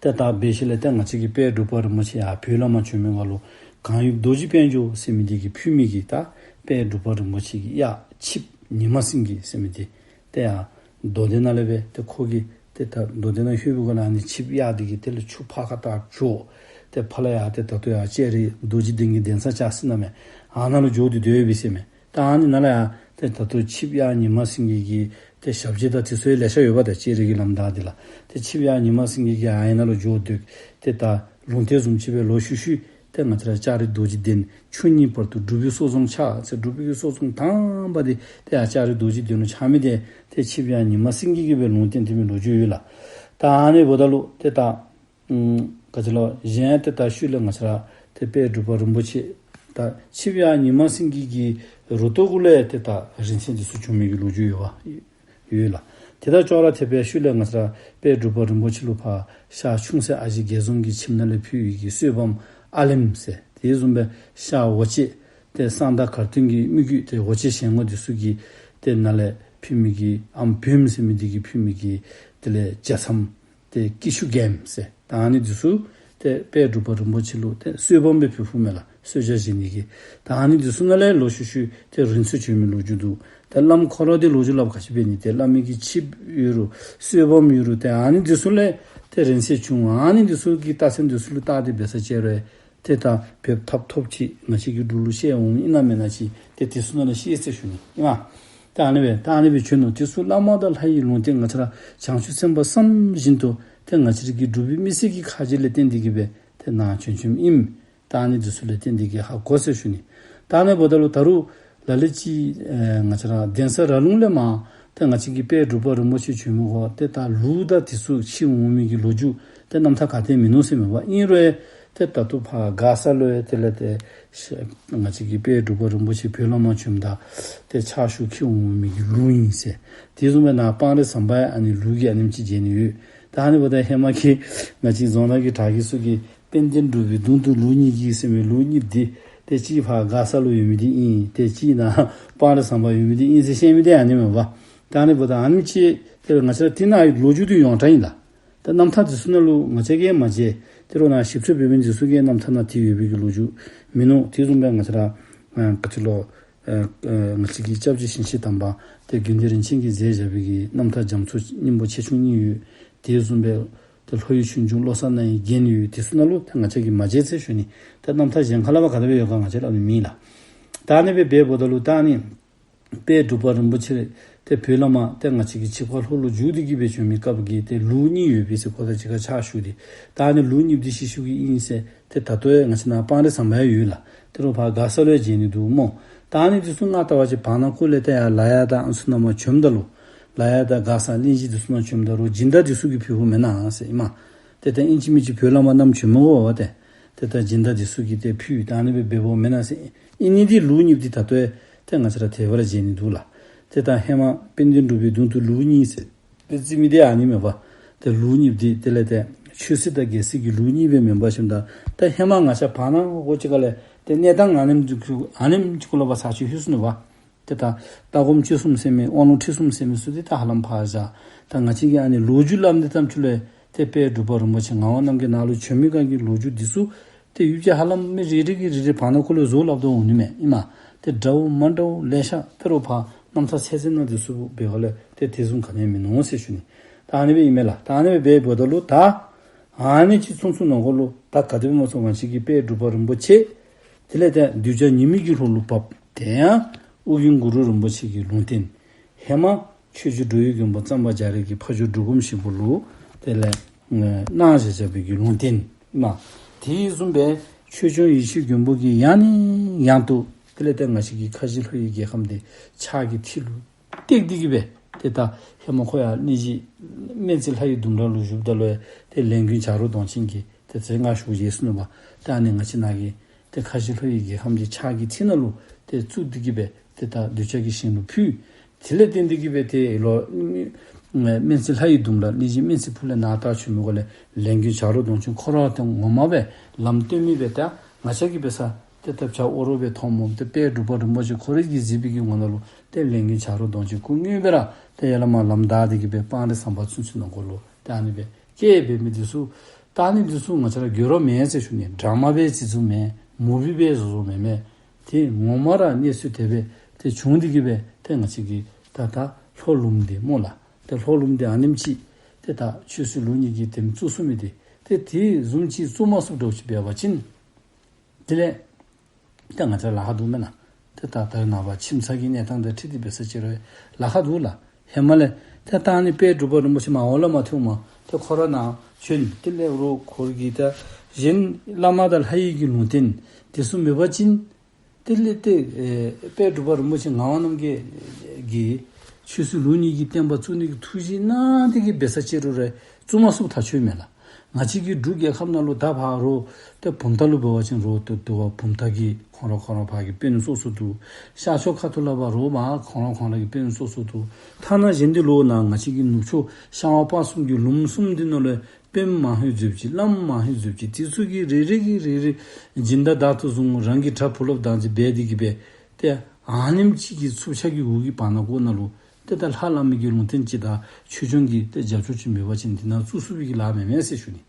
ཏེ་ད་འབད་ཞིནམ་ལས་ཏེ་ང་བཅས་ཀྱི་དཔལ་འབྲུག་པ་རིན་པོ་ཆེ་ཡར་བོད་ལས་མར་བྱོན་མི་སྒང་ལུ་གངས་ཡུལ་རྡོ་རྗེ་དཔལ་འབྱོར་ཟེར་མི་འདི་གིས་ཕུལ་མི་གི་ད་དཔལ་འབྲུག་པ་རིན་པོ་ཆེ་གི་གཡག་ཆིབས་ཉི་མ་སེང་གེ་ཟེར་མི་འདི་ཏེ་ཡར་མདོ་སྡེ་ནང་ལས་སྦེ་ཏེ་ཁོ་གིས་ཏེ་ད་མདོ་སྡེ་ནང་ལྷོད་པའི་སྒང་ལས་ཨ་ནི་ཆིབས་གཡག་འདི་གིས་དེ་ལས་ཆུ་ཕར་ཁ་ཐུག་འགྱོ། ཏེ་ཕར་ལས་ཡར་ཏེ་ད་ལྟོ་ཡར་ལྕགས་རི་རྡོ་རྗེ་གདན་གྱི་གདན་ས་ཆགས་ཟེར་ནི་མས། ཨ་ནཱ་ལུ་འགྱོ་སྟེ་སྡོད་ཡོད་པས་ཟེར་མས། ད་ཨ་ནི་ནང་ལས་ཡར་ཏེ་ད་ལྟོ་ཆིབས་གཡག་ཉི་མ་སེང་གེ་གི་ཏེ་ཞབས་རྗེས་དང་དེ་ཚུ་ཡང་ལེ་ཤ་ཡོད་པ། ཏེ་ལྕགས་རི་གི་ལམ་བདའ་སྟེ་ལགས། ཏེ་ཆིབས་གཡག་ཉི་མ་སེང་གེ་གིས་ཨ་ནཱ་ལུ་འགྱོ་སྡོད། ཏེ་ད་ལུང་བསྟན་བཟུམ་ཅིག་སྦེ་ལོག་ཤུལ་ཤུལ་ཏེ་ང་བཅས་ར་ལྕགས་རི་རྡོ་རྗེ་གདན་ཆུ་གཉིས་བར་དུ་འབྲུག་པའི་སོ་བཟུང་ཆགས་ཟེར། འབྲུག་པའི་སོ་བཟུང་དང་པ་འདི་ཏེ་ཡར་ལྕགས་རི་རྡོ་རྗེ་གདན་ལུ་ཆགས་མི་འདི་ཏེ་ཆིབས་གཡག་ཉི་མ་སེང་གེ་གིས་སྦེ་ལུང་བསྟན་བསྟན་མི་ལོ་རྒྱུས་ཡོད་ལགས། ད་ཨ་ནི་འབདཝ་ད་ལུ་ཏེ་ད་ཨམ་ག་ཅི་ལོ་གཞན་ཏེ་ད་ཤུལ་ལས་ང་བཅས་ར་ཏེ་དཔལ་འབྲུག་པ་རིན་པོ་ཆེ་ད་ཆིབས་གཡག་ཉི་མ་སེང་གེ་གི་རུ་ཏོ་གུ་ལས་ཏེ་ད་རིང་བསྲེལ་འདི་ཚུ་བྱུང་མི་གི་ལོ་རྒྱུས་ཡོད་པ་ཡོད་ལགས། ཏེ་ད་ཅོག་ར་འཐདཔ་སྦེ་ཤུལ་ལས་ང་བཅས་ར་དཔལ་འབྲུག་པ་རིན་པོ་ཆེ་ལུ་ཕར་ཤར་ཆུང་སྲས་ཨ་ཞེ་རྒྱལ་འཛོམས་ཀྱི་ཁྱིམ་ནང་ལས་ཕུལ་བའི་གི་གསོལ་བམ་ཨ་ལེམ་ཟེར། དེ་བཟུམ་སྦེ་ཤར་ཝ་ཅན་ཏེ་གསང་བདག་གར་སྟོན་གྱི་མི་བརྒྱུད་ཏེ་ཝ་ཅན་ཞལ་ངོ་འདི་ཚུ་གི་ཏེ་ནང་ལས་ཕུལ་མི་གི་ཨམ་བོན་ཟེར་མི་འདི་གིས་ཕུལ་མི་གི་དེ་ལས་རྒྱ་ཚམ་ཏེ་སྐྱིད་ཆུ་རྒྱལམ་ཟེར། ད་ཨ་ནི་འདི་ཚུ་ཏེ་དཔལ་འབྲུག་པ་རིན་པོ་ཆེ་ལུ་ཏེ་གསོལ་བམ་སྦེ་ཕུལ་ཕུལཝ་མས་ལགས། གསོལ་ཇ་བཞེས་ནི་གི། ད་ཨ་ནི་འདི་ཚུ་ནང་ལས་ལོག་ཤུལ་ཤུལ་ཏེ་རིང་བསྲེལ་བྱོན་མི་ལོ་རྒྱུས་འདུག། ཏེ་བླམ་ཁོ་ར་འདི་ལོ་རྒྱུས་སླབ་ག་ཅི་འབད་ནི། ཏེ་བླ་མའི་གི་ཆིབས་ཡོད་རུང་གསོལ་བམ་ཡོད་རུང་ཏེ་ཨ་ནི་འདི་ཚུ་ལས་ཏེ་རིང་བསྲེལ་བྱུང་། ཨ་ནི་འདི་ཚུ་གི་རྟགས་མཚན་འདི་ཚུ་ལུ་བལྟ་སྟེ་འབད་ས་ཅིག་རུང་ཏེ་ད་བོདཔ་ཐབ་ཐོབ་ཅིག་ང་བཅས་ཀྱི་འབྲུག་ལུ་བཤལ་འོང་ཨིན་ན་མེན་ན་ཅིག་ཏེ་དེ་ཚུ་ནང་ལས་ཤེས་ཟེར་ཞུ་ནི་ཨིན་མས། ད་ཨ་ནི་སྦེ་ད་ཨ་ནི་སྦེ་བྱོན་ནུག། དེ་ཚུ་བླ་མ་དང་ལྷ་ཡི་ལུང་བསྟན་ང་བཅས་ར་བྱང་ཆུབ་སེམས་དཔའ་བསམ་བཞིན་དུ་ཏེ་ང་བཅས་ར་གི་འབྲུག་པའི་མི་སེར་གྱི་ཁ་རྗེ་ལས་བརྟེན་ཏེ་གིས་སྦེ་ཏེ་ནཱ་བྱོན་བྱོནམ་ཨིན། ད་ཨ་ནི་འདི་ཚུ་ལས་བརྟེན་ཏེ་གིས་ཧ་གོ་ཟེར་ཞུ་ནི། ད་ཨ་ནི་འབདཝ་ད་ལུ་ད་རུང་ལ་ལུ་ཅིག་ཨེ་ང་བཅས་ར་གདན་ས་ར་ལུང་ལས་མར་ཏེ་ང་བཅས་ཀྱི་དཔལ་འབྲུག་པ་རིན་པོ་ཆེ་བྱོན་མི་གོ་ཏེ་ད་ལུག་དང་དེ་ཚུ་ཁྱིད་འོང་མི་གི་ལོ་རྒྱུས་ཏེ་རྣམ་ཐར་ག་ཏེ་མིན་ནུག་ཟེར་མས་པ། ཨིན་རུང་ཡང་ ཏེ་ད་ལྟོ་ཕར་མགར་ས་ལུ་ཡང་དེ་ལས་ཏེ་ང་བཅས་ཀྱི་དཔལ་འབྲུག་པ་རིན་པོ་ཆེ་བོད་ལས་མར་བྱོནམ་ད་ཏེ་ཕྱག་ཞུ་འཁྱིད་འོང་མི་གི་ལུགས་ཨིན་ཟེར། དེ་བཟུམ་སྦེ་ནཱ་སྤང་རི་ཟམ་པ་ཡང་ཨ་ནི་ལུགས་ཀྱི་ཨ་ནེམ་ཅིག་མཇལ་ནི་ཡོད། ད་ཨ་ནི་འབདཝ་ད་ཧེ་མ་གི་ང་བཅས་རྫོང་ནང་གི་གྲྭ་རྒན་ཚུ་གིས་དཔལ་ལྡན་འབྲུག་པའི་གདུང་དུ་ལུགས་གཉིས་ཀྱི་ཟེར་མི་ལུགས་གཉིས་འདི་ཏེ་གཅིག་ཕར་མགར་ས་ལུ་ཡོད་མི་འདི་ཨིན། ཏེ་གཅིག་ནཱ་སྤང་རི་ཟམ་པ་ཡོད་མི་འདི་ཨིན་ཟེར་བཤད་མི་འདི་ཨ་ནི་མས་པ། ད་ཨ་ནི་འབདཝ་ད་ཨ་ནེམ་ཅིག་ཏེ་ང་བཅས་ར་དེ་ནང་ལོ་རྒྱུས་འདི་ཡོངས་གྲགས་ཨིན་ལགས། ད་རྣམ་ཐར་འདི་ཚུ་ནང་ལུ་ང་བཅས་ཀྱིས་མ་མཇལ། ཏེ་རོགས་ནཱ་ཞིབ་འཚོལ་འབད་མི་འདི་ཚུ་གིས་རྣམ་ཐར་ནང་དེ་ཡོད་པའི་གི་ལོ་རྒྱུས་མིན་ནུག། དེ་བཟུམ་སྦེ་ང་བཅས་ར་ཨ་ག་ཅི་ལོ་ཨ་ཨ་ང་བཅས་ཀྱི་སྐྱབས་རྗེ་ཞིང་གཤེགས་དམ་པ་ཏེ་དགེ་འདུན་རིན་ཆེན་གྱིས་མཛད་བཞག་པའི་གི་རྣམ་ཐར་རྒྱ་མཚོ་སྙིང་པོ་ཆེ་ཆུང་གཉིས་ཡོད། དེ་བཟུམ་སྦེ་ཏེ་ལྷོ་ཡི་ཆོས་འབྱུང་བློ་གསར་རྣ་ཡི་རྒྱན་ཡོད། དེ་ཚུ་ནང་ལུ་ཏེ་ང་བཅས་ཀྱིས་མ་མཇལ་ཟེར་ཞུ་ནི། ད་རྣམ་ཐར་གཞན་ཁ་ལས་ཕར་ག་དེ་སྦེ་ཡོད་ག་ང་བཅས་ར་ལུ་མེད་ལགས། ད་ཨ་ནི་སྦེ་འབདཝ་ད་ལུ་ད་ཨ་ནི་དཔལ་འབྲུག་པ་རིན་པོ་ཆེ་ཏེ་བོད་ལས་མར་ཏེ་ང་བཅས་ཀྱི་ཆིབས་ཁ་ལྷོ་ལུ་བསྒྱུར་ཏེ་གི་སྦེ་བྱོན་མི་སྐབས་ཀྱི་ཏེ་ལུགས་གཉིས་ཡོད་པས་ཟེར་ཁོ་དང་གཅིག་ཁར་ཕྱག་ཞུ་སྟེ། ད་ཨ་ནི་ལུགས་གཉིས་འདི་ཤེད་ཤུགས་ཀྱིས་ཨིན་ཟེར་ཏེ་ད་ལྟོ་ཡང་ང་བཅས་ནཱ་སྤང་རི་ཟམ་པ་ཡང་ཡོད་ལགས། ཏེ་རོགས་ཕར་མགར་ས་ལུ་ཡང་མཇལ་ནི་འདུག་སྨོ། ད་ཨ་ནི་འདི་ཚུ་ང་བལྟ་བ་ཅིན་བར་ན་ཁུག་ལས་ཏེ་ཡར་ལ་ཡག་དང་ཨ་ནི་ཚུ་ནང་མར་བྱོནམ་ད་ལུ་ལ་ཡག་དང་མགར་ས་གླིང་བཞི་འདི་ཚུ་ནང་བྱོནམ་ད་རོགས་སྦྱིན་བདག་འདི་ཚུ་གིས་ཕུལཝ་མེན་ན་ཟེར་ཨིན་མས། ཏེ་ད་ཨིན་ཅི་མིན་ཅི་བོད་ལས་མར་ནམ་བྱོནམ་འོང་པ་ཏེ། ཏེ་ད་སྦྱིན་བདག་འདི་ཚུ་གིས་ཏེ་ཕུལ་ད་ཨ་ནི་སྦེ་འབདཝ་མེན་ན་ཟེར་ཨིན་ནི་འདི་ལུགས་གཉིས་འདི་ད་ལྟོ་ཡང་ཏེ་ང་བཅས་ར་དེ་སྦེ་ར་མཇལ་ནི་འདུག་ལགས། ཏེ་ད་ཧེ་མ་དཔལ་ལྡན་འབྲུག་པའི་གདུང་དུ་ལུགས་གཉིས་ཟེར་སྦེ་རྩིས་མི་འདི་ཨ་ནི་མས་པ། ཏེ་ལུགས་གཉིས་འདི་དེ་ལས་ཏེ་ཆོས་སྲིད་དང་རྒྱལ་སྲིད་ཀྱི་ལུགས་གཉིས་སྦེ་མེན་པར་ཞིནམ་ད་ད་ཧེ་མ་ང་བཅས་བར་ན་ཁུག་ཅིག་ཁ་ལས་ཏེ་གནས་སྟངས་ཨ་ནེམ་ཅིག་ཨ་ནེམ་ཅིག་གུ་ལུ་ཕར་ཚར་ཅིག་ལྷོད་སོ་ནུག་པ། ཏེ་ད་ལྟ་སྒོམ་སྤྱོད་གསུམ་ཟེར་མི་དབང་ལུང་ཁྲིད་གསུམ་ཟེར་མི་ཚུ་འདི་ད་ཧ་ལམ་ཕར་བཞག། ད་ང་བཅས་ཀྱིས་ཨ་ནི་ལོ་རྒྱུས་སླབ་ནི་ཐམས་ཅད་ལུ་ཏེ་དཔལ་འབྲུག་པ་རིན་པོ་ཆེ་ངག་དབང་རྣམ་རྒྱལ་ནཱ་ལུ་བྱོན་མི་སྒང་གི་ལོ་རྒྱུས་འདི་ཚུ་ཏེ་ཡུལ་གྱི་ཧ་ལམ་མི་རེ་རེ་གིས་རེ་རེ་བར་ན་ཁུག་ལུ་བཟོ་སླབ་དོ་འོང་ནི་མས་ཨིན་མས། ཏེ་འདྲ་བོ་མ་འདྲ་བོ་ལེ་ཤ་ཏེ་རོགས་ཕར་རྣམ་ཐར་ཚད་ཚད་ནང་འདི་ཚུ་འབད་བ་ལས་ཏེ་དེ་བཟུམ་ག་ནི་ཡང་མིན་ནུག་ཟེར་ཞུ་ནི། ད་ཨ་ནི་སྦེ་ཨིན་མས་ལགས། ད་ཨ་ནི་སྦེ་འབདཝ་ད་ལུ་ད་ཨ་ནི་ཅིག་ཚུན་ཚོད་ནང་འཁོད་ལུ་ད་ག་དེ་སྦེ་སྨོ་ཟེར་བ་ཅིན་ང་བཅས་ཀྱི་དཔལ་འབྲུག་པ་རིན་པོ་ཆེ་དེ་ལས་ཏེ་གདུལ་བྱ་ཉི་མའི་གི་ལྷོ་ལུ་བབས། དེ་ཡང་ཨོ་རྒྱན་གུ་རུ་རིན་པོ་ཆེ་གི་ལུང་བསྟན། ཧེ་མ་ཆོས་རྗེ་འགྲོ་བའི་མགོན་པོ་གཙང་པ་རྒྱ་རས་ཀྱིས་ཕ་ཇོ་འབྲུག་སྒོམ་ཞིག་པོ་ལུ་དེ་ལས་གནང་བཞག་བཞག་པའི་གི་ལུང་བསྟན་ཨིན་མས། དེ་བཟུམ་སྦེ་ཆོས་སྐྱོང་ཡེ་ཤེས་མགོན་པོ་གིས་ཡང་ནས་ཡང་དུ་དེ་ལས་ཏེ་ང་བཅས་ཀྱི་ཁ་བཞི་ལྷོ་ཡི་རྒྱལ་ཁམས་འདི་ཕྱག་གི་མཐིལ་ལུ་བཏེགས་ཏེ་གི་སྦེ་ཏེ་ད་ཧེ་མ་ཁོ་ཡར་གླིང་བཞི་སྨན་རྩི་ལྷ་ཡི་ལྡུམ་ར་ལུ་བཞུགསཔ་ད་ལུ་ཏེ་ལས་མགོན་བྱ་རོག་གདོང་ཅན་གྱིས་ཏེ་མཛད་སྒོ་ཞུ་བཞེས་སོ་ནུག་པ། ཏེ་ཨ་ནི་ང་བཅས་ནཱ་གི་ཏེ་ཁ་བཞི་ལྷོ་ཡི་རྒྱལ་ཁམས་ཀྱི་ཕྱག་གི་མཐིལ་ནང་ལུ་ཏེ་བཙུགས་ཏེ་གི་སྦེ་ཏེ་ད་གདུལ་བྱ་གི་ཞིང་ལུ་ཕུལ། དེ་ལས་བརྟེན་ཏེ་གི་སྦེ་ཏེ་ལོག་སྨན་རྩི་ལྷ་ཡི་ལྡུམ་ར་གླིང་བཞི་སྨན་རྩི་ཕུག་ལས་ནཱ་ད་བྱོན་མི་འགོ་ལས་ལས་མགོན་བྱ་རོག་གདོང་ཅན་ཁོ་ར་ཏེ་ངོ་མ་སྦེ་ལམ་སྟོན་མི་སྦེ་ད་ང་བཅས་ཀྱིས་འབད་ས་ཏེ་ད་བྱ་འོ་རོག་སྦེ་མཐོངམ་སྨོ། ཏེ་དཔལ་འབྲུག་པ་རིན་པོ་ཆེ་ཁོ་རའི་གིས་གཟིགས་པའི་གི་ངོ་ནང་ལུ་ཏེ་ལས་མགོན་བྱ་རོག་གདོང་ཅན་སྐུ་དངོས་སྦེ་ར་ཏེ་ཡར་ལས་མར་ལམ་བདའ་སྟེ་གི་སྦེ་སྤང་རི་ཟམ་པ་ཚུན་ཚོད་ནང་འཁོད་ལུ་ཏེ་ཨ་ནི་སྦེ་བསྐྱལ་འབད་མི་འདི་ཚུ་ད་ཨ་ནི་འདི་ཚུ་ང་བཅས་ར་འགྱོ་ར་མེན་ཟེར་ཞུ་ནི། ཌ་ར་མ་སྦེ་རྩི་བཟོ་མེན། མུ་བི་སྦེ་བཟོ་བཟོཝ་མེན་མས། ཏེ་ངོ་མ་ར་གནས་ཚུལ་དེ་སྦེ་ཏེ་བྱུང་སྟེ་གི་སྦེ་ཏེ་ང་བཅས་ཀྱི་ད་ད་ལྷོ་ལུངམ་འདི་སྨོ་ལགས། ཏེ་ལྷོ་ལུངམ་འདི་ཨ་ནེམ་ཅིག་ཏེ་ད་ཆོས་སྲིད་ལུགས་གཉིས་ཀྱི་དེམ་བཙུགས་ཚུགས་མི་འདི་ཏེ་དེ་བཟུམ་ཅིག་བཙུགས་མ་ཚུགསཔ་འདྲཝ་ཅིག་འབད་བ་ཅིན་དེ་ལས་ཏེ་ང་བཅས་ལཱ་ཁག་འདུག་མེན་ན། ཏེ་ད་ད་རེས་ནངས་པ་ཁྱིམ་ཚང་གི་གནས་སྟངས་དང་འཁྲིལ་ཏེ་འབད་ས་ཅིག་རུང་ལཱ་ཁག་འདུག་ལགས། ཧེ་མ་ལས་ཏེ་ད་ཨ་ནི་དཔལ་འབྲུག་པ་རིན་པོ་ཆེ་མར་འོག་ལས་མར་ཐོན་མར་ཏེ་ཁོ་ར་ནཱ་བྱོན། དེ་ལས་རོགས་ཁོ་ར་གི་ད་གཞན་བླ་མ་དང་ལྷ་ཡི་གི་ལུང་བསྟན་དེ་ཚུ་མེད་པ་ཅིན་དེ་ལས་ཏེ་ཨེ་དཔལ་འབྲུག་པ་རིན་པོ་ཆེ་ངག་དབང་རྣམ་རྒྱལ་གྱིས་ཆོས་སྲིད་ལུགས་གཉིས་ཀྱི་བསྟན་པ་བཙུགས་ནི་གི་ཐུགས་བཞེད་གནང་སྟེ་གི་འབད་ས་ཅིག་རུང་ར་བཙུགས་མ་ཚུགསཔ་ཐག་ཆོད་མས་ལགས། ང་བཅས་ཀྱི་འབྲུག་རྒྱལ་ཁབ་ནང་ལུ་ད་ཕར་རོགས་ཏེ་བུམ་ཐང་ལུ་འབད་བ་ཅིན་རོགས་ཏེ་དེ་བ་བུམ་ཐང་གི་ཁོང་ར་ཁོང་ར་ཕར་གྱི་དཔོན་སོ་སོ་འདུག། ཤར་ཕྱོགས་ཁ་ཐུག་ལས་ཕར་རོགས་མར་ཁོང་ར་ཁོང་ར་གི་དཔོན་སོ་སོ་འདུག། ཐ་ན་གཞན་འདི་ལུ་ནཱ་ང་བཅས་ཀྱི་ནུབ་ཕྱོགས་ཤར་ཝང་སྤ་གསུམ་གྱི་ལུངམ་གསུམ་འདི་ནང་ལུ་དཔོན་མང་ཧེང་འཛོལཝ་ཅིག་བླམ་མང་ཧེང་འཛོལཝ་ཅིག། དེ་ཚུ་གིས་རེ་རེ་གིས་རེ་རེ་སྦྱིན་བདག་བདག་ཏུ་བཟུང་རང་གི་གྲྭ་བུ་སློབ་དང་ཅིག་འབད་དེ་གི་སྦེ་ཏེ་ཨ་ནེམ་ཅིག་གི་འཚུབ་ཆ་གི་འོག་གི་བར་ན་ཁུག་ནང་ལུ་ཏེ་ད་ལྷ་བླ་མའི་གི་ལུང་བསྟན་ཅིག་དང་ཆོས་སྐྱོང་གི་ཏེ་རྒྱབ་སྐྱོར་ཅིག་མེད་པ་ཅིན་འདི་ནང་བཙུགས་ཚུགས་པའི་གི་ལཱ་མེན་མས་ཟེར་ཞུ་ནི།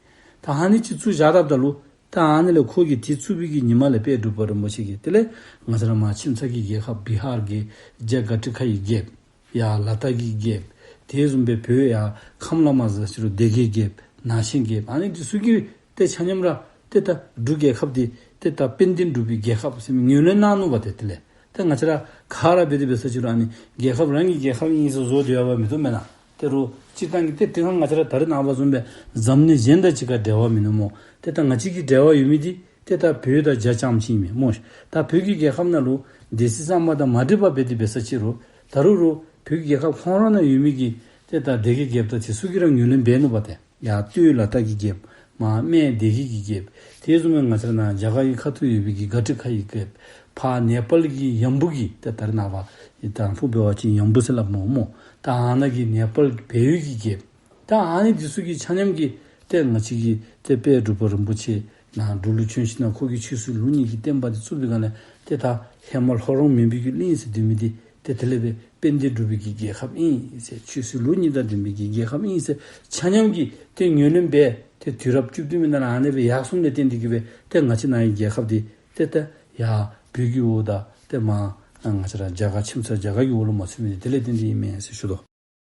ད་ཨ་ནི་ཅིག་བཙུགས་བཞག་དཔ་ད་ལུ་ད་ཨ་ནི་ལས་ཁོ་གིས་དེ་བཙུགས་པའི་གི་ཉིན་མ་ལས་དཔལ་འབྲུག་པ་རིན་པོ་ཆེ་གིས་དེ་ལས་ང་བཅས་ར་མར་ཁྱིམ་ཚང་གི་རྒྱལ་ཁབ་བི་ཧར་གྱི་རྒྱ་གར་ཊི་ཁ་ཡི་རྒྱལཔོ་ཡར་ལ་དྭགས་ཀྱི་རྒྱལཔོ་དེ་བཟུམ་སྦེ་བོད་ཡར་ཁམས་ལས་མར་འཛུལ་ཞིནམ་ལས་སྡེ་དགེ་རྒྱལཔོ་ནང་ཆེན་རྒྱལཔོ་ཨ་ནི་འདི་ཚུ་གིས་ཏེ་ཆ་མཉམ་ར་ཏེ་ད་འབྲུག་རྒྱལ་ཁབ་འདི་ཏེ་ད་དཔལ་ལྡན་འབྲུག་པའི་རྒྱལ་ཁབ་ཟེར་མི་ངོས་ལེན་གནང་ནུག་པ། ཏེ་དེ་ལས་ཏེ་ང་བཅས་ར་ག་ར་འབད་དེ་འབད་ས་ཅིག་རུང་ཨ་ནི་རྒྱལ་ཁབ་རང་གི་རྒྱལ་ཁབ་ཨིན་ཟེར་བཟོ་སྡོད་པ་མི་བཏུབ་མེན་ན། ཏེ་རོགས་སྤྱིར་བཏང་གི་ཏེ་དེ་སྒང་ང་བཅས་ར་ད་རེས་ནངས་པ་བཟུམ་སྦེ་འཛམ་གླིང་གཞན་དང་གཅིག་ཁར་འབྲེལ་བ་མིན་ནུག་སྨོ། ཏེ་ད་ང་བཅས་ཀྱི་འབྲེལ་བ་ཡོད་མི་འདི་ཏེ་ད་བོད་དང་རྒྱ་རྐྱངམ་ཅིག་ཨིན་མས་སྨོ། ད་བོད་ཀྱི་རྒྱལ་ཁབ་ནང་ལུ་སྡེ་སྲིད་གཙང་པ་དང་མ་འགྲིག་པ་འབད་དེ་འབད་ས་ཅིག་རུང་ད་རུང་རོགས་བོད་ཀྱི་རྒྱལ་ཁབ་ཁོང་ར་ནང་ཡོད་མི་གི་ཏེ་ད་སྡེ་དགེ་རྒྱལཔོ་དང་དེ་ཚུ་གིས་ར་ངོས་ལེན་འབད་ནུག་པ། ཏེ་ཡར་སྟོད་ལ་དྭགས་ཀྱི་རྒྱལཔོ་ མར་སྨད་སྡེ་དགེ་གི་རྒྱལཔོ། དེ་བཟུམ་སྦེ་ང་བཅས་ར་ནཱ་རྒྱ་གར་གྱི་ཁ་ཐུག་ཡོད་པའི་གི་གྷ་ཊི་ཁ་གི་རྒྱལཔོ། ཕར་ནེ་པཱལ་གྱི་ཡམ་བུ་གི་ཏེ་ད་རེས་ནངས་པ་ཡི་དང་ཕུ་འབད་བ་ཅིན་ཡམ་བུ་ཟེར་སླབ་སྨོ་སྨོ། ད་ཨ་ནཱ་གི་ནེ་པཱལ་བལ་ཡུལ་གྱི་རྒྱལཔོ། ད་ཨ་ནི་འདི་ཚུ་གིས་ཆ་མཉམ་གྱིས་ཏེ་ང་བཅས་ཀྱི་ཏེ་དཔལ་འབྲུག་པ་རིན་པོ་ཆེ་ནཱ་འབྲུག་ལུ་བྱོན་ཞིནམ་ལས་ཁོ་གིས་ཆོས་སྲིད་ལུགས་གཉིས་ཀྱི་བསྟན་པ་འདི་བཙུགས་པའི་སྒང་ལས་ཏེ་ད་ཧེ་མ་ལྷོ་རོང་མུན་པའི་གི་གླིང་ཟེར་སྡོད་མི་འདི་ཏེ་དེ་ལས་འབད་དཔལ་ལྡན་འབྲུག་པའི་གི་རྒྱལ་ཁབ་ཨིན་ཟེར། ཆོས་སྲིད་ལུགས་གཉིས་དང་ལྡན་པའི་གི་རྒྱལ་ཁབ་ཨིན་ཟེར་ཆ་མཉམ་གྱིས་ཏེ་ངོས་ལེན་འབད། ཏེ་དུས་རབས་བཅུ་བདུན་མའི་ནང་ལུ་ཨ་ནི་སྦེ་ཡར་སོངམ་ལས་བརྟེན་ཏེ་གིས་འབད་ཏེ་ང་བཅས་ནཱ་གི་རྒྱལ་ཁབ་འདི་ཏེ་ཏེ་ཡར་བོད་ཀྱི་འོག་དང་ཏེ་མར་ང་བཅས་ར་རྒྱ་གར་ཁྱིམ་ཚང་རྒྱ་གར་གྱི་འོག་ལུ་མ་ཚུད་མི་འདི་དེ་ལས་བརྟེན་ཏེ་ཨིན་མས་ཟེར་ཞུ་དོ།